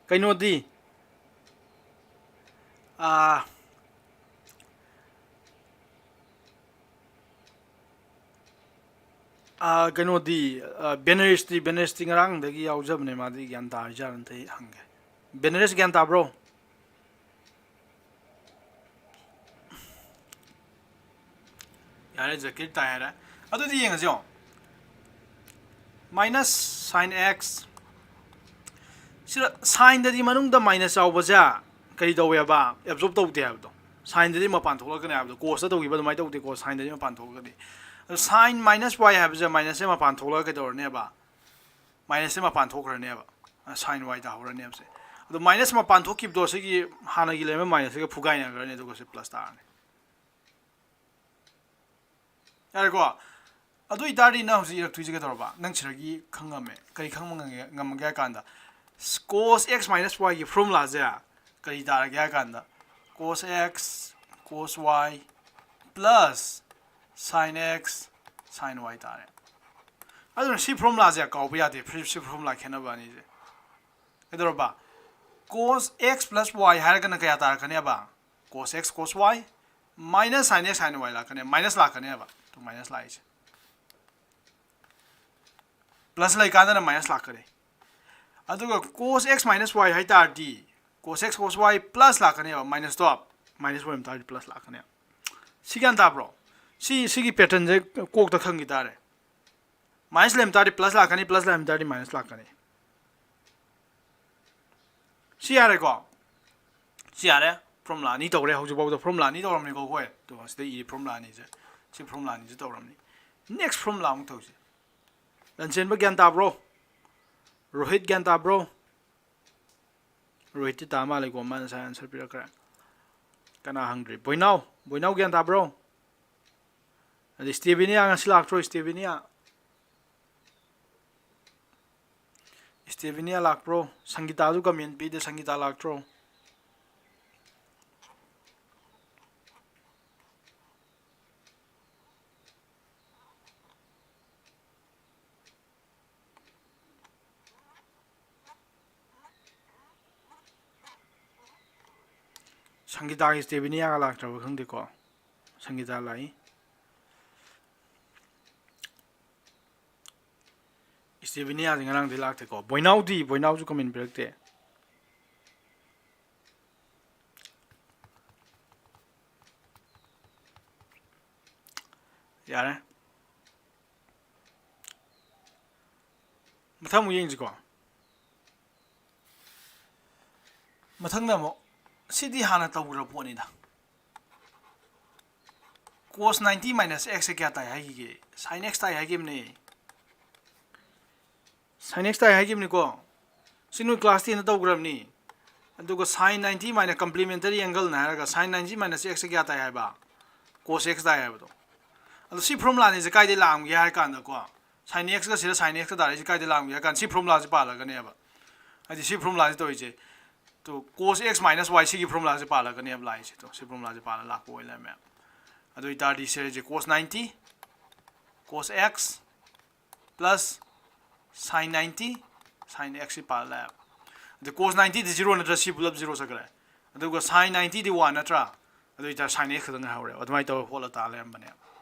ꯀꯩꯅꯣꯗꯤ, ꯑꯥ, ꯑꯥ, ꯀꯩꯅꯣꯗꯤ, ꯑꯥ, ꯕꯦꯅꯔꯤꯁꯇꯤ, ꯕꯦꯅꯔꯤꯁꯇꯤ ꯉꯔꯥꯡꯗꯒꯤ ꯌꯥꯎꯖꯕꯅꯦ, ꯃꯥꯗꯤ ꯒ꯭ꯌꯥꯟ ꯇꯥꯔꯤꯖꯥꯠꯂ ꯑꯝꯇ ꯍꯪꯒꯦ꯫ ꯕꯦꯅꯔꯤꯁ ꯒ꯭ꯌꯥꯟ ꯇꯥꯕ꯭ꯔꯣ? ꯌꯥꯔꯦ, ꯖꯀꯤꯔ ꯇꯥꯏ ꯍꯥꯏꯔꯦ꯫ ꯑꯗꯨꯗꯤ ꯌꯦꯡꯉꯁꯤ ꯌꯦꯡꯉꯣ꯫ Minus sine x꯫ ꯁꯤꯗ ꯁꯥꯏꯟꯗꯗꯤ ꯃꯅꯨꯡꯗ ꯃꯥꯏꯅꯁ ꯌꯥꯎꯕꯁꯦ ꯀꯔꯤ ꯇꯧꯋꯦꯕ? ꯑꯦꯕꯖꯣꯔꯕ ꯇꯧꯗꯦ ꯍꯥꯏꯕꯗꯣ꯫ ꯁꯥꯏꯟꯗꯗꯤ ꯃꯄꯥꯟ ꯊꯣꯛꯂꯛꯀꯅꯤ ꯍꯥꯏꯕꯗꯣ꯫ ꯀꯣꯁꯇ ꯇꯧꯈꯤꯕ ꯑꯗꯨꯃꯥꯏꯅ ꯇꯧꯗꯦꯀꯣ, ꯁꯥꯏꯟꯗꯗꯤ ꯃꯄꯥꯟ ꯊꯣꯛꯂꯛꯀꯅꯤ꯫ ꯑꯗꯣ ꯁꯥꯏꯟ ꯃꯥꯏꯅꯁ ꯋꯥꯏ ꯍꯥꯏꯕꯁꯦ ꯃꯥꯏꯅꯁꯁꯦ ꯃꯄꯥꯟ ꯊꯣꯛꯂꯒ ꯀꯩꯗꯧꯔꯅꯦꯕ? ꯃꯥꯏꯅꯁꯁꯦ ꯃꯄꯥꯟ ꯊꯣꯛꯈ꯭ꯔꯅꯦꯕ꯫ ꯁꯥꯏꯟ ꯋꯥꯏ ꯇꯥꯍꯧꯔꯅꯦꯕ ꯁꯦ꯫ ꯑꯗꯣ ꯃꯥꯏꯅꯁ ꯃꯄꯥꯟ ꯊꯣꯛꯈꯤꯕꯗꯣ ꯁꯤꯒꯤ ꯍꯥꯟꯅꯒꯤ ꯂꯩꯔꯝꯕ ꯃꯥꯏꯅꯁꯁꯤꯒ ꯐꯨꯒꯥꯏꯅꯈ꯭ꯔꯅꯤ, ꯑꯗꯨꯒ ꯁꯤ ꯄ꯭ꯂꯁ ꯇꯥꯔꯅꯤ꯫ ꯌꯥꯔꯦꯀꯣ? ꯑꯗꯨ ꯑꯣꯏꯇꯥꯔꯗꯤ ꯅꯪ ꯍꯧꯖꯤꯛ ꯏꯔꯛꯇꯣꯏꯁꯦ ꯀꯩꯗꯧꯔꯕ? ꯅꯪ ꯁꯤꯗꯒꯤ ꯈꯪꯉꯝꯃꯦ꯫ ꯀꯔꯤ ꯈꯪꯕ ꯉꯝꯒꯦ, ꯉꯝꯃꯒꯦ ꯍꯥꯏ ꯀꯥꯟꯗ, cos x minus y ꯒꯤ ꯐꯣꯔꯃꯨꯂꯥꯁꯦ ꯀꯔꯤ ꯇꯥꯔꯒꯦ ꯍꯥꯏ ꯀꯥꯟꯗ, cos x cos y plus sine x sine y ꯇꯥꯔꯦ꯫ ꯑꯗꯨꯅ ꯁꯤ ꯐꯣꯔꯃꯨꯂꯥꯁꯦ ꯀꯥꯎꯕ ꯌꯥꯗꯦ, ꯁꯤ ꯐꯣꯔꯃꯨꯂꯥ ꯈꯦꯠꯅꯕ ꯑꯅꯤꯁꯦ꯫ ꯀꯩꯗꯧꯔꯕ? Cos x plus y ꯍꯥꯏꯔꯒꯅ ꯀꯌꯥ ꯇꯥꯔꯛꯀꯅꯦꯕ? Cos x cos y minus sine x sine y ꯂꯥꯛꯀꯅꯦ, ꯃꯥꯏꯅꯁ ꯂꯥꯛꯀꯅꯦꯕ꯫ ꯇꯨ ꯃꯥꯏꯅꯁ ꯂꯥꯛꯏꯁꯦ꯫ ꯄ꯭ꯂꯁ ꯂꯩꯀꯥꯟꯗꯅ ꯃꯥꯏꯅꯁ ꯂꯥꯛꯀꯅꯤ꯫ ꯑꯗꯨꯒ cos x minus y ꯍꯥꯏ ꯇꯥꯔꯗꯤ, cos x cos y plus ꯂꯥꯛꯀꯅꯦꯕ, ꯃꯥꯏꯅꯁꯇꯣ ꯃꯥꯏꯅꯁ ꯑꯣꯏꯔꯝ ꯇꯥꯔꯗꯤ ꯄ꯭ꯂꯁ ꯂꯥꯛꯀꯅꯦꯕ꯫ ꯁꯤ ꯒ꯭ꯌꯥꯟ ꯇꯥꯕ꯭ꯔꯣ? ꯁꯤ, ꯁꯤꯒꯤ ꯄꯦꯇꯔꯟꯁꯦ ꯀꯣꯛꯇ ꯈꯪꯈꯤ ꯇꯥꯔꯦ꯫ ꯃꯥꯏꯅꯁ ꯂꯩꯔꯝ ꯇꯥꯔꯗꯤ ꯄ꯭ꯂꯁ ꯂꯥꯛꯀꯅꯤ, ꯄ꯭ꯂꯁ ꯂꯩꯔꯝ ꯇꯥꯔꯗꯤ ꯃꯥꯏꯅꯁ ꯂꯥꯛꯀꯅꯤ꯫ ꯁꯤ ꯌꯥꯔꯦꯀꯣ? ꯁꯤ ꯌꯥꯔꯦ꯫ ꯐꯣꯔꯃꯨꯂꯥ ꯑꯅꯤ ꯇꯧꯔꯦ, ꯍꯧꯖꯤꯛꯐꯥꯎꯗ ꯐꯣꯔꯃꯨꯂꯥ ꯑꯅꯤ ꯇꯧꯔꯝꯅꯤꯀꯣ ꯑꯩꯈꯣꯏ꯫ ꯑꯗꯣ ꯁꯤꯗ ꯏꯔꯤ ꯐꯣꯔꯃꯨꯂꯥ ꯑꯅꯤꯁꯦ꯫ ꯁꯤ ꯐꯣꯔꯃꯨꯂꯥ ꯑꯅꯤꯁꯦ ꯇꯧꯔꯝꯅꯤ꯫ ꯅꯦꯛꯁ ꯐꯣꯔꯃꯨꯂꯥ ꯑꯃꯨꯛ ꯇꯧꯁꯦ꯫ ꯂꯟꯆꯦꯟꯕ ꯒ꯭ꯌꯥꯟ ꯇꯥꯕ꯭ꯔꯣ? ꯔꯣꯍꯤꯠ ꯒ꯭ꯌꯥꯟ ꯇꯥꯕ꯭ꯔꯣ? ꯔꯣꯍꯤꯠꯇꯤ ꯇꯥ ꯃꯥꯜꯂꯦꯀꯣ, ꯃꯥ ꯉꯁꯥꯏ ꯑꯟꯁꯔ ꯄꯤꯔꯛꯈ꯭ꯔꯦ꯫ ꯀꯅꯥ ꯍꯪꯗ꯭ꯔꯤ? ꯕꯣꯏꯅꯥꯎ, ꯕꯣꯏꯅꯥꯎ ꯒ꯭ꯌꯥꯟ ꯇꯥꯕ꯭ꯔꯣ? ꯑꯗꯩ ꯁ꯭ꯇꯦꯕꯤꯅꯤꯌꯥ ꯉꯁꯤ ꯂꯥꯛꯇ꯭ꯔꯣ, ꯁ꯭ꯇꯦꯕꯤꯅꯤꯌꯥ? ꯁ꯭ꯇꯦꯕꯤꯅꯤꯌꯥ ꯂꯥꯛꯄ꯭ꯔꯣ? ꯁꯪꯒꯤꯇꯥꯁꯨ ꯀꯃꯦꯟ ꯄꯤꯗꯦ, ꯁꯪꯒꯤꯇꯥ ꯂꯥꯛꯇ꯭ꯔꯣ? ꯁꯪꯒꯤꯇꯥꯒꯤ ꯁ꯭ꯇꯦꯕꯤꯅꯤꯌꯥꯒ ꯂꯥꯛꯇ꯭ꯔꯕ ꯈꯪꯗꯦꯀꯣ꯫ ꯁꯪꯒꯤꯇꯥ ꯂꯥꯛꯏ꯫ ꯁ꯭ꯇꯦꯕꯤꯅꯤꯌꯥꯗꯤ ꯉꯔꯥꯡꯗꯤ ꯂꯥꯛꯇꯦꯀꯣ꯫ ꯕꯣꯏꯅꯥꯎꯗꯤ, ꯕꯣꯏꯅꯥꯎꯁꯨ ꯀꯃꯦꯟ ꯄꯤꯔꯛꯇꯦ꯫ ꯌꯥꯔꯦ꯫ ꯃꯊꯪ ꯑꯃꯨꯛ ꯌꯦꯡꯁꯤꯀꯣ꯫ ꯃꯊꯪꯗ ꯑꯃꯨꯛ, ꯁꯤꯗꯤ ꯍꯥꯟꯅ ꯇꯧꯈ꯭ꯔꯕ ꯄꯣꯠꯅꯤꯗ꯫ Cos ninety minus x ꯁꯦ ꯀꯌꯥ ꯇꯥꯏ ꯍꯥꯏꯈꯤꯒꯦ? Sin x ꯇꯥꯏ ꯍꯥꯏꯈꯤꯕꯅꯦ꯫ Sin x ꯇꯥꯏ ꯍꯥꯏꯈꯤꯕꯅꯤꯀꯣ꯫ ꯁꯤ ꯅꯣꯏ class ten ꯗ ꯇꯧꯈ꯭ꯔꯕꯅꯤ꯫ ꯑꯗꯨꯒ sin ninety minus complementary angle ꯅ ꯍꯥꯏꯔꯒ sin ninety minus x ꯁꯦ ꯀꯌꯥ ꯇꯥꯏ ꯍꯥꯏꯕ? Cos x ꯇꯥꯏ ꯍꯥꯏꯕꯗꯣ꯫ ꯑꯗꯣ ꯁꯤ formula ꯅꯤꯁꯦ ꯀꯥꯏꯗꯩ ꯂꯥꯛꯑꯝꯒꯦ ꯍꯥꯏ ꯀꯥꯟꯗꯀꯣ, sin x ꯀ ꯁꯤꯗ sin x ꯀ ꯇꯥꯔꯛꯏꯁꯦ ꯀꯥꯏꯗꯩ ꯂꯥꯛꯑꯝꯒꯦ ꯍꯥꯏ ꯀꯥꯟꯗ ꯁꯤ formula ꯁꯦ ꯄꯥꯜꯂꯒꯅꯦꯕ꯫ ꯍꯥꯏꯗꯤ ꯁꯤ formula ꯁꯦ ꯇꯧꯔꯤꯁꯦ꯫ Two, cos x minus y ꯁꯤꯒꯤ formula ꯁꯦ ꯄꯥꯜꯂꯒꯅꯦꯕ ꯂꯥꯛꯏꯁꯦ꯫ ꯇꯨ, ꯁꯤ formula ꯁꯦ ꯄꯥꯜꯂ ꯂꯥꯛꯄ ꯑꯣꯏ ꯂꯩꯔꯝꯃꯦ꯫ ꯑꯗꯨ ꯑꯣꯏꯇꯥꯔꯗꯤ ꯁꯤꯁꯦ cos ninety, cos x plus sin ninety, sin x ꯁꯤ ꯄꯥꯜꯂ ꯂꯥꯛꯑꯦꯕ꯫ ꯑꯗꯨ cos ninety ꯗꯤ zero ꯅꯠꯇ꯭ꯔꯥ? ꯁꯤ ꯄꯨꯂꯞ zero ꯆꯠꯈ꯭ꯔꯦ꯫ ꯑꯗꯨꯒ sin ninety ꯗꯤ one ꯅꯠꯇ꯭ꯔꯥ? ꯑꯗꯨ ꯑꯣꯏꯇꯥꯔꯗꯤ sin x ꯈꯛꯇꯪ ꯉꯥꯏꯍꯧꯔꯦꯕ꯫ ꯑꯗꯨꯃꯥꯏꯅ ꯇꯧꯔ ꯍꯣꯠꯂ ꯇꯥ ꯂꯩꯔꯝꯕꯅꯦꯕ꯫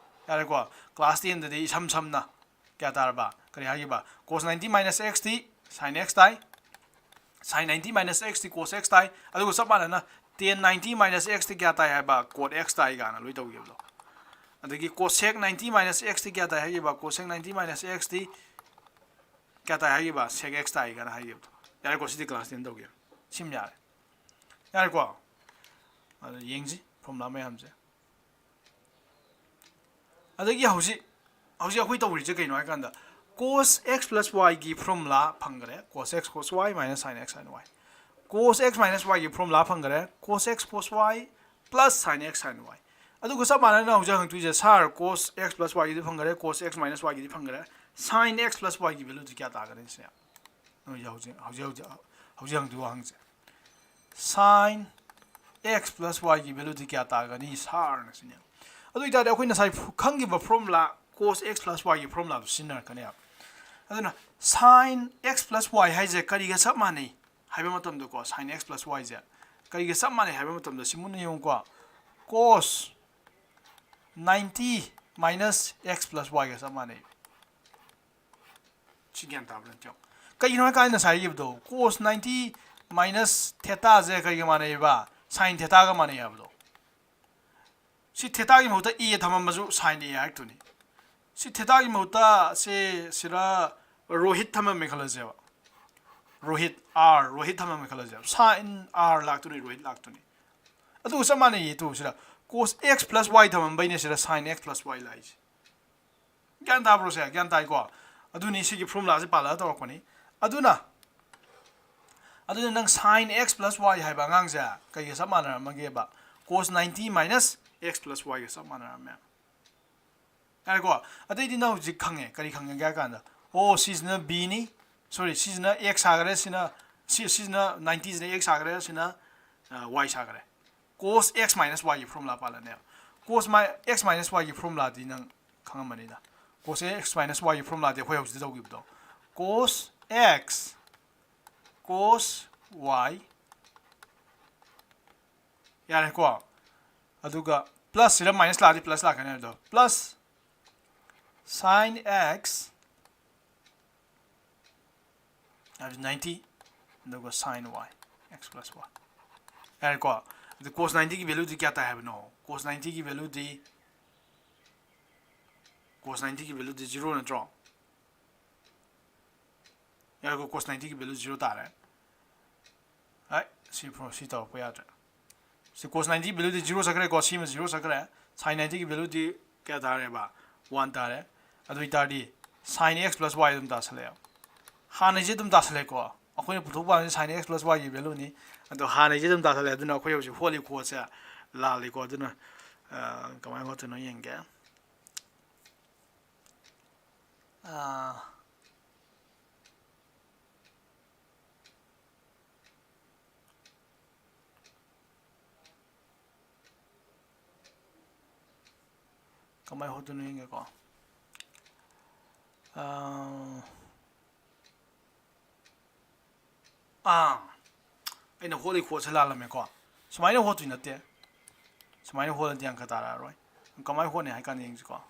ꯌꯥꯔꯦꯀꯣ? Class ten ꯗꯗꯤ ꯏꯁꯝ ꯁꯝꯅ ꯀꯌꯥ ꯇꯥꯔꯕ? ꯀꯔꯤ ꯍꯥꯏꯈꯤꯕ? Cos ninety minus x T sin x ꯇꯥꯏ꯫ Sin ninety minus x T cos x ꯇꯥꯏ꯫ ꯑꯗꯨꯒ ꯆꯞ ꯃꯥꯟꯅꯅ tan ninety minus x T ꯀꯌꯥ ꯇꯥꯏ ꯍꯥꯏꯕ? Cot x ꯇꯥꯏ ꯀꯥꯏꯅ ꯂꯣꯏ ꯇꯧꯈꯤꯕꯗꯣ꯫ ꯑꯗꯒꯤ cosec ninety minus x T ꯀꯌꯥ ꯇꯥꯏ ꯍꯥꯏꯈꯤꯕ? Cosec ninety minus x T ꯀꯌꯥ ꯇꯥꯏ ꯍꯥꯏꯈꯤꯕ? Sec x ꯇꯥꯏ ꯀꯥꯏꯅ ꯍꯥꯏꯈꯤꯕꯗꯣ꯫ ꯌꯥꯔꯦꯀꯣ, ꯁꯤꯗꯤ class ten ꯇꯧꯒꯦ꯫ ꯁꯤꯃ ꯌꯥꯔꯦ꯫ ꯌꯥꯔꯦꯀꯣ? ꯑꯗꯨ ꯌꯦꯡꯁꯤ formula ꯃꯌꯥꯝꯁꯦ꯫ ꯑꯗꯒꯤ ꯍꯧꯖꯤꯛ, ꯍꯧꯖꯤꯛ ꯑꯩꯈꯣꯏ ꯇꯧꯔꯤꯁꯦ ꯀꯩꯅꯣ ꯍꯥꯏ ꯀꯥꯟꯗ, cos x plus y ꯒꯤ formula ꯐꯪꯈ꯭ꯔꯦ, cos x cos y minus sin x sin y꯫ Cos x minus y ꯒꯤ formula ꯐꯪꯈ꯭ꯔꯦ, cos x cos y plus sin x sin y꯫ ꯑꯗꯨꯒ ꯆꯞ ꯃꯥꯟꯅꯅ ꯍꯧꯖꯤꯛ ꯍꯪꯉꯛꯇꯣꯏꯁꯦ, sir, cos x plus y ꯒꯤꯗꯤ ꯐꯪꯈ꯭ꯔꯦ, cos x minus y ꯒꯤꯗꯤ ꯐꯪꯈ꯭ꯔꯦ, sin x plus y ꯒꯤ value ꯗꯤ ꯀꯌꯥ ꯇꯥꯒꯅꯤ ꯁꯤꯅꯦ꯫ ꯅꯣꯏꯁꯦ ꯍꯧꯖꯤꯛ, ꯍꯧꯖꯤꯛ, ꯍꯧꯖꯤꯛ, ꯍꯧꯖꯤꯛ ꯍꯪꯗꯣꯏ ꯋꯥꯍꯪꯁꯦ꯫ Sin x plus y ꯒꯤ value ꯗꯤ ꯀꯌꯥ ꯇꯥꯒꯅꯤ, sir ꯅ ꯁꯤꯅꯦ꯫ ꯑꯗꯨ ꯑꯣꯏꯇꯥꯔꯗꯤ ꯑꯩꯈꯣꯏ ꯉꯁꯥꯏ ꯐ-, ꯈꯪꯈꯤꯕ formula, cos x plus y ꯒꯤ formula ꯗꯨ ꯁꯤꯖꯤꯟꯅꯔꯛꯀꯅꯦꯕ꯫ ꯑꯗꯨꯅ sin x plus y ꯍꯥꯏꯁꯦ ꯀꯔꯤꯒ ꯆꯞ ꯃꯥꯟꯅꯩ ꯍꯥꯏꯕ ꯃꯇꯝꯗꯀꯣ, sin x plus y ꯁꯦ ꯀꯔꯤꯒ ꯆꯞ ꯃꯥꯟꯅꯩ ꯍꯥꯏꯕ ꯃꯇꯝꯗ, ꯁꯤ ꯃꯨꯟꯅ ꯌꯦꯡꯉꯨꯀꯣ, cos ninety minus x plus y ꯒ ꯆꯞ ꯃꯥꯟꯅꯩ꯫ ꯁꯤ ꯒ꯭ꯌꯥꯟ ꯇꯥꯕ꯭ꯔꯥ ꯅꯠꯇ꯭ꯔꯣ? ꯀꯩꯒꯤꯅꯣ ꯍꯥꯏ ꯀꯥꯟꯗ ꯉꯁꯥꯏꯒꯤꯗꯣ cos ninety minus theta ꯁꯦ ꯀꯩꯒ ꯃꯥꯟꯅꯩꯕ? Sin theta ꯒ ꯃꯥꯟꯅꯩ ꯍꯥꯏꯕꯗꯣ꯫ ꯁꯤ theta ꯒꯤ ꯃꯍꯨꯠꯇ A ꯊꯝꯃꯝꯕꯁꯨ sin A ꯍꯥꯏꯔꯛꯇꯣꯏꯅꯤ꯫ ꯁꯤ theta ꯒꯤ ꯃꯍꯨꯠꯇ ꯁꯤ ꯁꯤꯗ Rohit ꯊꯝꯃꯝꯃꯦ ꯈꯜꯂꯁꯦꯕ꯫ Rohit, R Rohit ꯊꯝꯃꯝꯃꯦ ꯈꯜꯂꯁꯦꯕ꯫ Sin R ꯂꯥꯛꯇꯣꯏꯅꯤ, Rohit ꯂꯥꯛꯇꯣꯏꯅꯤ꯫ ꯑꯗꯨꯒ ꯆꯞ ꯃꯥꯟꯅꯩꯌꯦ ꯇꯨ ꯁꯤꯗ cos X plus Y ꯊꯝꯃꯝꯕꯩꯅꯦ ꯁꯤꯗ sin X plus Y ꯂꯥꯛꯏꯁꯦ꯫ ꯒ꯭ꯌꯥꯟ ꯇꯥꯕ꯭ꯔꯣ ꯁꯦ? ꯒ꯭ꯌꯥꯟ ꯇꯥꯏꯀꯣ? ꯑꯗꯨꯅꯤ ꯁꯤꯒꯤ formula ꯁꯦ ꯄꯥꯜꯂꯒ ꯇꯧꯔꯛꯄꯅꯤ꯫ ꯑꯗꯨꯅ, ꯑꯗꯨꯅ ꯅꯪ sin X plus Y ꯍꯥꯏꯕ ꯑꯉꯥꯡꯁꯦ ꯀꯩꯒ ꯆꯞ ꯃꯥꯟꯅꯔꯝꯃꯒꯦꯕ? Cos ninety minus X plus Y ꯒ ꯆꯞ ꯃꯥꯟꯅꯔꯝꯃꯦ꯫ ꯌꯥꯔꯦꯀꯣ? ꯑꯇꯩꯗꯤ ꯅꯪ ꯍꯧꯖꯤꯛ ꯈꯪꯉꯦ꯫ ꯀꯔꯤ ꯈꯪꯉꯒꯦ ꯍꯥꯏ ꯀꯥꯟꯗ, ꯑꯣ, ꯁꯤꯁꯤꯅ B ꯅꯤ, sorry, ꯁꯤꯁꯤꯅ X ꯁꯥꯈ꯭ꯔꯦ, ꯁꯤꯅ, ꯁꯤ, ꯁꯤꯁꯤꯅ ninety ꯁꯤꯅ X ꯁꯥꯈ꯭ꯔꯦ, ꯁꯤꯅ, ꯑ, Y ꯁꯥꯈ꯭ꯔꯦ꯫ Cos X minus Y ꯒꯤ formula ꯄꯥꯜꯂꯅꯦꯕ꯫ Cos mi-, X minus Y ꯒꯤ formula ꯗꯤ ꯅꯪ ꯈꯪꯉꯝꯃꯅꯤꯗ꯫ Cos X minus Y ꯒꯤ formula ꯗꯤ ꯑꯩꯈꯣꯏ ꯍꯧꯖꯤꯛꯇ ꯇꯧꯈꯤꯕꯗꯣ꯫ Cos X, cos Y, ꯌꯥꯔꯦꯀꯣ? ꯑꯗꯨꯒ plus ꯁꯤꯗ minus ꯂꯥꯛꯑꯗꯤ plus ꯂꯥꯛꯀꯅꯤ ꯍꯥꯏꯕꯗꯣ, plus sin X ꯍꯥꯏꯕꯗꯤ ninety, ꯑꯗꯨꯒ sin Y, X plus Y꯫ ꯌꯥꯔꯦꯀꯣ? ꯑꯗꯨ cos ninety ꯒꯤ value ꯗꯤ ꯀꯌꯥ ꯇꯥꯏ ꯍꯥꯏꯕꯅꯣ? Cos ninety ꯒꯤ value ꯗꯤ, cos ninety ꯒꯤ value ꯗꯤ zero ꯅꯠꯇ꯭ꯔꯣ? ꯌꯥꯔꯦꯀꯣ? Cos ninety ꯒꯤ value zero ꯇꯥꯔꯦ꯫ ꯍꯥꯏ, ꯁꯤ ꯐꯣ-, ꯁꯤ ꯇꯧꯔꯛꯄ ꯌꯥꯗ꯭ꯔꯦ꯫ ꯁꯤ cos ninety value ꯗꯤ zero ꯆꯠꯈ꯭ꯔꯦꯀꯣ, ꯁꯤꯃ zero ꯆꯠꯈ꯭ꯔꯦ꯫ Sin ninety ꯒꯤ value ꯗꯤ ꯀꯌꯥ ꯇꯥꯔꯦꯕ? One ꯇꯥꯔꯦ꯫ ꯑꯗꯨ ꯑꯣꯏꯇꯥꯔꯗꯤ sin X plus Y ꯑꯗꯨꯝ ꯇꯥꯁꯜꯂꯛꯑꯦ꯫ ꯍꯥꯟꯅꯩꯁꯦ ꯑꯗꯨꯝ ꯇꯥꯁꯜꯂꯦꯀꯣ꯫ ꯑꯩꯈꯣꯏꯅ ꯄꯨꯊꯣꯛꯄ ꯄꯥꯝꯃꯤꯁꯦ sin X plus Y ꯒꯤ value ꯅꯤ꯫ ꯑꯗꯣ ꯍꯥꯟꯅꯩꯁꯦ ꯑꯗꯨꯝ ꯇꯥꯁꯜꯂꯦ꯫ ꯑꯗꯨꯅ ꯑꯩꯈꯣꯏ ꯍꯧꯖꯤꯛ ꯍꯣꯠꯂꯤ ꯈꯣꯠꯁꯦ ꯂꯥꯜꯂꯤꯀꯣ꯫ ꯑꯗꯨꯅ, ꯑ, ꯀꯃꯥꯏꯅ ꯍꯣꯠꯇꯣꯏꯅꯣ ꯌꯦꯡꯒꯦ꯫ ꯑ, ꯀꯃꯥꯏꯅ ꯍꯣꯠꯇꯣꯏꯅꯣ ꯌꯦꯡꯒꯦꯀꯣ꯫ ꯑꯥ, ꯑꯥ, ꯑꯩꯅ ꯍꯣꯠꯂꯤ ꯈꯣꯠꯁꯦ ꯂꯥꯜꯂꯝꯃꯦꯀꯣ꯫ ꯁꯨꯃꯥꯏꯅ ꯍꯣꯠꯇꯣꯏ ꯅꯠꯇꯦ꯫ ꯁꯨꯃꯥꯏꯅ ꯍꯣꯠꯂꯗꯤ ꯑꯪꯀ ꯇꯥꯔꯛꯑꯔꯣꯏ꯫ ꯀꯃꯥꯏꯅ ꯍꯣꯠꯅꯤ ꯍꯥꯏ ꯀꯥꯟꯗ ꯌꯦꯡꯁꯤꯀꯣ꯫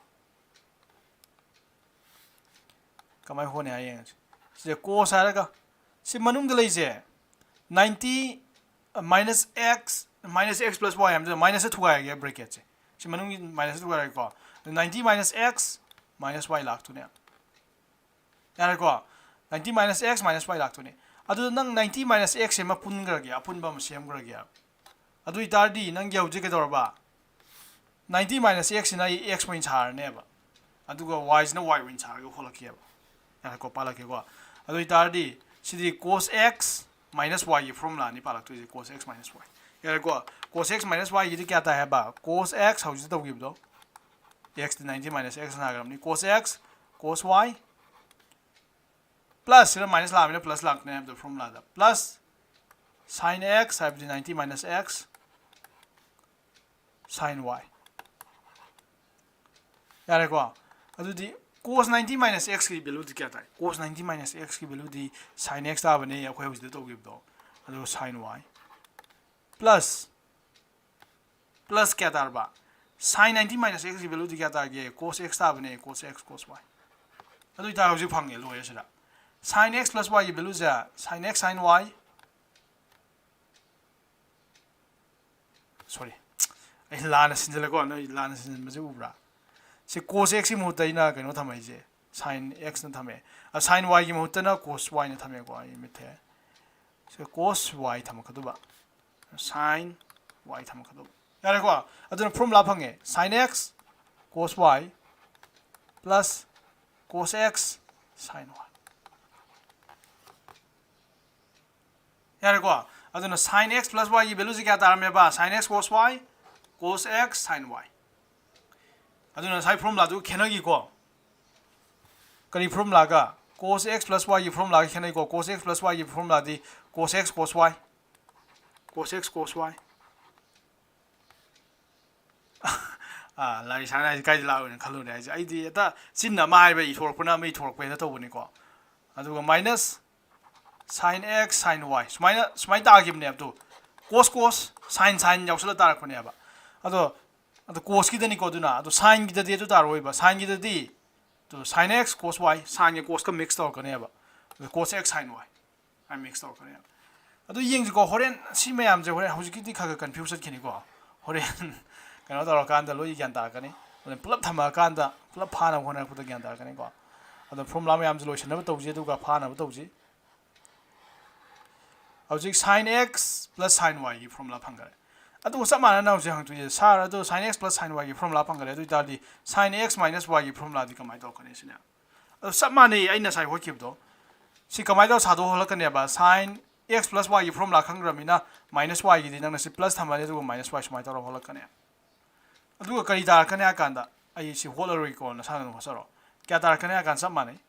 ꯀꯃꯥꯏꯅ ꯍꯣꯠꯅꯤ ꯍꯥꯏ ꯌꯦꯡꯉꯁꯤ꯫ ꯁꯤꯁꯦ cos ꯍꯥꯏꯔꯒ ꯁꯤ ꯃꯅꯨꯡꯗ ꯂꯩꯁꯦ ninety minus x minus x plus y ꯍꯥꯏꯕꯗꯨꯗ minus ꯊꯨꯒꯥꯏꯔꯒꯦ bracketꯁꯦ꯫ ꯁꯤ ꯃꯅꯨꯡꯒꯤ minus ꯊꯨꯒꯥꯏꯔꯒꯦꯀꯣ꯫ ninety minus x minus y ꯂꯥꯛꯇꯣꯏꯅꯦ꯫ ꯌꯥꯔꯦꯀꯣ? ninety minus x minus y ꯂꯥꯛꯇꯣꯏꯅꯦ꯫ ꯑꯗꯨꯗ ꯅꯪ ninety minus x ꯁꯦ ꯑꯃ ꯄꯨꯟꯈ꯭ꯔꯒꯦ, ꯑꯄꯨꯟꯕ ꯑꯃ ꯁꯦꯝꯈ꯭ꯔꯒꯦ꯫ ꯑꯗꯨ ꯑꯣꯏꯇꯥꯔꯗꯤ ꯅꯪꯒꯤ ꯍꯧꯖꯤꯛ ꯀꯩꯗꯧꯔꯕ? ninety minus x ꯁꯤꯅ ꯑꯩ x ꯑꯣꯏꯅ ꯁꯥꯔꯅꯦꯕ꯫ ꯑꯗꯨꯒ y ꯁꯤꯅ y ꯑꯣꯏꯅ ꯁꯥꯔꯒ ꯍꯣꯜꯂꯛꯀꯦꯕ꯫ ꯌꯥꯔꯦꯀꯣ? ꯄꯥꯜꯂꯛꯀꯦꯀꯣ꯫ ꯑꯗꯨ ꯑꯣꯏꯇꯥꯔꯗꯤ ꯁꯤꯗꯤ cos x minus y ꯒꯤ formula ꯅꯤ ꯄꯥꯜꯂꯛꯇꯣꯏꯁꯦ, cos x minus y꯫ ꯌꯥꯔꯦꯀꯣ? Cos x minus y ꯒꯤꯗꯤ ꯀꯌꯥ ꯇꯥꯏ ꯍꯥꯏꯕ? Cos x ꯍꯧꯖꯤꯛ ꯇꯧꯈꯤꯕꯗꯣ, x ꯗꯤ ninety minus x ꯁꯥꯈ꯭ꯔꯕꯅꯤ꯫ Cos x, cos y, plus ꯁꯤꯗ minus ꯂꯥꯛꯑꯕꯅꯤꯅ plus ꯂꯥꯛꯇꯣꯏꯅꯦ ꯍꯥꯏꯕꯗꯣ formula ꯗ꯫ Plus sin x ꯍꯥꯏꯕꯗꯤ ninety minus x sin y꯫ ꯌꯥꯔꯦꯀꯣ? ꯑꯗꯨꯗꯤ cos ninety minus x ꯀꯤ value ꯗꯤ ꯀꯌꯥ ꯇꯥꯏ? Cos ninety minus x ꯀꯤ value ꯗꯤ sin x ꯇꯥꯕꯅꯦ, ꯑꯩꯈꯣꯏ ꯍꯧꯖꯤꯛꯇ ꯇꯧꯈꯤꯕꯗꯣ꯫ ꯑꯗꯨꯒ sin y꯫ Plus, plus ꯀꯌꯥ ꯇꯥꯔꯕ? Sin ninety minus x ꯀꯤ value ꯗꯤ ꯀꯌꯥ ꯇꯥꯒꯦ? Cos x ꯇꯥꯕꯅꯦ, cos x cos y꯫ ꯑꯗꯨ ꯑꯣꯏꯇꯥꯔꯗꯤ ꯍꯧꯖꯤꯛ ꯐꯪꯉꯦ, ꯂꯣꯏꯔꯦ ꯁꯤꯗ꯫ Sin x plus y ꯒꯤ value ꯁꯦ sin x sin y, sorry, ꯑꯩ ꯂꯥꯟꯅ ꯁꯤꯟꯖꯜꯂꯦꯀꯣ, ꯅꯣꯏ ꯂꯥꯟꯅ ꯁꯤꯟꯖꯟꯕꯁꯦ ꯎꯕ꯭ꯔꯥ? ꯁꯤ cos x ꯀꯤ ꯃꯍꯨꯠꯇ ꯑꯩꯅ ꯀꯩꯅꯣ ꯊꯝꯃꯛꯏꯁꯦ, sin x ꯅ ꯊꯝꯃꯦ꯫ ꯑ, sin y ꯒꯤ ꯃꯍꯨꯠꯇꯅ cos y ꯅ ꯊꯝꯃꯦꯀꯣ, ꯑꯩ ꯃꯤꯠꯊꯦ꯫ ꯁꯤ cos y ꯊꯝꯃꯛꯀꯗꯧꯕ, sin y ꯊꯝꯃꯛꯀꯗꯧꯕ꯫ ꯌꯥꯔꯦꯀꯣ? ꯑꯗꯨꯅ formula ꯐꯪꯉꯦ, sin x cos y plus cos x sin y꯫ ꯌꯥꯔꯦꯀꯣ? ꯑꯗꯨꯅ sin x plus y ꯒꯤ value ꯁꯦ ꯀꯌꯥ ꯇꯥꯔꯝꯃꯦꯕ? Sin x cos y, cos x sin y꯫ ꯑꯗꯨꯅ ꯉꯁꯥꯏ formula ꯗꯨ ꯈꯦꯠꯅꯈꯤꯀꯣ꯫ ꯀꯔꯤ formula ꯒ? Cos x plus y ꯒꯤ formula ꯒ ꯈꯦꯠꯅꯩꯀꯣ꯫ Cos x plus y ꯒꯤ formula ꯗꯤ cos x cos y, cos x cos y꯫ ꯑꯥ, ꯂꯥꯏꯔꯤꯛ ꯁꯥꯟꯅ ꯍꯥꯏꯁꯦ ꯀꯥꯏꯗ ꯂꯥꯛꯑꯣꯏꯅ ꯈꯜꯂꯨꯔꯦ ꯍꯥꯏꯁꯦ꯫ ꯑꯩꯗꯤ ꯍꯦꯛꯇ ꯆꯤꯟꯅ ꯑꯃ ꯍꯥꯏꯕ ꯏꯊꯣꯔꯛꯄꯅ ꯑꯃ ꯏꯊꯣꯔꯛꯄ ꯍꯦꯛꯇ ꯇꯧꯕꯅꯤꯀꯣ꯫ ꯑꯗꯨꯒ minus sin x sin y ꯁꯨꯃꯥꯏꯅ, ꯁꯨꯃꯥꯏꯅ ꯇꯥꯈꯤꯕꯅꯦꯕ꯫ ꯑꯗꯨ cos cos, sin sin ꯌꯥꯎꯁꯜꯂ ꯇꯥꯔꯛꯄꯅꯦꯕ꯫ ꯑꯗꯣ, ꯑꯗꯣ cos ꯀꯤꯗꯅꯤꯀꯣ꯫ ꯑꯗꯨꯅ ꯑꯗꯣ sin ꯒꯤꯗꯗꯤ ꯑꯗꯨ ꯇꯥꯔꯛꯑꯣꯏꯕ꯫ Sin ꯒꯤꯗꯗꯤ ꯑꯗꯣ sin x cos y, ꯁꯥꯏꯟꯒ ꯀꯣꯁꯀ ꯃꯤꯛꯁ ꯇꯧꯔꯛꯀꯅꯦꯕ, ꯑꯗꯣ cos x sin y ꯍꯥꯏꯅ ꯃꯤꯛꯁ ꯇꯧꯔꯛꯀꯅꯦꯕ꯫ ꯑꯗꯨ ꯌꯦꯡꯁꯤꯀꯣ, ꯍꯣꯔꯦꯟ ꯁꯤ ꯃꯌꯥꯝꯁꯦ ꯍꯣꯔꯦꯟ, ꯍꯧꯖꯤꯛꯀꯤꯗꯤ ꯈꯔ ꯈꯔ ꯀꯟꯐ꯭ꯌꯨꯁ ꯆꯠꯈꯤꯅꯤꯀꯣ꯫ ꯍꯣꯔꯦꯟ ꯀꯩꯅꯣ ꯇꯧꯔꯀꯥꯟꯗ ꯂꯣꯏ ꯒ꯭ꯌꯥꯟ ꯇꯥꯔꯛꯀꯅꯤ꯫ ꯍꯣꯔꯦꯟ ꯄꯨꯂꯞ ꯊꯝꯃꯛꯑꯀꯥꯟꯗ ꯄꯨꯂꯞ ꯐꯥꯅꯕ ꯍꯣꯠꯅꯔꯛꯄꯗ ꯒ꯭ꯌꯥꯟ ꯇꯥꯔꯛꯀꯅꯤꯀꯣ꯫ ꯑꯗꯣ ꯐꯣꯔꯃꯨꯂꯥ ꯃꯌꯥꯝꯁꯦ ꯂꯣꯏꯁꯤꯟꯅꯕ ꯇꯧꯁꯤ, ꯑꯗꯨꯒ ꯐꯥꯅꯕ ꯇꯧꯁꯤ꯫ ꯍꯧꯖꯤꯛ sin x plus sin y ꯒꯤ ꯐꯣꯔꯃꯨꯂꯥ ꯐꯪꯈꯔꯦ꯫ ꯑꯗꯨꯒ ꯆꯞ ꯃꯥꯟꯅꯅ ꯍꯧꯖꯤꯛ ꯍꯪꯉꯛꯇꯣꯏꯁꯦ, "ꯁꯥꯔ, ꯑꯗꯨ sin x plus sin y ꯒꯤ ꯐꯣꯔꯃꯨꯂꯥ ꯐꯪꯈꯔꯦ, ꯑꯗꯨ ꯑꯣꯏ ꯇꯥꯔꯗꯤ sin x minus y ꯒꯤ ꯐꯣꯔꯃꯨꯂꯥꯗꯤ ꯀꯃꯥꯏꯅ ꯇꯧꯔꯛꯀꯅꯤ?" ꯁꯤꯅꯦ꯫ ꯑꯗꯣ ꯆꯞ ꯃꯥꯟꯅꯩ ꯑꯩꯅ ꯉꯁꯥꯏ ꯍꯣꯠꯈꯤꯕꯗꯣ꯫ ꯁꯤ ꯀꯃꯥꯏꯅ ꯇꯧꯔ ꯁꯥꯗꯣꯛ ꯍꯣꯠꯂꯛꯀꯅꯦꯕ? Sin x plus y ꯒꯤ ꯐꯣꯔꯃꯨꯂꯥ ꯈꯪꯈ꯭ꯔꯕꯅꯤꯅ, minus y ꯒꯤꯗꯤ ꯅꯪꯅ ꯁꯤ ꯄ꯭ꯂꯁ ꯊꯝꯃꯅꯤ, ꯑꯗꯨꯒ minus y ꯁꯨꯃꯥꯏꯅ ꯇꯧꯔ ꯍꯣꯠꯂꯛꯀꯅꯤ꯫ ꯑꯗꯨꯒ ꯀꯔꯤ ꯇꯥꯔꯛꯀꯅꯤ ꯍꯥꯏ ꯀꯥꯟꯗ, ꯑꯩ ꯁꯤ ꯍꯣꯠꯂꯔꯣꯏꯀꯣ, ꯅꯁꯥꯅ ꯑꯗꯨꯝ ꯍꯣꯠꯆꯔꯣ꯫ ꯀꯌꯥ ꯇꯥꯔꯛꯀꯅꯤ ꯍꯥꯏ ꯀꯥꯟꯗ ꯆꯞ ꯃꯥꯟꯅꯩ,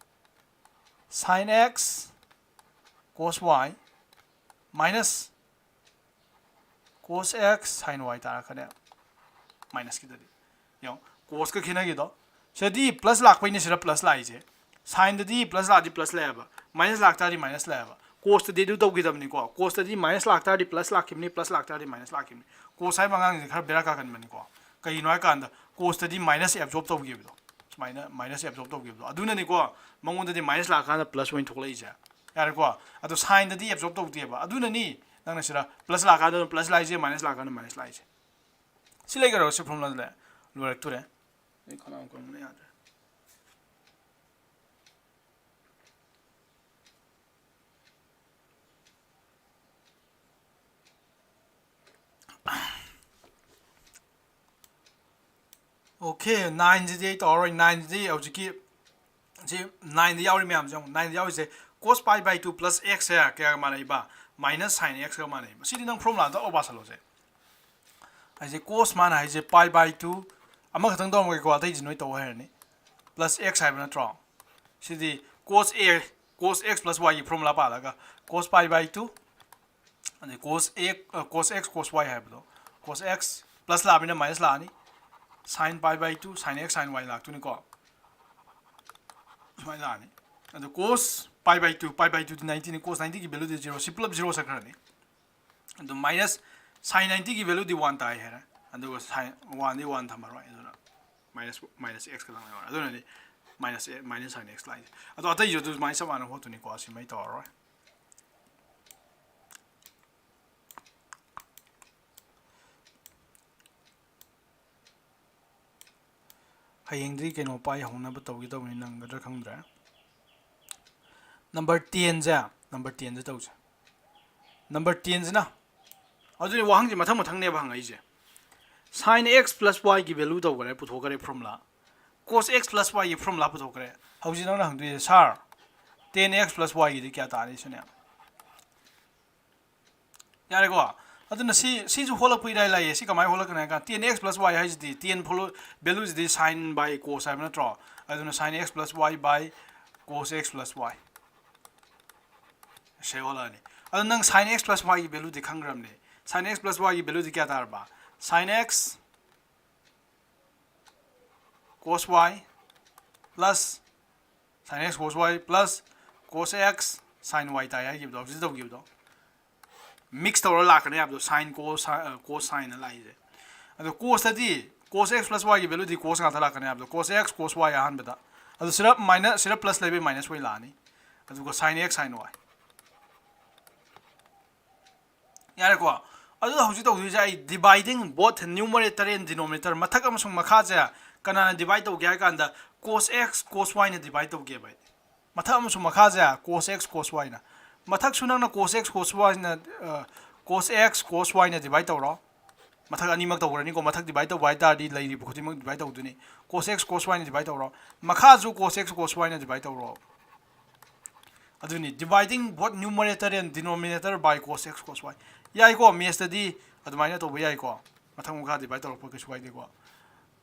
sin x cos y minus cos x sin y ꯇꯥꯔꯛꯀꯅꯦ꯫ ꯃꯥꯏꯅꯁꯀꯤꯗꯗꯤ ꯌꯦꯡꯉꯣ, ꯀꯣꯁꯀ ꯈꯦꯠꯅꯈꯤꯗꯣ꯫ ꯁꯤꯗꯗꯤ ꯄ꯭ꯂꯁ ꯂꯥꯛꯄꯩꯅꯦ ꯁꯤꯗ ꯄ꯭ꯂꯁ ꯂꯥꯛꯏꯁꯦ꯫ ꯁꯥꯏꯟꯗꯗꯤ ꯄ꯭ꯂꯁ ꯂꯥꯛꯑꯗꯤ ꯄ꯭ꯂꯁ ꯂꯥꯛꯑꯦꯕ, ꯃꯥꯏꯅꯁ ꯂꯥꯛꯇꯥꯔꯗꯤ ꯃꯥꯏꯅꯁ ꯂꯥꯛꯑꯦꯕ꯫ ꯀꯣꯁꯇꯗꯤ ꯑꯗꯨ ꯇꯧꯈꯤꯗꯕꯅꯤꯀꯣ꯫ ꯀꯣꯁꯇꯗꯤ ꯃꯥꯏꯅꯁ ꯂꯥꯛꯇꯥꯔꯗꯤ ꯄ꯭ꯂꯁ ꯂꯥꯛꯈꯤꯕꯅꯤ, ꯄ꯭ꯂꯁ ꯂꯥꯛꯇꯥꯔꯗꯤ ꯃꯥꯏꯅꯁ ꯂꯥꯛꯈꯤꯕꯅꯤ꯫ ꯀꯣꯁ ꯍꯥꯏꯕ ꯑꯉꯥꯡꯁꯦ ꯈꯔ ꯕꯦꯔꯥ ꯀꯥꯒꯟꯕꯅꯤꯀꯣ꯫ ꯀꯩꯒꯤꯅꯣ ꯍꯥꯏ ꯀꯥꯟꯗ, ꯀꯣꯁꯇꯗꯤ ꯃꯥꯏꯅꯁ ꯑꯦꯕꯖꯣꯔꯕ ꯇꯧꯈꯤꯕꯗꯣ, ꯁꯨꯃꯥꯏꯅ ꯃꯥꯏꯅꯁ ꯑꯦꯕꯖꯣꯔꯕ ꯇꯧꯈꯤꯕꯗꯣ, ꯑꯗꯨꯅꯅꯤꯀꯣ ꯃꯉꯣꯟꯗꯗꯤ ꯃꯥꯏꯅꯁ ꯂꯥꯛꯑꯀꯥꯟꯗ ꯄ꯭ꯂꯁ ꯑꯣꯏꯅ ꯊꯣꯛꯂꯛꯏꯁꯦ꯫ ꯌꯥꯔꯦꯀꯣ? ꯑꯗꯣ ꯁꯥꯏꯟꯗꯗꯤ ꯑꯦꯕꯖꯣꯔꯕ ꯇꯧꯗꯦꯕ, ꯑꯗꯨꯅꯅꯤ ꯅꯪꯅ ꯁꯤꯗ ꯄ꯭ꯂꯁ ꯂꯥꯛꯀꯥꯟꯗ ꯄ꯭ꯂꯁ ꯂꯥꯛꯏꯁꯦ, ꯃꯥꯏꯅꯁ ꯂꯥꯛꯀꯥꯟꯗ ꯃꯥꯏꯅꯁ ꯂꯥꯛꯏꯁꯦ꯫ ꯁꯤ ꯂꯩꯈ꯭ꯔꯣ, ꯁꯤ ꯐꯣꯔꯃꯨꯂꯥꯗ ꯂꯩ꯫ ꯂꯣꯏꯔꯛꯇꯣꯔꯦ꯫ ꯑꯩ ꯈꯅꯥꯎ ꯀꯪꯕꯅ ꯌꯥꯗ꯭ꯔꯦ꯫ ꯑꯣꯀꯦ, ꯅꯥꯏꯟꯁꯤꯗꯤ ꯑꯩ ꯇꯧꯔꯔꯣꯏ꯫ ꯅꯥꯏꯟꯁꯤꯗꯤ ꯍꯧꯖꯤꯛꯀꯤ ꯁꯤ ꯅꯥꯏꯟꯗ ꯌꯥꯎꯔꯤ ꯃꯌꯥꯝꯁꯦ ꯌꯦꯡꯉꯨ꯫ ꯅꯥꯏꯟꯗ ꯌꯥꯎꯔꯤꯁꯦ cos pi by two plus x ꯁꯦ ꯀꯌꯥꯒ ꯃꯥꯟꯅꯩꯕ? Minus sign ꯑꯦꯛꯁꯀ ꯃꯥꯟꯅꯩꯕ꯫ ꯁꯤꯗꯤ ꯅꯪ ꯐꯣꯔꯃꯨꯂꯥꯗ ꯑꯣ ꯄꯥꯁꯜꯂꯣꯁꯦ꯫ ꯍꯥꯏꯁꯦ ꯀꯣꯁ ꯃꯥꯅ ꯍꯥꯏꯁꯦ pi by two, ꯑꯃꯈꯛꯇꯪ ꯇꯧꯔꯝꯃꯒꯦꯀꯣ, ꯑꯇꯩꯁꯤ ꯅꯣꯏ ꯇꯧ ꯍꯥꯏꯔꯅꯤ꯫ ꯄ꯭ꯂꯁ ꯑꯦꯛꯁ ꯍꯥꯏꯕ ꯅꯠꯇ꯭ꯔꯣ? ꯁꯤꯗꯤ cos a, cos x plus y ꯒꯤ ꯐꯣꯔꯃꯨꯂꯥ ꯄꯥꯜꯂꯒ cos pi by two, ꯑꯗꯩ cos a, cos x cos y ꯍꯥꯏꯕꯗꯣ, cos x ꯄ꯭ꯂꯁ ꯂꯥꯛꯑꯕꯅꯤꯅ ꯃꯥꯏꯅꯁ ꯂꯥꯛꯑꯅꯤ, sin pi by two, sin x sin y ꯂꯥꯛꯇꯣꯏꯅꯤꯀꯣ꯫ ꯁꯨꯃꯥꯏꯅ ꯂꯥꯛꯑꯅꯤ꯫ ꯑꯗꯣ cos pi by two, pi by two D ninety ꯅꯤ, cos ninety ꯒꯤ value ꯗꯤ zero, ꯁꯤ ꯄꯨꯂꯞ zero ꯆꯠꯈ꯭ꯔꯅꯤ꯫ ꯑꯗꯨ ꯃꯥꯏꯅꯁ, sin ninety ꯒꯤ value ꯗꯤ one ꯇꯥꯏ ꯍꯥꯏꯔꯦ, ꯑꯗꯨꯒ sin one ꯗꯤ one ꯊꯝꯃꯔꯣꯏ, ꯑꯗꯨꯅ ꯃꯥꯏꯅꯁ, ꯃꯥꯏꯅꯁ ꯑꯦꯛꯁ ꯈꯛꯇꯪ ꯂꯩꯍꯧꯔꯦ꯫ ꯑꯗꯨꯅꯗꯤ ꯃꯥꯏꯅꯁ ꯑꯦ ꯃꯥꯏꯅꯁ ꯁꯥꯏꯟ ꯑꯦꯛꯁ ꯂꯥꯛꯏꯁꯦ꯫ ꯑꯗꯣ ꯑꯇꯩꯁꯨ ꯑꯗꯨꯃꯥꯏꯅ ꯆꯞ ꯃꯥꯟꯅꯕ ꯍꯣꯠꯇꯣꯏꯅꯤꯀꯣ, ꯁꯤꯃꯩ ꯇꯧꯔꯔꯣꯏ꯫ ꯍꯌꯦꯡꯗꯤ ꯀꯩꯅꯣ ꯄꯥꯏ ꯍꯧꯅꯕ ꯇꯧꯒꯦ ꯇꯧꯕꯅꯤ, ꯅꯪꯒꯗ꯭ꯔꯥ ꯈꯪꯗ꯭ꯔꯦ꯫ ꯅꯝꯕꯔ ꯇꯦꯟꯁꯦ, ꯅꯝꯕꯔ ꯇꯦꯟꯁꯦ ꯇꯧꯁꯦ꯫ ꯅꯝꯕꯔ ꯇꯦꯟꯁꯤꯅ, ꯑꯗꯨꯅꯤ ꯋꯥꯍꯪꯁꯦ ꯃꯊꯪ ꯃꯊꯪꯅꯦꯕ ꯍꯪꯉꯛꯏꯁꯦ꯫ ꯁꯥꯏꯟ ꯑꯦꯛꯁ ꯄ꯭ꯂꯁ ꯋꯥꯏꯒꯤ ꯚꯦꯂꯨ ꯇꯧꯈꯔꯦ, ꯄꯨꯊꯣꯛꯈꯔꯦ ꯐꯣꯔꯃꯨꯂꯥ꯫ ꯀꯣꯁ ꯑꯦꯛꯁ ꯄ꯭ꯂꯁ ꯋꯥꯏꯒꯤ ꯐꯣꯔꯃꯨꯂꯥ ꯄꯨꯊꯣꯛꯈ꯭ꯔꯦ꯫ ꯍꯧꯖꯤꯛ ꯅꯪꯅ ꯍꯪꯗꯣꯏꯁꯦ, "ꯁꯥꯔ, ꯇꯦꯟ ꯑꯦꯛꯁ ꯄ꯭ꯂꯁ ꯋꯥꯏꯒꯤꯗꯤ ꯀꯌꯥ ꯇꯥꯔꯤ?" ꯁꯤꯅꯦ꯫ ꯌꯥꯔꯦꯀꯣ? ꯑꯗꯨꯅ ꯁꯤ, ꯁꯤꯁꯨ ꯍꯣꯠꯂꯛꯄ ꯏꯔꯥꯏ ꯂꯥꯏꯌꯦ꯫ ꯁꯤ ꯀꯃꯥꯏꯅ ꯍꯣꯠꯂꯛꯀꯅꯤ ꯍꯥꯏ ꯀꯥꯟꯗ, ꯇꯦꯟ ꯑꯦꯛꯁ ꯄ꯭ꯂꯁ ꯋꯥꯏ ꯍꯥꯏꯁꯤꯗꯤ, ꯇꯦꯟ ꯐꯣꯂꯣ, ꯚꯦꯂꯨꯁꯤꯗꯤ ꯁꯥꯏꯟ ꯕꯥꯏ ꯀꯣꯁ ꯍꯥꯏꯕ ꯅꯠꯇ꯭ꯔꯣ? ꯑꯗꯨꯅ sine X plus Y by cos X plus Y. ꯁꯤ ꯍꯣꯠꯂꯛꯑꯅꯤ꯫ ꯑꯗꯣ ꯅꯪ ꯁꯥꯏꯟ ꯑꯦꯛꯁ ꯄ꯭ꯂꯁ ꯋꯥꯏꯒꯤ ꯚꯦꯂꯨꯗꯤ ꯈꯪꯈ꯭ꯔꯕꯅꯦ꯫ ꯁꯥꯏꯟ ꯑꯦꯛꯁ ꯄ꯭ꯂꯁ ꯋꯥꯏꯒꯤ ꯚꯦꯂꯨꯗꯤ ꯀꯌꯥ ꯇꯥꯔꯕ? Sine X cos Y plus sine X cos Y plus cos X sine Y ꯇꯥꯏ ꯍꯥꯏꯈꯤꯕꯗꯣ, ꯍꯧꯖꯤꯛ ꯇꯧꯈꯤꯕꯗꯣ꯫ ꯃꯤꯛꯁ ꯇꯧꯔ ꯂꯥꯛꯀꯅꯤ ꯍꯥꯏꯕꯗꯣ, ꯁꯥꯏꯟ ꯀꯣꯁ, ꯀꯣꯁ ꯁꯥꯏꯟ ꯂꯥꯛꯏꯁꯦ꯫ ꯑꯗꯣ ꯀꯣꯁꯇꯗꯤ ꯀꯣꯁ ꯑꯦꯛꯁ ꯄ꯭ꯂꯁ ꯋꯥꯏꯒꯤ ꯚꯦꯂꯨꯗꯤ ꯀꯣꯁ ꯉꯥꯛꯇ ꯂꯥꯛꯀꯅꯤ ꯍꯥꯏꯕꯗꯣ, ꯀꯣꯁ ꯑꯦꯛꯁ ꯀꯣꯁ ꯋꯥꯏ ꯑꯍꯥꯟꯕꯗ꯫ ꯑꯗꯣ ꯁꯤꯗ ꯃꯥꯏꯅꯁ, ꯁꯤꯗ ꯄ꯭ꯂꯁ ꯂꯩꯕꯩ ꯃꯥꯏꯅꯁ ꯑꯣꯏ ꯂꯥꯛꯑꯅꯤ꯫ ꯑꯗꯨꯒ ꯁꯥꯏꯟ ꯑꯦꯛꯁ ꯁꯥꯏꯟ ꯋꯥꯏ꯫ ꯌꯥꯔꯦꯀꯣ? ꯑꯗꯨꯗ ꯍꯧꯖꯤꯛ ꯇꯧꯗꯣꯏꯁꯦ ꯑꯩ dividing both numerator and denominator, ꯃꯊꯛ ꯑꯃꯁꯨꯡ ꯃꯈꯥꯁꯦ ꯀꯅꯥꯅ divide ꯇꯧꯒꯦ ꯍꯥꯏ ꯀꯥꯟꯗ, cos x cos y ꯅ divide ꯇꯧꯒꯦꯕ ꯑꯩ꯫ ꯃꯊꯛ ꯑꯃꯁꯨꯡ ꯃꯈꯥꯁꯦ cos x cos y ꯅ꯫ ꯃꯊꯛꯁꯨ ꯅꯪꯅ cos x cos y ꯅ, ꯑ, cos x cos y ꯅ divide ꯇꯧꯔꯣ꯫ ꯃꯊꯛ ꯑꯅꯤꯃꯛ ꯇꯧꯈ꯭ꯔꯅꯤꯀꯣ꯫ ꯃꯊꯛ divide ꯇꯧꯕ ꯍꯥꯏ ꯇꯥꯔꯗꯤ ꯂꯩꯔꯤꯕ ꯈꯨꯗꯤꯡꯃꯛ divide ꯇꯧꯗꯣꯏꯅꯤ꯫ Cos x cos y ꯅ divide ꯇꯧꯔꯣ꯫ ꯃꯈꯥꯁꯨ cos x cos y ꯅ divide ꯇꯧꯔꯣ꯫ ꯑꯗꯨꯅꯤ, dividing both numerator and denominator by cos x cos y꯫ ꯌꯥꯏꯀꯣ, maths ꯇꯗꯤ ꯑꯗꯨꯃꯥꯏꯅ ꯇꯧꯕ ꯌꯥꯏꯀꯣ꯫ ꯃꯊꯛ ꯃꯈꯥ divide ꯇꯧꯔꯛꯄ ꯀꯩꯁꯨ ꯀꯥꯏꯗꯦꯀꯣ꯫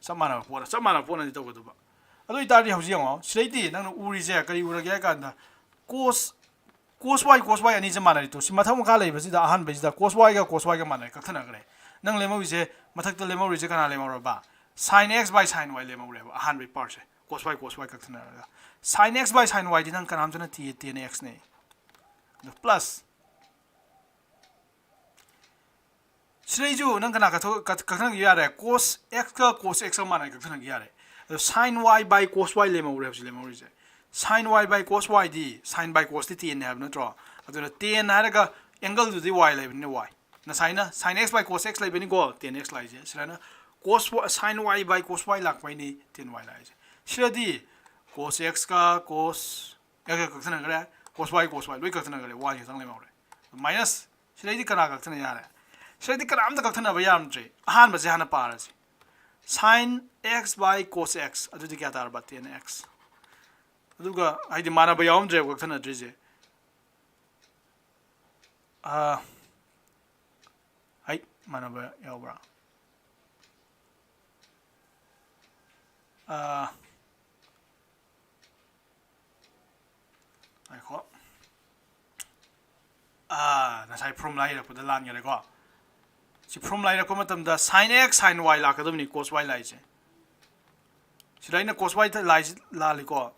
ꯆꯞ ꯃꯥꯟꯅꯕ ꯄꯣꯠ, ꯆꯞ ꯃꯥꯟꯅꯕ ꯄꯣꯠꯅꯗꯤ ꯇꯧꯒꯗꯕ꯫ ꯑꯗꯨ ꯑꯣꯏꯇꯥꯔꯗꯤ ꯍꯧꯖꯤꯛ ꯌꯦꯡꯉꯣ, ꯁꯤꯗꯩꯗꯤ ꯅꯪꯅ ꯎꯔꯤꯁꯦ ꯀꯔꯤ ꯎꯔꯒꯦ ꯍꯥꯏ ꯀꯥꯟꯗ, cos, cos y cos y ꯑꯅꯤꯁꯦ ꯃꯥꯟꯅꯔꯤꯗꯣ, ꯁꯤ ꯃꯊꯛ ꯃꯈꯥ ꯂꯩꯕꯁꯤꯗ ꯑꯍꯥꯟꯕꯁꯤꯗ cos y ꯒ cos y ꯒ ꯃꯥꯟꯅꯔꯦ, ꯀꯛꯊꯠꯅꯈ꯭ꯔꯦ꯫ ꯅꯪ ꯂꯦꯝꯍꯧꯔꯤꯁꯦ, ꯃꯊꯛꯇ ꯂꯦꯝꯍꯧꯔꯤꯁꯦ ꯀꯅꯥ ꯂꯦꯝꯍꯧꯔꯕ? Sin x by sin y ꯂꯦꯝꯍꯧꯔꯦꯕ, ꯑꯍꯥꯟꯕꯒꯤ partꯁꯦ꯫ Cos y cos y ꯀꯛꯊꯠꯅꯔꯒ, sin x by sin y ꯗꯤ ꯅꯪ ꯀꯅꯥꯝꯇ ꯅꯠꯇꯦ, tan x ꯅꯦ꯫ ꯑꯗꯣ plus, ꯁꯤꯗꯩꯁꯨ ꯅꯪ ꯀꯅꯥ ꯀꯛꯊꯣꯛ-, ꯀꯛ-, ꯀꯛꯊꯠꯅꯈꯤꯕ ꯌꯥꯔꯦ? Cos x ꯀ cos x ꯀ ꯃꯥꯟꯅ ꯀꯛꯊꯠꯅꯈꯤ ꯌꯥꯔꯦ꯫ ꯑꯗꯣ sin y by cos y ꯂꯦꯝꯍꯧꯔꯦ, ꯍꯧꯖꯤꯛ ꯂꯦꯝꯍꯧꯔꯤꯁꯦ꯫ Sin y by cos y D, sin by cos T tan ꯅꯦ ꯍꯥꯏꯕ ꯅꯠꯇ꯭ꯔꯣ? ꯑꯗꯨꯅ tan ꯍꯥꯏꯔꯒ angle ꯗꯨꯗꯤ y ꯂꯩꯕꯅꯤꯅ y꯫ ꯉꯁꯥꯏꯅ sin x by cos x ꯂꯩꯕꯅꯤꯀꯣ, tan x ꯂꯥꯛꯏꯁꯦ꯫ ꯁꯤꯗꯅ cos y, sin y by cos y ꯂꯥꯛꯄꯩꯅꯤ tan y ꯂꯥꯛꯏꯁꯦ꯫ ꯁꯤꯗꯗꯤ cos x ꯀ cos x ꯀ ꯀꯛꯊꯠꯅꯈ꯭ꯔꯦ, cos y, cos y ꯂꯣꯏ ꯀꯛꯊꯠꯅꯈ꯭ꯔꯦ, y ꯈꯛꯇꯪ ꯂꯩꯍꯧꯔꯦ꯫ Minus, ꯁꯤꯗꯩꯗꯤ ꯀꯅꯥ ꯀꯛꯊꯠꯅ ꯌꯥꯔꯦ? ꯁꯤꯗꯩꯗꯤ ꯀꯅꯥꯝꯇ ꯀꯛꯊꯠꯅꯕ ꯌꯥꯔꯝꯗ꯭ꯔꯦ꯫ ꯑꯍꯥꯟꯕꯁꯦ ꯍꯥꯟꯅ Parsi. Sin x by cos x, ꯑꯗꯨꯗꯤ ꯀꯌꯥ ꯇꯥꯔꯕ? Tan x꯫ ꯑꯗꯨꯒ ꯍꯥꯏꯗꯤ ꯃꯥꯟꯅꯕ ꯌꯥꯎꯔꯝꯗ꯭ꯔꯦꯕ ꯀꯛꯊꯠꯅꯗ꯭ꯔꯤꯁꯦ꯫ ꯑꯥ, ꯍꯩ, ꯃꯥꯟꯅꯕ ꯌꯥꯎꯕ꯭ꯔꯥ? ꯑꯥ, ꯉꯥꯏꯈꯣ꯫ ꯑꯥ, ꯉꯁꯥꯏ formula ꯏꯔꯛꯄꯗ ꯂꯥꯟꯈꯔꯦꯀꯣ꯫ ꯁꯤ formula ꯏꯔꯛꯄ ꯃꯇꯝꯗ sin x sin y ꯂꯥꯛꯀꯗꯕꯅꯤ, cos y ꯂꯥꯛꯏꯁꯦ꯫ ꯁꯤꯗ ꯑꯩꯅ cos y ꯂꯥꯛꯏꯁꯤ ꯂꯥꯜꯂꯤꯀꯣ꯫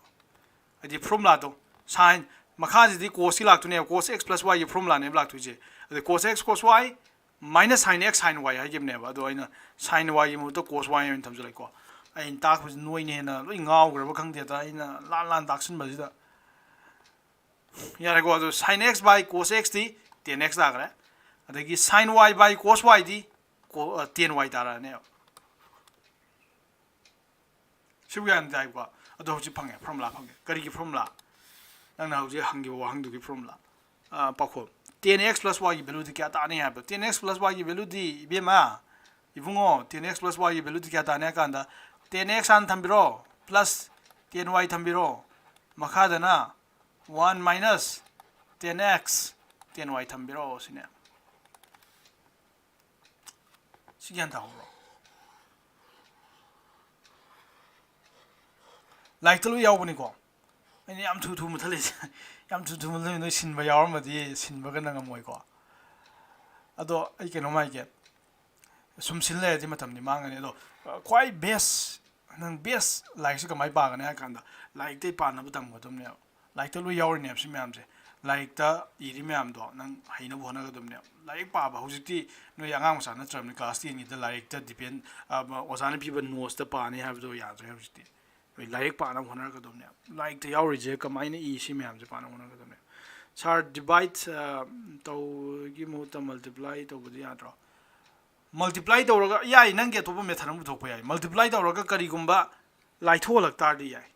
ꯍꯥꯏꯗꯤ formula ꯗꯣ, sin, ꯃꯈꯥꯁꯤꯗꯤ cos ꯀꯤ ꯂꯥꯛꯇꯣꯏꯅꯦꯕ, cos x plus y ꯒꯤ formula ꯅꯦꯕ ꯂꯥꯛꯇꯣꯏꯁꯦ꯫ ꯑꯗꯩ cos x cos y minus sin x sin y ꯍꯥꯏꯈꯤꯕꯅꯦꯕ, ꯑꯗꯣ ꯑꯩꯅ sin y ꯒꯤ ꯃꯍꯨꯠꯇ cos y ꯑꯣꯏꯅ ꯊꯝꯖꯤꯜꯂꯛꯏꯀꯣ꯫ ꯑꯩꯅ ꯇꯥꯛꯄꯁꯤ ꯅꯣꯏꯅ ꯍꯦꯟꯅ ꯂꯣꯏ ꯉꯥꯎꯈ꯭ꯔꯕ ꯈꯪꯗꯦꯗ, ꯑꯩꯅ ꯂꯥꯟ ꯂꯥꯟ ꯇꯥꯛꯁꯤꯟꯕꯁꯤꯗ꯫ ꯌꯥꯔꯦꯀꯣ, ꯑꯗꯣ sin x by cos x T tan x ꯇꯥꯈ꯭ꯔꯦ꯫ ꯑꯗꯒꯤ sin y by cos y D co-, ꯑ, tan y ꯇꯥꯔꯛꯑꯅꯦꯕ꯫ ꯁꯤꯕꯨ ꯒ꯭ꯌꯥꯟ ꯇꯥꯏꯀꯣ? ꯑꯗꯣ ꯍꯧꯖꯤꯛ ꯐꯪꯉꯦ, formula ꯐꯪꯉꯦ꯫ ꯀꯔꯤꯒꯤ formula? ꯅꯪꯅ ꯍꯧꯖꯤꯛ ꯍꯪꯈꯤꯕ ꯋꯥꯍꯪꯗꯨꯒꯤ formula꯫ ꯑ, ꯄꯥꯎꯈꯨꯝ꯫ Tan x plus y ꯒꯤ value ꯗꯤ ꯀꯌꯥ ꯇꯥꯅꯤ ꯍꯥꯏꯕꯗꯣ꯫ Tan x plus y ꯒꯤ value ꯗꯤ, ꯏꯕꯦꯝꯃ, ꯏꯕꯨꯡꯉꯣ, tan x plus y ꯒꯤ value ꯗꯤ ꯀꯌꯥ ꯇꯥꯅꯤ ꯍꯥꯏ ꯀꯥꯟꯗ, tan x ꯍꯥꯟꯅ ꯊꯝꯕꯤꯔꯣ, plus tan y ꯊꯝꯕꯤꯔꯣ, ꯃꯈꯥꯗꯅ one minus tan x tan y ꯊꯝꯕꯤꯔꯣ ꯁꯤꯅꯦ꯫ ꯁꯤ ꯒ꯭ꯌꯥꯟ ꯇꯥꯍꯧꯕ꯭ꯔꯣ? ꯂꯥꯏꯔꯤꯛꯇ ꯂꯣꯏ ꯌꯥꯎꯕꯅꯤꯀꯣ꯫ ꯑꯩꯅ ꯌꯥꯝ ꯊꯨ ꯊꯨ ꯃꯨꯠꯊꯠꯂꯤꯁꯦ꯫ ꯌꯥꯝ ꯊꯨ ꯊꯨ ꯃꯨꯠꯊꯠꯂꯤ, ꯅꯣꯏ ꯁꯤꯟꯕ ꯌꯥꯎꯔꯝꯃꯗꯤ ꯁꯤꯟꯕꯒ ꯅꯪꯉꯝꯃꯣꯏꯀꯣ꯫ ꯑꯗꯣ ꯑꯩ ꯀꯩꯅꯣꯝ ꯍꯥꯏꯒꯦ, ꯁꯨꯝ ꯁꯤꯟ ꯂꯩꯔꯗꯤ ꯃꯇꯝꯗꯤ ꯃꯥꯡꯉꯅꯤ꯫ ꯑꯗꯣ, ꯑ, ꯈ꯭ꯋꯥꯏ best, ꯅꯪ best ꯂꯥꯏꯔꯤꯛꯁꯦ ꯀꯃꯥꯏꯅ ꯄꯥꯒꯅꯤ ꯍꯥꯏ ꯀꯥꯟꯗ, ꯂꯥꯏꯔꯤꯛꯇꯩ ꯄꯥꯅꯕ ꯇꯝꯒꯗꯕꯅꯦꯕ꯫ ꯂꯥꯏꯔꯤꯛꯇ ꯂꯣꯏ ꯌꯥꯎꯔꯤꯅꯦꯕ ꯁꯤ ꯃꯌꯥꯝꯁꯦ꯫ ꯂꯥꯏꯔꯤꯛꯇ ꯏꯔꯤ ꯃꯌꯥꯝꯗꯣ ꯅꯪ ꯍꯩꯅꯕ ꯍꯣꯠꯅꯒꯗꯕꯅꯦ꯫ ꯂꯥꯏꯔꯤꯛ ꯄꯥꯕ ꯍꯧꯖꯤꯛꯇꯤ ꯅꯣꯏ ꯑꯉꯥꯡ ꯃꯆꯥ ꯅꯠꯇ꯭ꯔꯕꯅꯤ, ꯀ꯭ꯂꯥꯁ ꯇꯦꯟꯒꯤꯗ ꯂꯥꯏꯔꯤꯛꯇ ꯗꯤꯄꯦꯟ, ꯑꯣꯖꯥꯅ ꯄꯤꯕ ꯅꯣꯠꯁꯇ ꯄꯥꯅꯤ ꯍꯥꯏꯕꯗꯣ ꯌꯥꯗ꯭ꯔꯦ ꯍꯧꯖꯤꯛꯇꯤ꯫ ꯂꯥꯏꯔꯤꯛ ꯄꯥꯅꯕ ꯍꯣꯠꯅꯔꯛꯀꯗꯕꯅꯦ꯫ ꯂꯥꯏꯔꯤꯛꯇ ꯌꯥꯎꯔꯤꯁꯦ ꯀꯃꯥꯏꯅ ꯏ ꯁꯤ ꯃꯌꯥꯝꯁꯦ ꯄꯥꯅꯕ ꯍꯣꯠꯅꯔꯛꯀꯗꯕꯅꯦ꯫ ꯁꯥꯔ, ꯗꯤꯚꯥꯏꯠ ꯇꯧꯕꯒꯤ ꯃꯍꯨꯠꯇ ꯃꯜꯇꯤꯄ꯭ꯂꯥꯏ ꯇꯧꯕꯗꯤ ꯌꯥꯗ꯭ꯔꯣ? ꯃꯜꯇꯤꯄ꯭ꯂꯥꯏ ꯇꯧꯔꯒ ꯌꯥꯏ, ꯅꯪꯒꯤ ꯑꯇꯣꯞꯄ ꯃꯦꯊꯠ ꯑꯃ ꯄꯨꯊꯣꯛꯄ ꯌꯥꯏ꯫ ꯃꯜꯇꯤꯄ꯭ꯂꯥꯏ ꯇꯧꯔꯒ ꯀꯔꯤꯒꯨꯝꯕ ꯂꯥꯏꯊꯣꯛꯍꯜꯂꯛ ꯇꯥꯔꯗꯤ ꯌꯥꯏ꯫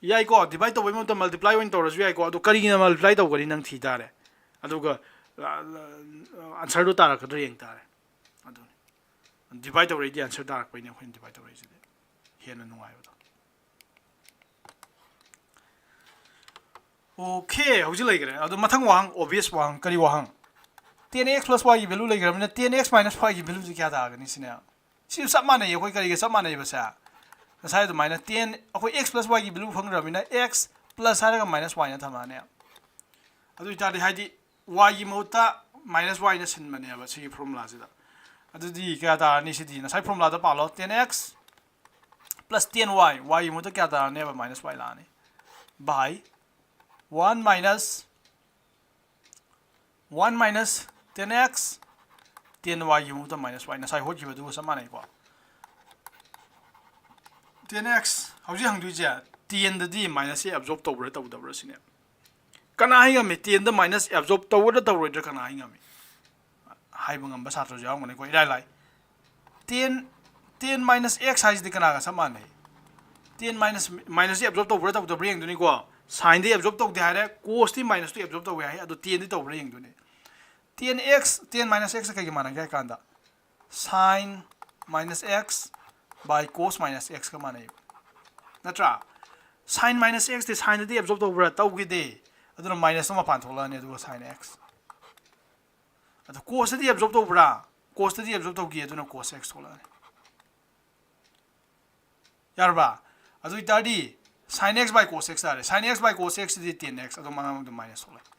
ꯌꯥꯏꯀꯣ, ꯗꯤꯚꯥꯏꯠ ꯇꯧꯕꯩ ꯃꯍꯨꯠꯇ ꯃꯜꯇꯤꯄ꯭ꯂꯥꯏ ꯑꯣꯏꯅ ꯇꯧꯔꯁꯨ ꯌꯥꯏꯀꯣ꯫ ꯑꯗꯣ ꯀꯔꯤꯒꯤꯅ ꯃꯜꯇꯤꯄ꯭ꯂꯥꯏ ꯇꯧꯒꯅꯤ ꯅꯪ ꯊꯤ ꯇꯥꯔꯦ꯫ ꯑꯗꯨꯒ ꯑꯟꯁꯔꯗꯣ ꯇꯥꯔꯛꯀꯗ꯭ꯔꯥ ꯌꯦꯡ ꯇꯥꯔꯦ꯫ ꯑꯗꯨꯅꯤ, ꯗꯤꯚꯥꯏꯠ ꯇꯧꯔꯛꯏꯗꯤ ꯑꯟꯁꯔ ꯇꯥꯔꯛꯄꯩꯅꯦ ꯑꯩꯈꯣꯏꯅ ꯗꯤꯚꯥꯏꯠ ꯇꯧꯔꯛꯏꯁꯤꯗꯤ꯫ ꯍꯦꯟꯅ ꯅꯨꯡꯉꯥꯏꯕꯗꯣ꯫ ꯑꯣꯀꯦ, ꯍꯧꯖꯤꯛ ꯂꯩꯈ꯭ꯔꯦ꯫ ꯑꯗꯣ ꯃꯊꯪ ꯋꯥꯍꯪ, ꯑꯣꯕꯤꯌꯁ ꯋꯥꯍꯪ, ꯀꯔꯤ ꯋꯥꯍꯪ? Ten x plus y ꯒꯤ value ꯂꯩꯈ꯭ꯔꯕꯅꯤꯅ ten x minus y ꯒꯤ ꯚꯦꯂꯨꯁꯤ ꯀꯌꯥ ꯇꯥꯒꯅꯤ ꯁꯤꯅꯦ꯫ ꯁꯤ ꯆꯞ ꯃꯥꯟꯅꯩ, ꯑꯩꯈꯣꯏ ꯀꯔꯤꯒ ꯆꯞ ꯃꯥꯟꯅꯩꯕꯁꯦ? ꯉꯁꯥꯏ ꯑꯗꯨꯃꯥꯏꯅ ten, ꯑꯩꯈꯣꯏ x plus y ꯒꯤ ꯚꯦꯂꯨ ꯐꯪꯈ꯭ꯔꯕꯅꯤꯅ x plus ꯍꯥꯏꯔꯒ minus y ꯅ ꯊꯝꯃꯛꯑꯅꯤ꯫ ꯑꯗꯨ ꯑꯣꯏꯇꯥꯔꯗꯤ ꯍꯥꯏꯗꯤ y ꯒꯤ ꯃꯍꯨꯠꯇ minus y ꯅ ꯁꯤꯟꯕꯅꯦꯕ ꯁꯤꯒꯤ ꯐꯣꯔꯃꯨꯂꯥꯁꯤꯗ꯫ ꯑꯗꯨꯗꯤ ꯀꯌꯥ ꯇꯥꯔꯅꯤ ꯁꯤꯗꯤ? ꯉꯁꯥꯏ ꯐꯣꯔꯃꯨꯂꯥꯗ ꯄꯥꯜꯂꯣ, ten x plus ten y, y ꯒꯤ ꯃꯍꯨꯠꯇ ꯀꯌꯥ ꯇꯥꯔꯅꯦꯕ? Minus y ꯂꯥꯛꯑꯅꯤ꯫ By one minus one minus ten x, ten y ꯒꯤ ꯃꯍꯨꯠꯇ minus y, ꯉꯁꯥꯏ ꯍꯣꯠꯈꯤꯕꯗꯨꯒ ꯆꯞ ꯃꯥꯟꯅꯩꯀꯣ꯫ Ten x ꯍꯧꯖꯤꯛ ꯍꯪꯗꯣꯏꯁꯦ, ten ꯗꯗꯤ minus ꯁꯦ absorb ꯇꯧꯕ꯭ꯔꯥ ꯇꯧꯗꯕ꯭ꯔꯥ ꯁꯤꯅꯦ꯫ ꯀꯅꯥ ꯍꯥꯏ ꯉꯝꯃꯤ? Ten ꯗ minus absorb ꯇꯧꯒꯗ꯭ꯔꯥ ꯇꯧꯔꯣꯏꯗ꯭ꯔꯥ ꯀꯅꯥ ꯍꯥꯏ ꯉꯝꯃꯤ? ꯍꯥꯏꯕ ꯉꯝꯕ ꯁꯥꯇ꯭ꯔꯁꯨ ꯌꯥꯎꯔꯝꯒꯅꯤꯀꯣ, ꯏꯔꯥꯏ ꯂꯥꯏ꯫ Ten, ten minus x ꯍꯥꯏꯁꯤꯗꯤ ꯀꯅꯥꯒ ꯆꯞ ꯃꯥꯟꯅꯩ? Ten minus, minus T absorb ꯇꯧꯕ꯭ꯔꯥ ꯇꯧꯗꯕ꯭ꯔꯥ ꯌꯦꯡꯗꯣꯏꯅꯤꯀꯣ꯫ Sin ꯗꯤ absorb ꯇꯧꯗꯦ ꯍꯥꯏꯔꯦ, cos T minus two absorb ꯇꯧꯋꯦ ꯍꯥꯏ, ꯑꯗꯣ ten ꯗꯤ ꯇꯧꯕ꯭ꯔꯥ ꯌꯦꯡꯗꯣꯏꯅꯤ꯫ Ten x, ten minus x ꯀꯩꯒ ꯃꯥꯟꯅꯒꯦ ꯍꯥꯏ ꯀꯥꯟꯗ, sin minus x by cos minus x ꯀ ꯃꯥꯟꯅꯩꯕ, ꯅꯠꯇ꯭ꯔꯥ? Sin minus x T sin ꯗꯗꯤ absorb ꯇꯧꯕ꯭ꯔꯥ? ꯇꯧꯈꯤꯗꯦ꯫ ꯑꯗꯨꯅ minus ꯇꯣ ꯃꯄꯥꯟ ꯊꯣꯛꯂꯛꯑꯅꯤ, ꯑꯗꯨꯒ sin x꯫ ꯑꯗꯣ cos ꯇꯗꯤ absorb ꯇꯧꯕ꯭ꯔꯥ? Cos ꯇꯗꯤ absorb ꯇꯧꯈꯤ, ꯑꯗꯨꯅ cos x ꯊꯣꯛꯂꯛꯑꯅꯤ꯫ ꯌꯥꯔꯕ? ꯑꯗꯨ ꯑꯣꯏꯇꯥꯔꯗꯤ sin x by cos x ꯇꯥꯔꯦ꯫ Sin x by cos x CD ten x, ꯑꯗꯣ ꯃꯉꯥꯃꯛꯇ minus ꯊꯣꯛꯂꯛꯑꯦ꯫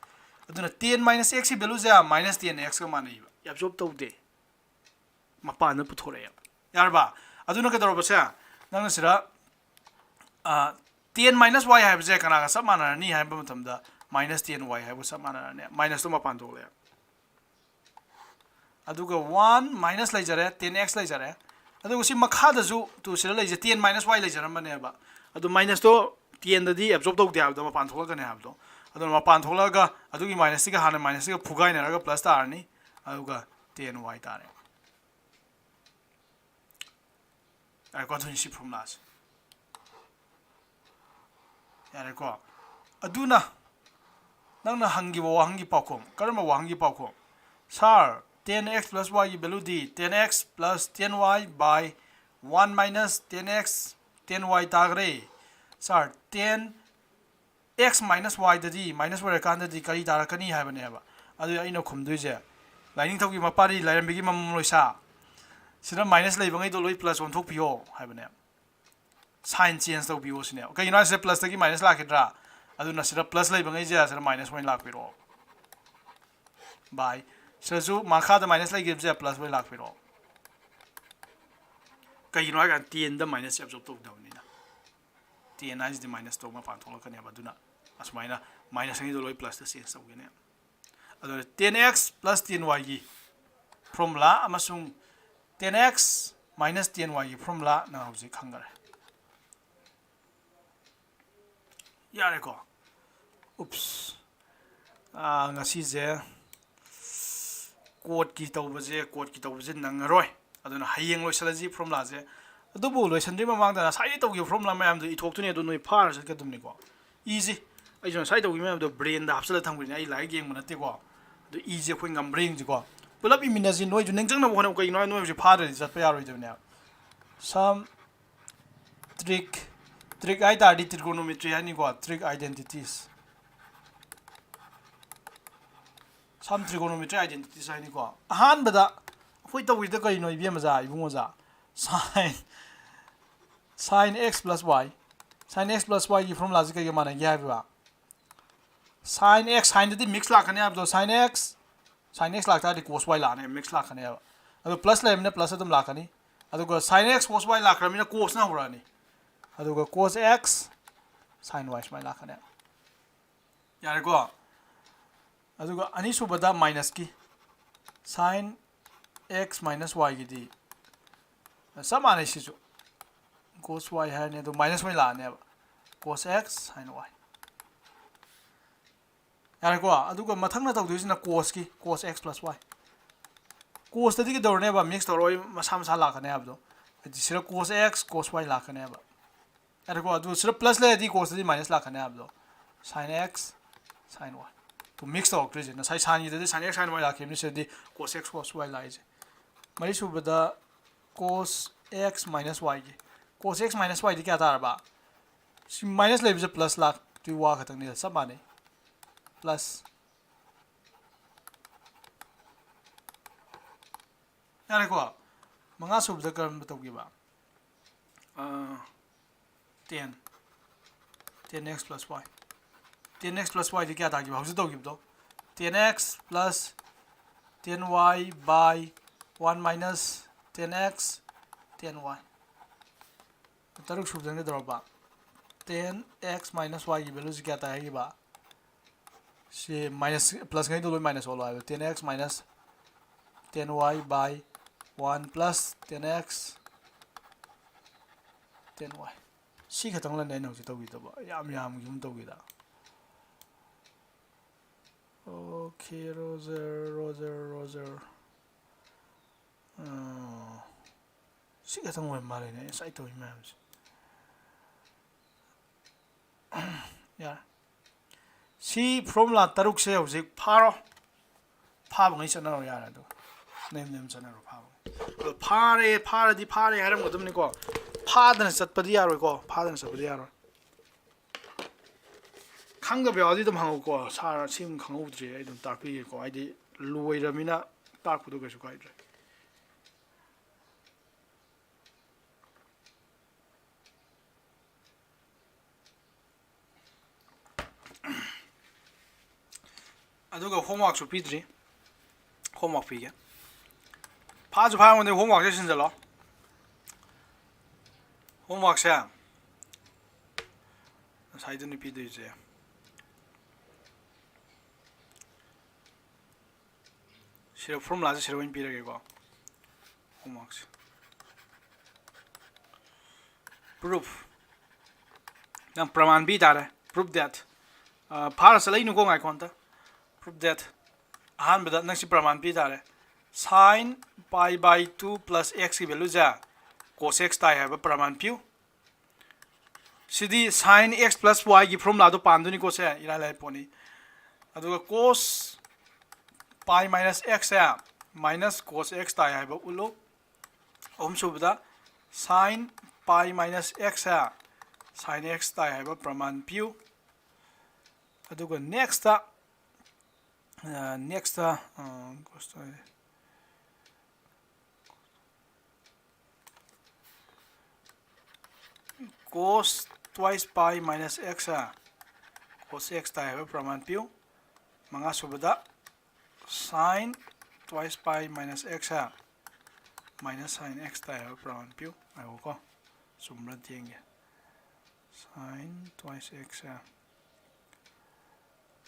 ꯑꯗꯨꯅ ten minus x ꯀꯤ value ꯁꯦ minus ten x ꯀ ꯃꯥꯟꯅꯩꯕ, absorb ꯇꯧꯗꯦ, ꯃꯄꯥꯟꯗ ꯄꯨꯊꯣꯔꯛꯑꯦꯕ꯫ ꯌꯥꯔꯕ? ꯑꯗꯨꯅ ꯀꯩꯗꯧꯔꯕꯁꯦ, ꯅꯪꯅ ꯁꯤꯗ, ꯑ, ten minus y ꯍꯥꯏꯕꯁꯦ ꯀꯅꯥꯒ ꯆꯞ ꯃꯥꯟꯅꯔꯅꯤ ꯍꯥꯏꯕ ꯃꯇꯝꯗ minus ten y ꯍꯥꯏꯕꯒ ꯆꯞ ꯃꯥꯟꯅꯔꯅꯤ꯫ Minusꯇꯣ ꯃꯄꯥꯟ ꯊꯣꯛꯂꯛꯑꯦ꯫ ꯑꯗꯨꯒ one minus ꯂꯩꯖꯔꯦ, ten x ꯂꯩꯖꯔꯦ꯫ ꯑꯗꯨꯒ ꯁꯤ ꯃꯈꯥꯗꯁꯨ ꯇꯨ ꯁꯤꯗ ꯂꯩꯖꯦ ten minus y ꯂꯩꯖꯔꯝꯕꯅꯦꯕ꯫ ꯑꯗꯨ minusꯇꯣ tenꯗꯗꯤ absorb ꯇꯧꯗꯦ ꯍꯥꯏꯕꯗꯣ, ꯃꯄꯥꯟ ꯊꯣꯛꯂꯛꯀꯅꯤ ꯍꯥꯏꯕꯗꯣ꯫ ꯑꯗꯨꯅ ꯃꯄꯥꯟ ꯊꯣꯛꯂꯛꯑꯒ ꯑꯗꯨꯒꯤ minusꯁꯤꯒ ꯍꯥꯟꯅ minusꯁꯤꯒ ꯐꯨꯒꯥꯏꯅꯔꯒ plus ꯇꯥꯔꯅꯤ꯫ ꯑꯗꯨꯒ ten y ꯇꯥꯔꯦ꯫ ꯌꯥꯔꯦꯀꯣ? ꯑꯗꯨꯅꯤ ꯁꯤ formulaꯁꯦ꯫ ꯌꯥꯔꯦꯀꯣ? ꯑꯗꯨꯅ ꯅꯪꯅ ꯍꯪꯈꯤꯕ ꯋꯥꯍꯪꯒꯤ ꯄꯥꯎꯈꯨꯝ꯫ ꯀꯔꯝꯕ ꯋꯥꯍꯪꯒꯤ ꯄꯥꯎꯈꯨꯝ? Sir, ten x plus yꯒꯤ valueꯗꯤ ten x plus ten y by one minus ten x ten y ꯇꯥꯈ꯭ꯔꯦ꯫ Sir, ten x minus yꯗꯗꯤ, minus ꯑꯣꯏꯔꯀꯥꯟꯗꯗꯤ ꯀꯔꯤ ꯇꯥꯔꯛꯀꯅꯤ ꯍꯥꯏꯕꯅꯦꯕ꯫ ꯑꯗꯨ ꯑꯩꯅ ꯈꯨꯝꯗꯣꯏꯁꯦ, ꯂꯥꯏꯅꯤꯡꯊꯧꯒꯤ ꯃꯄꯥꯔꯤ, ꯂꯥꯏꯔꯦꯝꯕꯤꯒꯤ ꯃꯃꯝ ꯂꯣꯏꯁꯥ, ꯁꯤꯗ minus ꯂꯩꯕꯉꯩꯗꯣ ꯂꯣꯏ plus ꯑꯣꯟꯊꯣꯛꯄꯤꯌꯣ ꯍꯥꯏꯕꯅꯦ꯫ Sign change ꯇꯧꯕꯤꯌꯣ ꯁꯤꯅꯦꯕ꯫ ꯀꯩꯒꯤꯅꯣ ꯍꯥꯏꯁꯦ? Plusꯇꯒꯤ minus ꯂꯥꯛꯈꯤꯗ꯭ꯔꯥ? ꯑꯗꯨꯅ ꯁꯤꯗ plus ꯂꯩꯕꯉꯩꯁꯦ ꯁꯤꯗ minus ꯑꯣꯏꯅ ꯂꯥꯛꯄꯤꯔꯛꯑꯣ꯫ By ꯁꯤꯗꯁꯨ ꯃꯈꯥꯗ minus ꯂꯩꯈꯤꯕꯁꯦ plus ꯑꯣꯏꯅ ꯂꯥꯛꯄꯤꯔꯛꯑꯣ꯫ ꯀꯩꯒꯤꯅꯣ ꯍꯥꯏꯀꯥꯟꯗ tenꯗ minus absorb ꯇꯧꯗꯕꯅꯤꯅ꯫ Ten ꯍꯥꯏꯁꯤꯗꯤ minusꯇꯣ ꯃꯄꯥꯟ ꯊꯣꯛꯂꯛꯀꯅꯦꯕ꯫ ꯑꯗꯨꯅ ꯑꯁꯨꯃꯥꯏꯅ minus ꯑꯅꯤꯗꯣ ꯂꯣꯏ plusꯇ change ꯇꯧꯒꯅꯦꯕ꯫ ꯑꯗꯨꯅ ten x plus ten yꯒꯤ formula ꯑꯃꯁꯨꯡ ten x minus ten yꯒꯤ formula ꯅꯪ ꯍꯧꯖꯤꯛ ꯈꯪꯈꯔꯦ꯫ ꯌꯥꯔꯦꯀꯣ? Oops꯫ ꯑꯥ, ꯉꯁꯤꯁꯦ codeꯀꯤ ꯇꯧꯕꯁꯦ, codeꯀꯤ ꯇꯧꯕꯁꯦ ꯅꯪꯉꯔꯣꯏ꯫ ꯑꯗꯨꯅ ꯍꯌꯦꯡ ꯂꯣꯏꯁꯤꯜꯂꯁꯤ formulaꯁꯦ꯫ ꯑꯗꯨꯕꯨ ꯂꯣꯏꯁꯤꯟꯗ꯭ꯔꯤ ꯃꯃꯥꯡꯗ ꯉꯁꯥꯏꯒꯤ ꯇꯧꯈꯤꯕ formula ꯃꯌꯥꯝꯗꯣ ꯏꯊꯣꯛꯇꯣꯏꯅꯦ, ꯑꯗꯨ ꯅꯣꯏ ꯐꯥꯔ ꯆꯠꯀꯗꯕꯅꯤꯀꯣ꯫ Easy꯫ ꯑꯩꯁꯨ ꯉꯁꯥꯏ ꯇꯧꯈꯤꯕ ꯃꯌꯥꯝꯗꯣ brainꯗ ꯍꯥꯞꯆꯤꯜꯂ ꯊꯝꯈ꯭ꯔꯤꯅꯦ, ꯑꯩ ꯂꯥꯏꯔꯤꯛ ꯌꯦꯡꯕ ꯅꯠꯇꯦꯀꯣ꯫ ꯑꯗꯨ easy ꯑꯩꯈꯣꯏ ꯉꯝꯕ꯭ꯔꯥ ꯌꯦꯡꯁꯤꯀꯣ꯫ ꯄꯨꯂꯞ ꯏꯃꯤꯟꯅꯁꯤ, ꯅꯣꯏꯁꯨ ꯅꯤꯡꯁꯤꯡꯅꯕ ꯍꯣꯠꯅꯧ, ꯀꯩꯒꯤꯅꯣ ꯍꯥꯏ ꯅꯣꯏ ꯍꯧꯖꯤꯛ ꯐꯥꯗ꯭ꯔꯗꯤ ꯆꯠꯄ ꯌꯥꯔꯣꯏꯗꯕꯅꯦꯕ꯫ Some trick, trick ꯍꯥꯏ ꯇꯥꯔꯗꯤ trigonometry ꯍꯥꯏꯅꯤꯀꯣ, trick identities꯫ Some trigonometry identities ꯍꯥꯏꯅꯤꯀꯣ꯫ ꯑꯍꯥꯟꯕꯗ ꯑꯩꯈꯣꯏ ꯇꯧꯔꯤꯗ ꯀꯩꯅꯣ, ꯏꯕꯦꯝꯃꯖꯥ, ꯏꯕꯨꯡꯉꯣꯖꯥ? Sin, sin x plus y, sin x plus yꯒꯤ formulaꯁꯤ ꯀꯩꯒ ꯃꯥꯟꯅꯒꯦ ꯍꯥꯏꯕ? Sin x, signꯗꯗꯤ mix ꯂꯥꯛꯀꯅꯤ ꯍꯥꯏꯕꯗꯣ, sin x, sin x ꯂꯥꯛꯇꯥꯔꯗꯤ cos y ꯂꯥꯛꯀꯅꯤ, mix ꯂꯥꯛꯀꯅꯦꯕ꯫ ꯑꯗꯣ plus ꯂꯩꯔꯕꯅꯤꯅ plus ꯑꯗꯨꯝ ꯂꯥꯛꯀꯅꯤ꯫ ꯑꯗꯨꯒ sin x cos y ꯂꯥꯛꯈ꯭ꯔꯕꯅꯤꯅ cosꯅ ꯍꯧꯔꯛꯑꯅꯤ꯫ ꯑꯗꯨꯒ cos x sine y ꯁꯨꯃꯥꯏꯅ ꯂꯥꯛꯀꯅꯦꯕ꯫ ꯌꯥꯔꯦꯀꯣ? ꯑꯗꯨꯒ ꯑꯅꯤꯁꯨꯕꯗ minus ꯀꯤ, sine x minus y ꯒꯤꯗꯤ ꯆꯞ ꯃꯥꯟꯅꯩ꯫ ꯁꯤꯁꯨ cos y ꯍꯥꯏꯔꯅꯤ, ꯑꯗꯨ minus ꯑꯣꯏꯅ ꯂꯥꯛꯑꯅꯦꯕ, cos x sine y꯫ ꯌꯥꯔꯦꯀꯣ? ꯑꯗꯨꯒ ꯃꯊꯪꯅ ꯇꯧꯗꯣꯏꯁꯤꯅ cos ꯀꯤ, cos x plus y꯫ Cos ꯇꯗꯤ ꯀꯩꯗꯧꯔꯅꯦꯕ? Mix ꯇꯧꯔꯣꯏ, ꯃꯁꯥ ꯃꯁꯥ ꯂꯥꯛꯀꯅꯤ ꯍꯥꯏꯕꯗꯣ꯫ ꯍꯥꯏꯗꯤ ꯁꯤꯗ cos x cos y ꯂꯥꯛꯀꯅꯦꯕ꯫ ꯌꯥꯔꯦꯀꯣ? ꯑꯗꯨ ꯁꯤꯗ plus ꯂꯩꯔꯗꯤ cos ꯇꯗꯤ minus ꯂꯥꯛꯀꯅꯤ ꯍꯥꯏꯕꯗꯣ, sine x sine y꯫ ꯑꯗꯨ mix ꯇꯧꯔꯛꯇ꯭ꯔꯤꯁꯦ, ꯉꯁꯥꯏ sine ꯒꯤꯗꯗꯤ sine x sine y ꯂꯥꯛꯈꯤꯕꯅꯤ, ꯁꯤꯗꯗꯤ cos x cos y ꯂꯥꯛꯏꯁꯦ꯫ ꯃꯔꯤꯁꯨꯕꯗ cos x minus y ꯒꯤ, cos x minus y ꯗꯤ ꯀꯌꯥ ꯇꯥꯔꯕ? ꯁꯤ minus ꯂꯩꯕꯁꯦ plus ꯂꯥꯛꯇꯣꯏ ꯋꯥ ꯈꯛꯇꯪꯅꯤꯗ, ꯆꯞ ꯃꯥꯟꯅꯩ, plus꯫ ꯌꯥꯔꯦꯀꯣ? ꯃꯉꯥ ꯁꯨꯕꯗ ꯀꯔꯝꯕ ꯇꯧꯈꯤꯕ? ꯑꯥ, ten, ten x plus y꯫ Ten x plus y ꯗꯤ ꯀꯌꯥ ꯇꯥꯈꯤꯕ ꯍꯧꯖꯤꯛ ꯇꯧꯈꯤꯕꯗꯣ? Ten x plus ten y by one minus ten x ten y꯫ ꯇꯔꯨꯛ ꯁꯨꯕꯗꯅ ꯀꯩꯗꯧꯔꯕ? Ten x minus y ꯒꯤ value ꯁꯤ ꯀꯌꯥ ꯇꯥꯏ ꯍꯥꯏꯈꯤꯕ? ꯁꯤ minus, plus ꯉꯩꯗꯣ ꯂꯣꯏ minus ꯑꯣꯜꯂꯣ ꯍꯥꯏꯕ꯫ Ten x minus ten y by one plus ten x ten y꯫ ꯁꯤ ꯈꯛꯇꯪ ꯂꯩꯅꯦ ꯑꯩꯅ ꯍꯧꯖꯤꯛ ꯇꯧꯈꯤꯗꯕ, ꯌꯥꯝ ꯌꯥꯝꯈꯤꯒꯨꯝ ꯇꯧꯈꯤꯗ꯫ Okay, Roger, Roger, Roger꯫ ꯑꯥ, ꯁꯤ ꯈꯛꯇꯪ ꯑꯣꯏꯔ ꯃꯥꯜꯂꯦꯅꯦ ꯑꯩ ꯉꯁꯥꯏ ꯇꯧꯔꯤ ꯃꯌꯥꯝꯁꯦ꯫ ꯌꯥꯔꯦ꯫ ꯁꯤ formula ꯇꯔꯨꯛꯁꯦ ꯍꯧꯖꯤꯛ ꯐꯥꯔꯣ꯫ ꯐꯥꯕꯉꯩ ꯆꯠꯅꯔꯣ ꯌꯥꯔꯦ꯫ ꯑꯗꯨꯒ ꯅꯌꯨꯝ ꯅꯌꯨꯝ ꯆꯠꯅꯔꯣ ꯐꯥꯕꯉꯩ꯫ ꯑꯗꯣ ꯐꯥꯔꯦ, ꯐꯥꯔꯗꯤ ꯐꯥꯔꯦ ꯍꯥꯏꯔꯝꯒꯗꯕꯅꯤꯀꯣ꯫ ꯐꯥꯗꯅ ꯆꯠꯄꯗꯤ ꯌꯥꯔꯣꯏꯀꯣ꯫ ꯐꯥꯗꯅ ꯆꯠꯄꯗꯤ ꯌꯥꯔꯣꯏ꯫ ꯈꯪꯗꯕ ꯌꯥꯎꯔꯗꯤ ꯑꯗꯨꯝ ꯍꯪꯉꯨꯀꯣ꯫ ꯁꯥꯔ, ꯁꯤ ꯑꯃ ꯈꯪꯍꯧꯗ꯭ꯔꯦ, ꯑꯩ ꯑꯗꯨꯝ ꯇꯥꯛꯄꯤꯒꯦꯀꯣ꯫ ꯍꯥꯏꯗꯤ ꯂꯣꯏꯔꯃꯤꯅ ꯇꯥꯛꯄꯗꯣ ꯀꯩꯁꯨ ꯀꯥꯏꯗ꯭ꯔꯦ꯫ ꯑꯗꯨꯒ homeworkꯁꯨ ꯄꯤꯗ꯭ꯔꯤ꯫ Homework ꯄꯤꯒꯦ꯫ ꯐꯥꯁꯨ ꯐꯥꯔꯝꯒꯅꯤ, homeworkꯁꯦ ꯁꯤꯟꯖꯜꯂꯣ꯫ Homeworkꯁꯦ ꯉꯁꯥꯏꯗꯨꯅ ꯄꯤꯗꯣꯏꯁꯦ꯫ ꯁꯤꯗ formulaꯁꯦ ꯁꯤꯗ ꯑꯣꯏꯅ ꯄꯤꯔꯒꯦꯀꯣ꯫ Homeworkꯁꯦ꯫ Proof꯫ ꯅꯪ ꯄ꯭ꯔꯃꯥꯟ ꯄꯤ ꯇꯥꯔꯦ꯫ Prove that꯫ ꯑ, ꯐꯥꯔ ꯆꯠꯂꯛꯏꯅꯨꯀꯣ, ꯉꯥꯏꯈꯣ ꯑꯝꯇ꯫ Prove that꯫ ꯑꯍꯥꯟꯕꯗ ꯅꯪ ꯁꯤ ꯄ꯭ꯔꯃꯥꯟ ꯄꯤ ꯇꯥꯔꯦ꯫ Sin pi by two plus x ꯀꯤ valueꯁꯦ cos x ꯇꯥꯏ ꯍꯥꯏꯕ ꯄ꯭ꯔꯃꯥꯟ ꯄꯤꯌꯨ꯫ ꯁꯤꯗꯤ sin x plus y ꯒꯤ formulaꯗꯣ ꯄꯥꯟꯗꯣꯏꯅꯤꯀꯣ꯫ ꯁꯦ ꯏꯔꯥꯏ ꯂꯥꯏ ꯄꯣꯠꯅꯤ꯫ ꯑꯗꯨꯒ cos pi minus x ꯁꯦ minus cos x ꯇꯥꯏ ꯍꯥꯏꯕ ꯎꯠꯂꯨ꯫ ꯑꯍꯨꯝꯁꯨꯕꯗ, sin pi minus x ꯁꯦ sin x ꯇꯥꯏ ꯍꯥꯏꯕ ꯄ꯭ꯔꯃꯥꯟ ꯄꯤꯌꯨ꯫ ꯑꯗꯨꯒ next, ꯑ, next, ꯑ, cos twice pi minus x ꯁꯦ cos x ꯇꯥꯏ ꯍꯥꯏꯕ ꯄ꯭ꯔꯃꯥꯟ ꯄꯤꯌꯨ꯫ ꯃꯉꯥꯁꯨꯕꯗ, sin twice pi minus x ꯁꯦ minus sin x ꯇꯥꯏ ꯍꯥꯏꯕ ꯄ꯭ꯔꯃꯥꯟ ꯄꯤꯌꯨ꯫ ꯉꯥꯏꯈꯣꯀꯣ, ꯆꯨꯝꯕ꯭ꯔꯥ ꯑꯝꯇ ꯌꯦꯡꯒꯦ꯫ Sin twice x ꯁꯦ,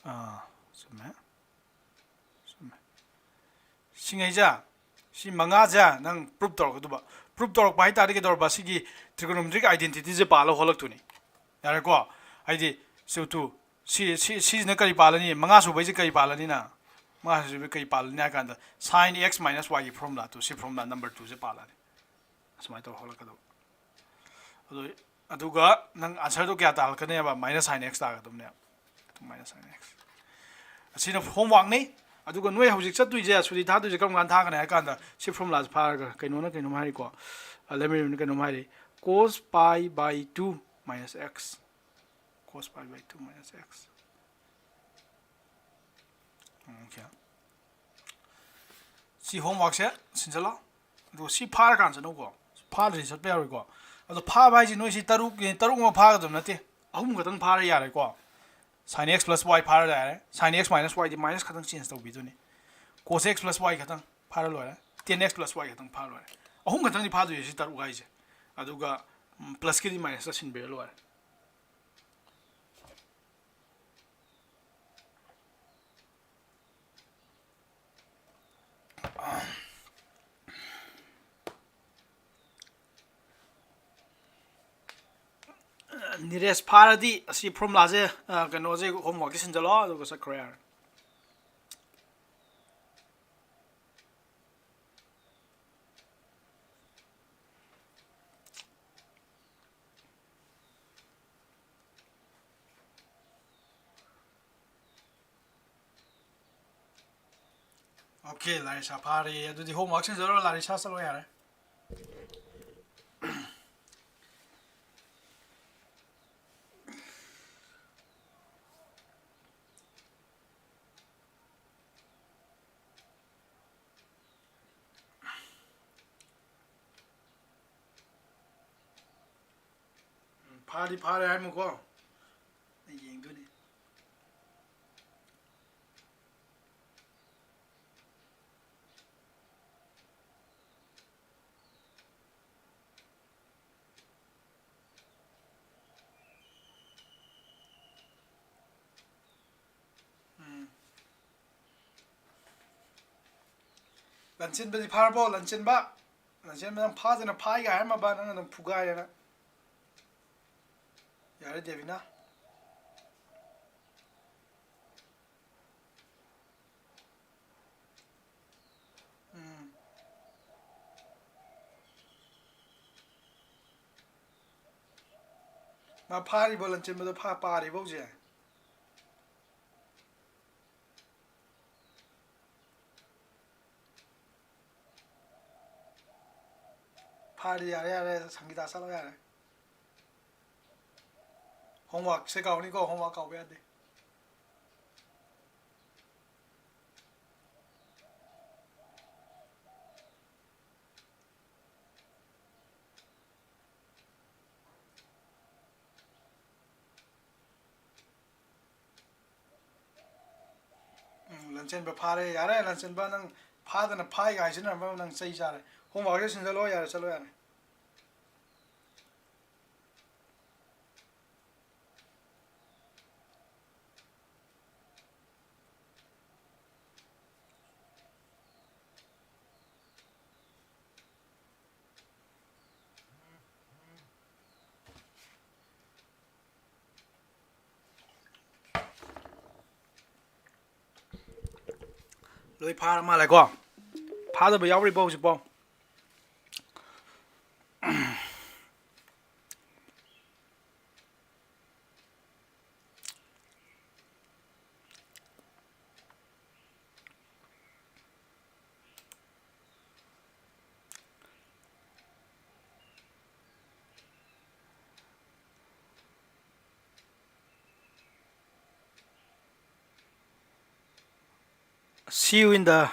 ꯑꯥ, ꯆꯨꯝꯃꯦ꯫ ꯆꯨꯝꯃꯦ꯫ ꯁꯤꯉꯩꯁꯦ, ꯁꯤ ꯃꯉꯥꯁꯦ ꯅꯪ prove ꯇꯧꯔꯛꯀꯗꯧꯕ꯫ Prove ꯇꯧꯔꯛꯄ ꯍꯥꯏ ꯇꯥꯔꯗꯤ ꯀꯩꯗꯧꯔꯕ? ꯁꯤꯒꯤ trigonometric identityꯁꯦ ꯄꯥꯜꯂ ꯍꯣꯜꯂꯛꯇꯣꯏꯅꯤ꯫ ꯌꯥꯔꯦꯀꯣ? ꯍꯥꯏꯗꯤ, ꯁꯤ ꯇꯨ, ꯁꯤ, ꯁꯤ, ꯁꯤꯁꯤꯅ ꯀꯔꯤ ꯄꯥꯜꯂꯅꯤ? ꯃꯉꯥ ꯁꯨꯕꯩꯁꯦ ꯀꯔꯤ ꯄꯥꯜꯂꯅꯤꯅ? ꯃꯉꯥ ꯁꯨꯕꯩ ꯀꯔꯤ ꯄꯥꯜꯂꯅꯤ ꯍꯥꯏ ꯀꯥꯟꯗ, sin x minus y ꯒꯤ formula ꯇꯨ, ꯁꯤ formula number two ꯁꯦ ꯄꯥꯜꯂꯅꯤ꯫ ꯑꯁꯨꯃꯥꯏꯅ ꯇꯧꯔ ꯍꯣꯜꯂꯛꯀꯗꯧꯕ꯫ ꯑꯗꯨ, ꯑꯗꯨꯒ ꯅꯪ answerꯗꯣ ꯀꯌꯥ ꯇꯥꯔꯛꯀꯅꯦꯕ? Minus sin x ꯇꯥꯔꯛꯀꯗꯕꯅꯦꯕ꯫ Minus sin x꯫ ꯑꯁꯤꯅ homeworkꯅꯤ꯫ ꯑꯗꯨꯒ ꯅꯣꯏ ꯍꯧꯖꯤꯛ ꯆꯠꯇꯣꯏꯁꯦ, ꯁꯨꯇꯤ ꯊꯥꯗꯣꯏꯁꯦ ꯀꯔꯝ ꯀꯥꯟꯗ ꯊꯥꯒꯅꯤ ꯍꯥꯏ ꯀꯥꯟꯗ, ꯁꯤ formulaꯁꯦ ꯐꯥꯔꯒ ꯀꯩꯅꯣꯅ ꯀꯩꯅꯣꯝ ꯍꯥꯏꯔꯤꯀꯣ, ꯑ, lemma ꯀꯩꯅꯣꯝ ꯍꯥꯏꯔꯤ, cos pi by two minus x꯫ Cos pi by two minus x꯫ Okay꯫ ꯁꯤ homeworkꯁꯦ ꯁꯤꯟꯖꯜꯂꯣ꯫ ꯑꯗꯨꯒ ꯁꯤ ꯐꯥꯔꯀꯥꯟꯗ ꯆꯠꯅꯧꯀꯣ꯫ ꯐꯥꯗ꯭ꯔꯗꯤ ꯆꯠꯄ ꯌꯥꯔꯣꯏꯀꯣ꯫ ꯑꯗꯣ ꯐꯥꯕ ꯍꯥꯏꯁꯦ ꯅꯣꯏꯁꯤ ꯇꯔꯨꯛ, ꯇꯔꯨꯛ ꯑꯃ ꯐꯥꯒꯗꯕ ꯅꯠꯇꯦ꯫ ꯑꯍꯨꯝ ꯈꯛꯇꯪ ꯐꯥꯔ ꯌꯥꯔꯦꯀꯣ꯫ Sin x plus y ꯐꯥꯔ ꯌꯥꯔꯦ꯫ Sin x minus y ꯗꯤ minus ꯈꯛꯇꯪ change ꯇꯧꯕꯤꯗꯣꯏꯅꯤ꯫ Cos x plus y ꯈꯛꯇꯪ ꯐꯥꯔ ꯂꯣꯏꯔꯦ꯫ Tan x plus y ꯈꯛꯇꯪ ꯐꯥꯔ ꯂꯣꯏꯔꯦ꯫ ꯑꯍꯨꯝ ꯈꯛꯇꯪꯗꯤ ꯐꯥꯗꯣꯏꯁꯦ ꯁꯤ ꯇꯔꯨꯛ ꯍꯥꯏꯁꯦ꯫ ꯑꯗꯨꯒ, ꯎꯝ, plusꯀꯤꯗꯤ minusꯇ ꯁꯤꯟꯕꯤꯔ ꯂꯣꯏꯔꯦ꯫ ꯅꯤꯔꯦꯁ ꯐꯥꯔꯗꯤ ꯑꯁꯤ ꯐꯣꯔꯃꯨꯂꯥꯁꯦ, ꯑ, ꯀꯩꯅꯣꯁꯦ ꯍꯣꯝꯋꯥꯔꯛꯁꯦ ꯁꯤꯟꯖꯜꯂꯣ, ꯑꯗꯨꯒ ꯆꯠꯈ꯭ꯔꯣ ꯌꯥꯔꯦ꯫ ꯑꯣꯀꯦ, ꯂꯥꯔꯤꯁꯥ ꯐꯥꯔꯦ꯫ ꯑꯗꯨꯗꯤ ꯍꯣꯝꯋꯥꯔꯛ ꯁꯤꯟꯖꯔꯣ, ꯂꯥꯔꯤꯁꯥ ꯆꯠꯂꯣ ꯌꯥꯔꯦ꯫ ꯎꯝ, ꯐꯥꯗꯤ ꯐꯥꯔꯦ ꯍꯥꯏꯃꯀꯣ꯫ ꯑꯩ ꯌꯦꯡꯗꯣꯏꯅꯤ꯫ ꯎꯝ꯫ ꯂꯟꯆꯦꯟꯕꯗꯤ ꯐꯥꯔꯕꯣ? ꯂꯟꯆꯦꯟꯕ? ꯂꯟꯆꯦꯟꯕ, ꯅꯪ ꯐꯥꯗꯅ ꯐꯥꯏꯒ ꯍꯥꯏꯔꯝꯃꯕ, ꯅꯪ ꯑꯗꯨꯝ ꯐꯨꯒꯥꯏꯔꯦ ꯅꯪ꯫ ꯌꯥꯔꯦ, ꯗꯦꯕꯤꯅꯥ꯫ ꯎꯝ꯫ ꯃꯥ ꯐꯥꯔꯤꯕꯣ, ꯂꯟꯆꯦꯟꯕꯗꯣ ꯐꯥ-, ꯄꯥꯔꯤꯕꯣ ꯍꯧꯖꯤꯛ? ꯐꯥꯔꯗꯤ ꯌꯥꯔꯦ, ꯌꯥꯔꯦ, ꯁꯪꯒꯤꯇꯥ ꯆꯠꯂꯣ ꯌꯥꯔꯦ꯫ ꯍꯣꯝꯋꯥꯔꯛꯁꯦ ꯀꯥꯎꯅꯤꯀꯣ, ꯍꯣꯝꯋꯥꯔꯛ ꯀꯥꯎꯕ ꯌꯥꯗꯦ꯫ ꯎꯝ, ꯂꯟꯆꯦꯟꯕ ꯐꯥꯔꯦ꯫ ꯌꯥꯔꯦ, ꯂꯟꯆꯦꯟꯕ, ꯅꯪ ꯐꯥꯗꯅ ꯐꯥꯏꯒ ꯍꯥꯏꯖꯤꯟꯅꯔꯝꯕ ꯅꯪ ꯆꯩ ꯆꯥꯔꯦ꯫ ꯍꯣꯝꯋꯥꯔꯛꯁꯦ ꯁꯤꯟꯖꯜꯂꯣ, ꯌꯥꯔꯦ, ꯆꯠꯂꯣ, ꯌꯥꯔꯦ꯫ ꯂꯣꯏ ꯐꯥꯔ ꯃꯥꯜꯂꯦꯀꯣ꯫ ꯐꯥꯗꯕ ꯌꯥꯎꯔꯤꯕꯣ ꯍꯧꯖꯤꯛꯐꯥꯎ? See you in the